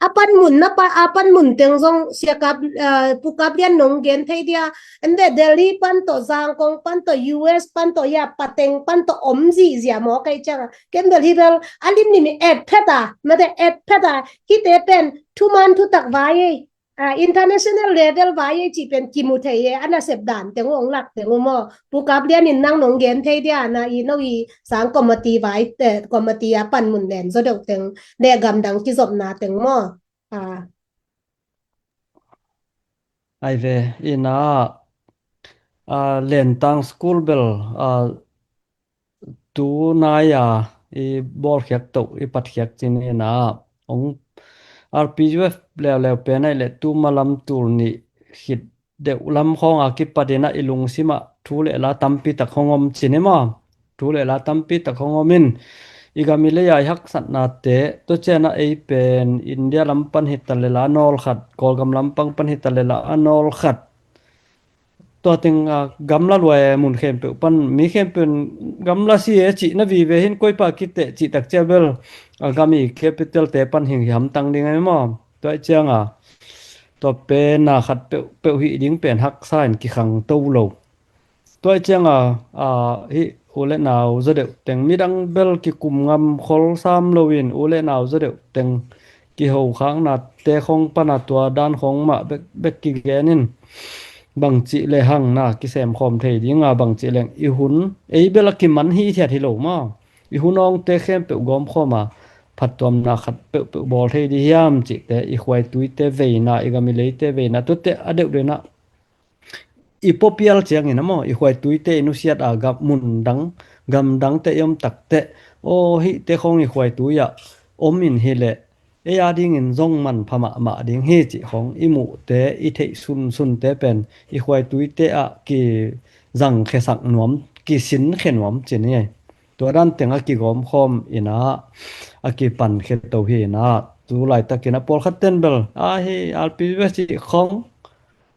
a panmun na pa, a panmun teng zong Sia Kap, eh, Pu Kap Lian nong gen thei dia, en ve Delhi pan tawh, Zangkong pan tawh, U S pan tawh, hia pateng pan tawh om zihziah maw kai ciang a. Ken bel hih bel a limlim i et phet a, mate et phet a, hihte pen thuman thutak vai ei, a, international level vai ei cih pen kimu thei ei, a nasep dan teng uh hong lak teng uh maw. Pu Kap Lian in nang nong gen thei dia na i no i sang committee vai, eh, committee a panmun len zaw deuh teng, le gamdang kizopna teng maw. A. Ai ve, in a, a, Lentang school bel, a, tu nai a, i bawlkhiak toh, i patkhiak cin in a, ong R P U F leuleu pen ahih leh tu malam tul nih khit deuh lam khawng a kipat in a i lungsim ah thu le la tampi tak hong om cin i maw. Thu le la tampi tak hong om in, i gam i lei a i haksatnate, tua ciang a ei pen India lam pan hi ta le la nawl khat, Kawlgam lam pang pan hi ta le la a nawl khat. Tua teng a gamla luai mun khempeuh pan, mi khempeuh in gamla si e cih na vive hin koipa kiteh cih tak ciang bel, a gam i capital te pan hi hamtang ding a i maw. Tua ciang a, tua pen a khat peuhpeuh hih ding pen haksa in kikhang to lo. Tua ciang a, a, hih u le nau zaw deuh teng midang bel kikum ngam khol sam lo in u le nau zaw deuh teng kihokhaknate khawng pan a tua dan khawng mah bek, bek kigen in bangcih le hang na kisem khawm thei ding a bangcih leng i hun ei bel a kiman hithiat hi lo maw. I hun awngte khempeuh gawm khawm a phattuamna khat peuhpeuh bawl thei dih hiam cihte, i khuaituite veina, i gam i leite veina, tuate a deuhdeuh in a i puapial ciangin a maw, i khuaituite i nusiat a gam mundang, gamdangte i om takteh, aw hihte khawng i khuaitui ah om in hi leh, ei a dingin zong manpha mahmah ding hi cih khawng i muhte, i theih sunsunte pen i khuaituite ah kizangkhiasak nuam, kisinkhia nuam ci ni. Tua dan teng a kigawmkhawm inah a kipankhia to hi inah, tu laitakin a pawlkhat ten bel a hi R P U S cih khawng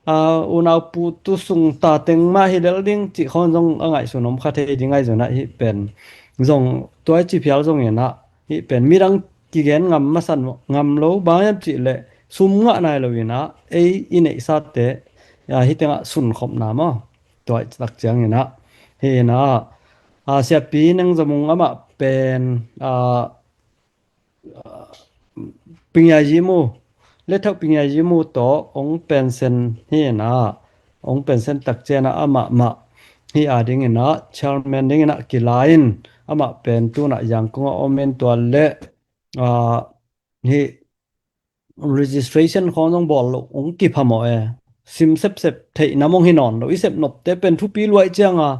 a, unau pu tu sung ta teng mah hi lel ding cih khawng zong a ngaihsun om kha thei ding ahi zongin ah hih pen zong tua i ci phial zongin ah hih pen midang kigen ngam masa ngam lo, bang hiam cih leh sum ngah nai lo inah ei i neihsate, a, hih tengah sunkhopna maw, tua i tak ciangin ah hi inah, a, Siapi Neng Za Mung amah pen, a, Pingyai Yimu, Letthauh Pingyai Yimu tawh ong pensen hi inah, ong pensen tak ciangin ah amah mah hih a dingin ah chairman dingin ah kila in, amah pen tunah Yangon ah om in, tua leh, a, hih registration khawng zong bawl loh ong kiphamawh e. Sim sepsep theihna mong hi nawn lo, i sep nopte pen thupi luai cianga,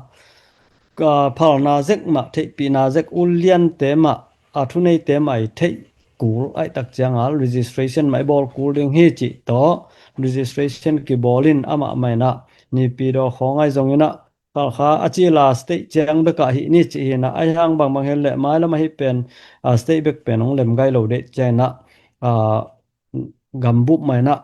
ka phalna zek mah, theihpihna zek, uliante mah, a thuneite mah i theih kul ahih tak cianga registration mah i bawl kul ding hi cih tawh registration kibawl in, amah mah inah Naypyidaw khawng ahi zongin ah Khalkha a cila state ciang bekah hih ni cih hi inah, ahi hang bangbang hi leh mailam ahi pen, a, state bek pen ong lem gai lo deih ciangin ah, a, gambup mah inah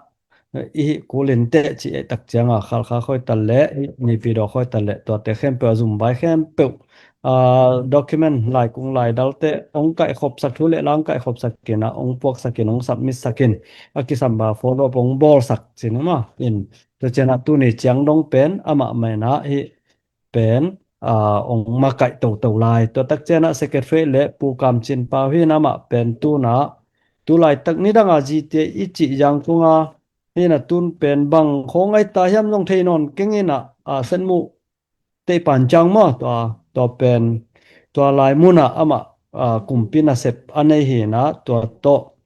i hih kul inteh cih ahih tak cianga Khalkha khawi tal leh Naypyidaw khawi tal leh tuate khempeuh a zum vai khempeuh, a, document, laikung laidalte ong kaihkhopsak, thu leh la ong kaihkhopsak inah ong puaksak in, ong submit sak in, a kisam bang follow up ong bawlsak ci ni maw. In tua ciangin ah tuni ciang dong pen amah mah inah hih pen, a, ong makaih toto lai. Tua tak ciangin ah secretary leh Pu Kam Cin Pau hi inah, amah pen tunah tu laitak nidang a G T A i cih Yangon ah hi inah, tun pen bang khawng ahi ta hiam zong thei nawn keng inah, a, Senmu Teihpan Ciang maw, tua, tua pen tua lai munah amah, a, kumpi nasep a nei hi inah, tua tawh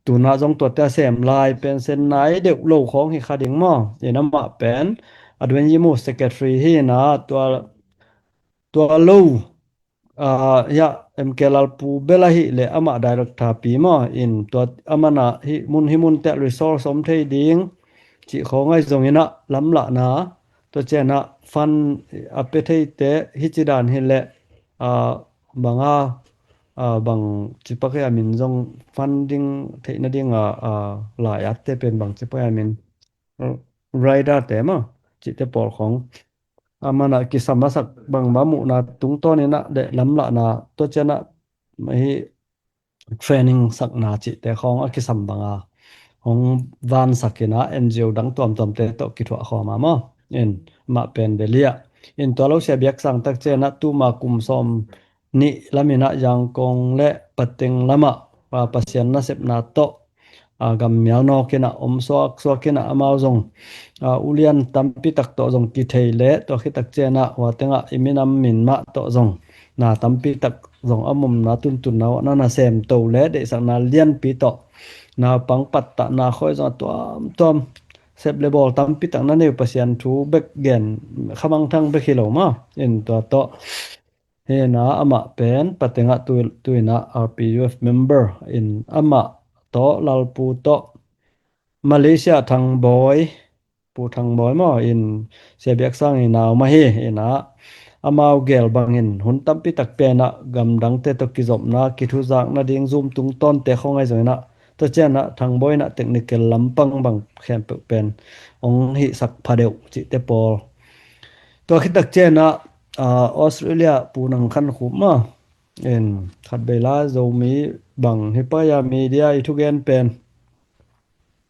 tunah zong tuate a sem lai, pensen nai deuh lo khawng hi kha ding maw. In amah pen Adwen Yimu secretary hi inah, tua, tua lo, a, ya, M K Lalpu bel ahih leh amah director pi maw. In tua amah inah hih mun hih munte ah resource om thei ding cih khawng ahi zongin ah lamlahna, tua ciangin ah fund a pia theite hih ci dan hi leh, a, bang a, a, bang ci pak hiam in zong funding theih nading a, a, lai atte pen bang ci pak hiam in, rider te maw, cihte pawl khawng amah inah kisam a sak bang mah muhna tungtawn inah leh lamlahna, tua ciangin ah hih training sakna cihte khawng a kisam banga hong vansak inah N G O dang tuamtuamte tawh kithuah khawm a maw. In amah pen Delhi ah. In tua lo Sia Biak Sang tak ciangin ah tuma kum sawm nih lam inah Yangon leh Pateng lamah, a, Pasian nasepna tawh, a, gammial nawk inah om suaksuak inah, amau zong, a, ulian tampi tak tawh zong kithei leh, tua khit tak ciangin ah hua tengah i minam min mah tawh zong na tampi tak zong a mumna tuntunna uh ah na na sem to leh deihsakna lianpi tawh, naupang pattahna khawi zong a tuamtuam, sep leh bawl tampi tak na nei uh, Pasian thu bek gen, khamangthang bek hi lo maw. In tua tawh hi inah amah pen Pateng ah tu, tu inah R P U F member in, amah tawh Lalpu tawh Malaysia Thang Bawi, Pu Thang Bawi maw, in Sia Biak Sang i nau mah hi inah, amau gel bangin hun tampi tak pia inah gamdangte tawh kizopna, kithuzak nading Zoom tungtawnte khawng ahi zongin ah, tua ciangin ah Thang Bawi inah technical lampang bang khempeuh pen ong hihsak phadeuh cihte pawl. Tua khit tak ciangin ah, a, Australia Pu Nang Khan Khup maw, in khat vei la Zomi bang hi pai a, media i thugen pen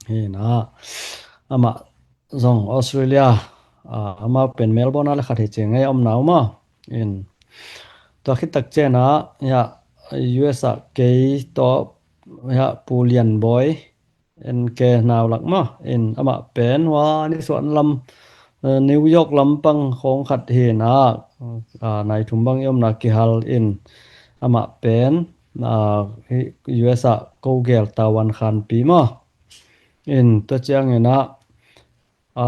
hi inah, amah zong Australia, a, amah pen Melbourne ah leh khat hi ci ngei om nau maw. In tua khit tak ciangin ah, ya, U S ah kei tawh, ya, Pu Lian Bawi, N K nau lak maw. In amah pen hua nisuahna lam, eh, New York lampang khawng khat hi inah, a, nai thum bang i omna kihal in, amah pen, a, hih U S ah ko gel Tawan Khanpi maw. In tua ciangin ah, a,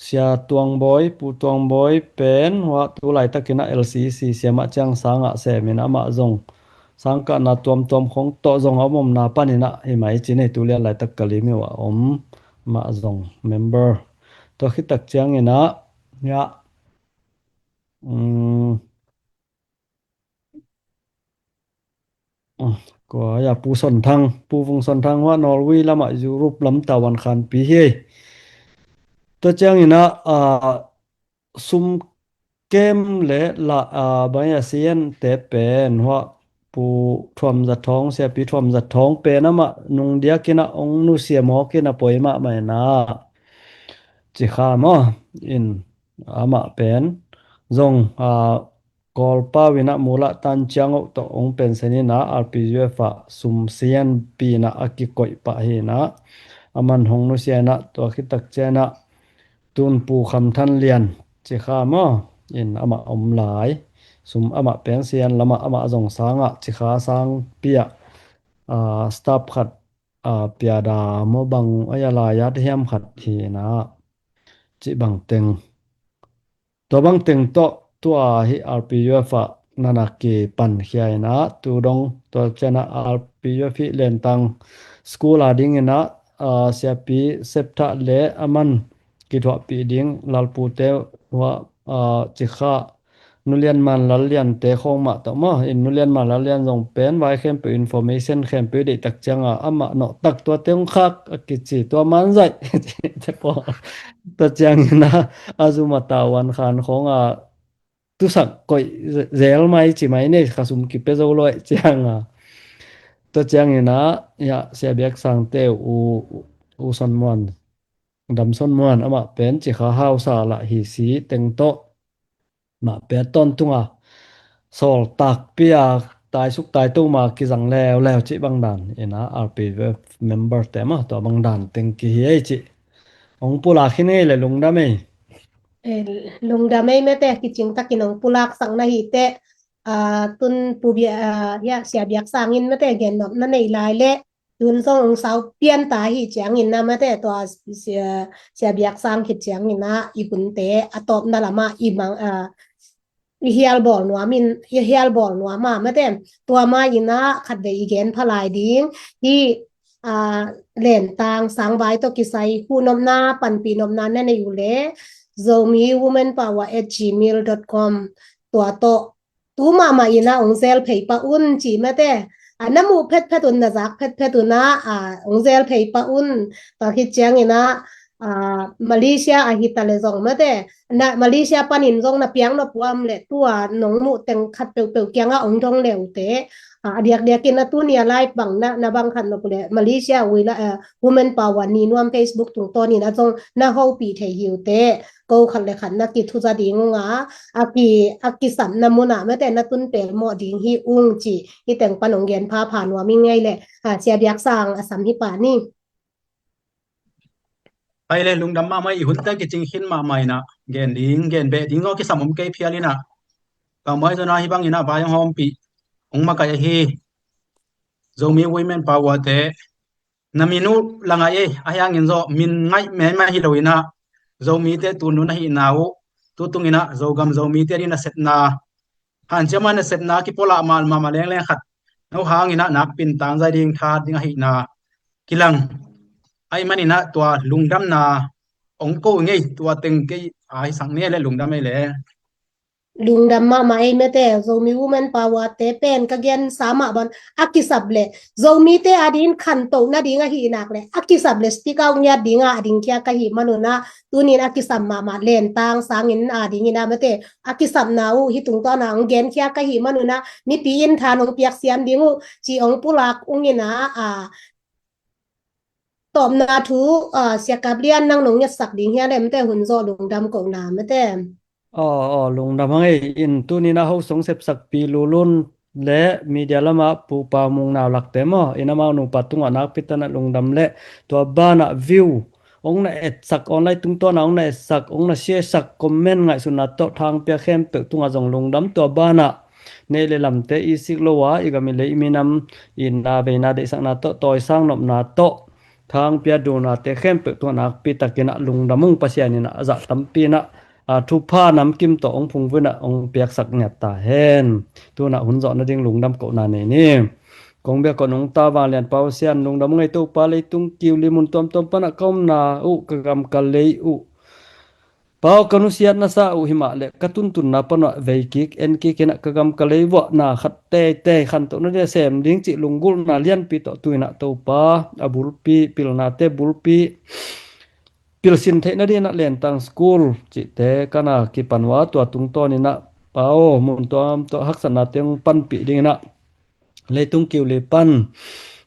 Sia Tuang Bawi, Pu Tuang Bawi pen hua tu laitakin ah L C C siamah ciang sangah sem in, amah zong sangkahna tuamtuam khong tawh zong a om omna panin ah hi mai ci nei, tu lian laitak ka lim uh a om mah zong member. Tua khit tak ciangin ah, ya, um, um, kua ya, Pu Son Thang, Pu Vung Son Thang hua Norway lamah Europe lam tavuan khanpi hi. Tua ciangin ah, ah, sum kem le la, ah, bang ya, siante pen hua Pu Thuam Za Thawng, Siapi Thuam Za Thawng pen amah nung diakin ah ong nusia mawkin a poi mahmah in ah, ci kha maw. In amah pen zong, ah, Kawlpau in ah Mulah Tan Ciang Oh tawh ong pensen in ah R P U F ah sum sianpi in ah a kikoih pah hi in ah, aman hong nusia in ah, tua khit tak ciang ah tun Pu Kham Than Lian, ci kha maw, in amah om lai. Sum amah pen sian lamah amah zong sangah, ci kha sangpi ah, ah, staff khat, ah, Pia Da maw bang a ya, lai at hiam khat hi in ah, ci bang teng. Tua bang teng tawh tua hi R P U F ah nana kipankhia in ah, tu dong tua ciang ah R P U F hi Lentang school a dingin ah, ah, Siapi Sep Thah le aman kithuahpih ding Lalpute hua, ah, ci kha Nu Lian Man Lal Liante khong mah tawh maw. In Nu Lian Man Lal Lian zong pen vai khempeuh, information khempeuh deih tak ciang ah amah nawh tak tuate hong khak a kici, tua man zaih. Te pawl. Tua ciangin ah a zum a tavuan khan khong a tusak koih zel mai ci mai nei, kha sum kipia zo lo ahih ciang ah. Tua ciangin ah, ya, Sia Biak Sangte uh, U Son Muan, Dam Son Muan, amah pen ci kha hausa lah hi si teng tawh, mah pia tawntung a sawl takpi a taisuk taito ma kizang leuleu cih bang dan in ah R P U F member te mah tua bang dan teng kihi ei cih. Hong pulak hi ngei le lungdam ei. Eh, lungdam ei mate, kicing takin hong pulak sak na hi teh, ah, tun Pu Bia, ah, ya, Sia Biak Sang in mate gennopna nei lai le, tun zong ong sau pian ta hi ciangin ah mate, tua Sia, Sia Biak Sang khit ciangin ah i hunte a tawpna lamah i mang, ah, i hial bawl nuam in, i hial bawl nuam ah mate. Tua ma in ah khatvei i gen pha lai ding hi, ah, Lentang sangvai tawh kisai huhnopna, panpih nopna na nei uh le, Zomi Women Power at gmail dot com, tua tawh tu mahmah in ah ong zel phei pah un ci mate. Ah, na muh phetphet un, na zak phetphet un ah, ah, ong zel phei pah un. Tua khit ciangin ah, ah, Malaysia ahi ta le zong mate, na Malaysia panin zong na piak nop uh a om le, tua nong muh teng khat peuhpeuh kiangah ong dong le uh teh, ah, a diakdiakin a tuni a live bang na, na bang khat nop uh le, Malaysia ui la, ah, Women Power ni nuam Facebook tungtawnin ah zong na hopih thei hi uh teh. Ko khat le khat na kithuza ding ung a, a ki, a kisapna munah mate na tun pelmawh ding hi ung ci, hi teng pan ong gen phapha nuam ing ei le, ah, Sia Biak Sang a sam hi pah ni. Ai le, lungdam mahmah, i hunte kicing khin mahmah in ah, gen ding, gen beh ding zong kisam om kei phial in ah, ka mai zona hi bang in ah vai hong hawmpih, hong makaih ahi Zomi Women Power te, na min uh la ngaih ei, ahi hangin zaw min ngaih mehmah hi lo in ah, Zomite tunun ahihna uh, tutung in ah Zogam Zomite ding nasepna, hanciam a nasepna kipulak mahmah lengleng khat, no hangin ah nakpi in tangzai ding, tha ding ahihna kilang ahih manin ah tua lungdamna ong ko ngei, tua teng kei a hisak ni le, lungdam ei le. Lungdam mahmah ei mate, Zomi Women Power te pen ka gensa mah bang a kisap le, Zomite adingin khantoh nading ahih nak le, a kisap le speak out ngiat ding a dingkhia ka hih manun ah, tunin a kisam mahmah Lentang Sang in adingin ah mate, a kisapna uh hih tungtawn ah ong genkhia ka hih manun ah, mipi in tha nong piak siam ding uh ci ong pulak ung in ah, ah, tawpna thu, ah, Sia Kap Lian, nang nong ngetsak ding hia le mate, hun zawh lungdam kohna mate. Aw, aw, lungdam hang ei. In tunin a host ong sepsak Pi Lu Lun le media lamah Pu Pau Mung Nau Lak te maw, in amau nupa tungah nakpi takin lungdam le, tua banah view ong na etsak, online tungtawn ah ong na etsak, ong na share sak, comment ngaihsutna tawh thangpia khempeuh tungah zong lungdam. Tua banah neih le lamte i sik lo a, i gam i lei i minam itna veina deihsakna tawh, tawisang nopna tawh thangpia duhnate khempeuh tungah nakpi takin ah lungdam ung. Pasian in ah a zah tampi in ah a, thupha namkim tawh hong phungvuh in ah hong piaksak ngiat ta hen. Tu-in ah hun zawh nading lungdam kohna nei ni. Kong biak kong nungta vanglian Pa Pasian, lungdam ung ei Topa, leitung kiu li mun tuamtuam pan ah ka omna uh, ka gam ka lei uh, Pa aw, ka nusiatna sa uh himah leh ka tuntunna pan uh ah vei kik en kik in ah ka gam ka lei vuah na khat teitei khantoh nading a sem ding cih lunggulhna lianpi tawh tu-in ah Topa, a bulpi, pilnate bulpi, pilsin theih nading in ah Lentang School cihte ka na kipan uh a, tua tungtawn in ah Pa aw, mun tuamtuam haksatnate hong panpih ding in ah leitung kiu li pan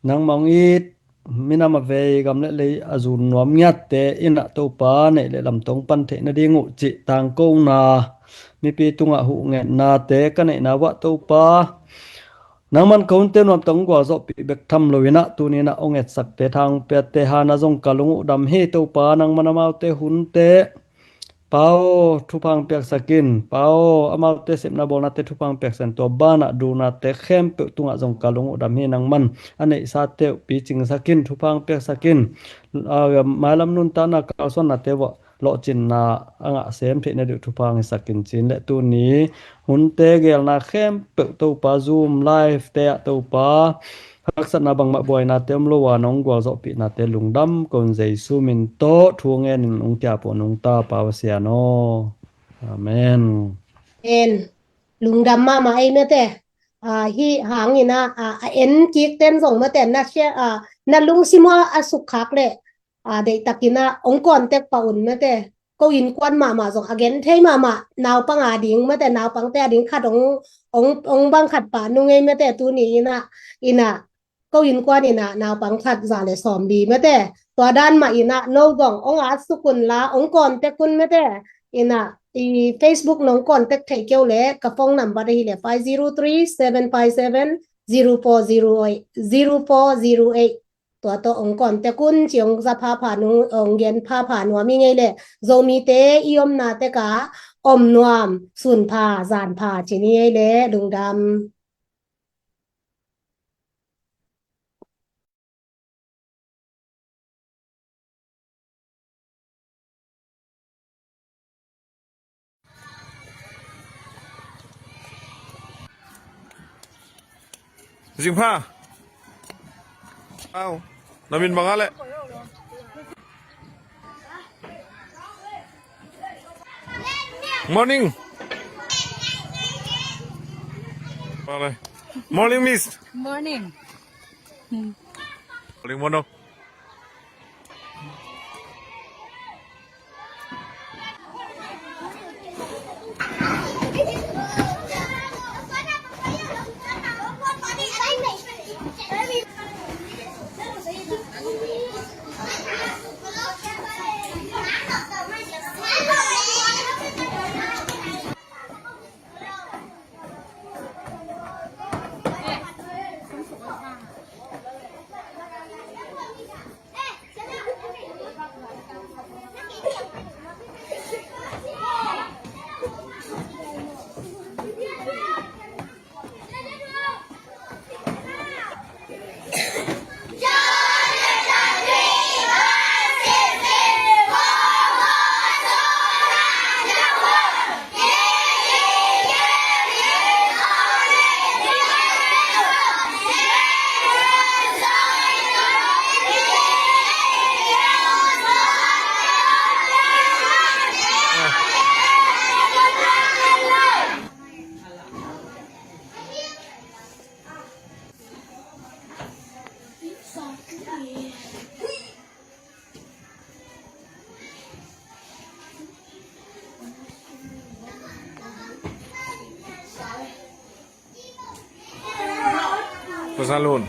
nangmah hong it, minam a vei gam le lei a zun nuam ngiatte in ah Topa, neih le lam tawh hong pan theih nading uh cih tangkona, mipi tungah huhngetnate ka neihna uah Topa, nangman ka hunte nuam tawh hong gualzawhpih bek tham lo in ah tuni in ah hong etsakte, tha hong piatte hangin ah zong ka lung uh dam hi Topa. Nangman amaute hunte, Pa aw, thupha hong piaksak in. Pa aw, amaute sepna bawlnate thupha hong piaksak in. Tua banah duhnate khempeuh tungah zong ka lung uh dam hi. Nangman a neihsate uh picingsak in, thupha hong piaksak in. A, mailam nuntakna kalsuannate uah lawhcinna a ngah sem theih nading uh thupha hong hisak in ci-in leh tuni hunte geelna khempeuh Topa, Zoom live te ah Topa, haksatna bangmah buainate om lo a nong gualzawhpihnate lungdam kong Jesu min tawh thu ngenin hong kiap uh nungta Pa Pasian aw. Amen. Amen. Lungdam mahmah ei mate. Ah, hih hangin ah, ah, a en kik ten zong mate na share, ah, na lungsim ah a sukkhak leh, ah, deihtakin ah hong contact pah un mate. Ko innkuan mahmah zong a gen thei mahmah, naupang a ding mate, naupangte a ding khat hong, hong, hong bang khat pah nung ei mate, tuni in ah, in ah, ko innkuan in ah naupang khat za le sawmli mate. Tua dan mah in ah no zong hong at suk un la, hong contact un mate. In ah, i Facebook nong contact theih kei uh leh ka phone number ahi leh five zero three, seven five seven, zero four zero eight, zero four zero eight. Tua tawh hong contact un ci, hong za phapha nung, hong gen phapha nuam i ngei leh, Zomite i omna tek ah om nuam, sun pha, zan pha ci ni ngei leh, lungdam. Zing pha. Au. Na min bang a leh. Morning. Morning, miss. Morning. Morning, Mono. Pasalun.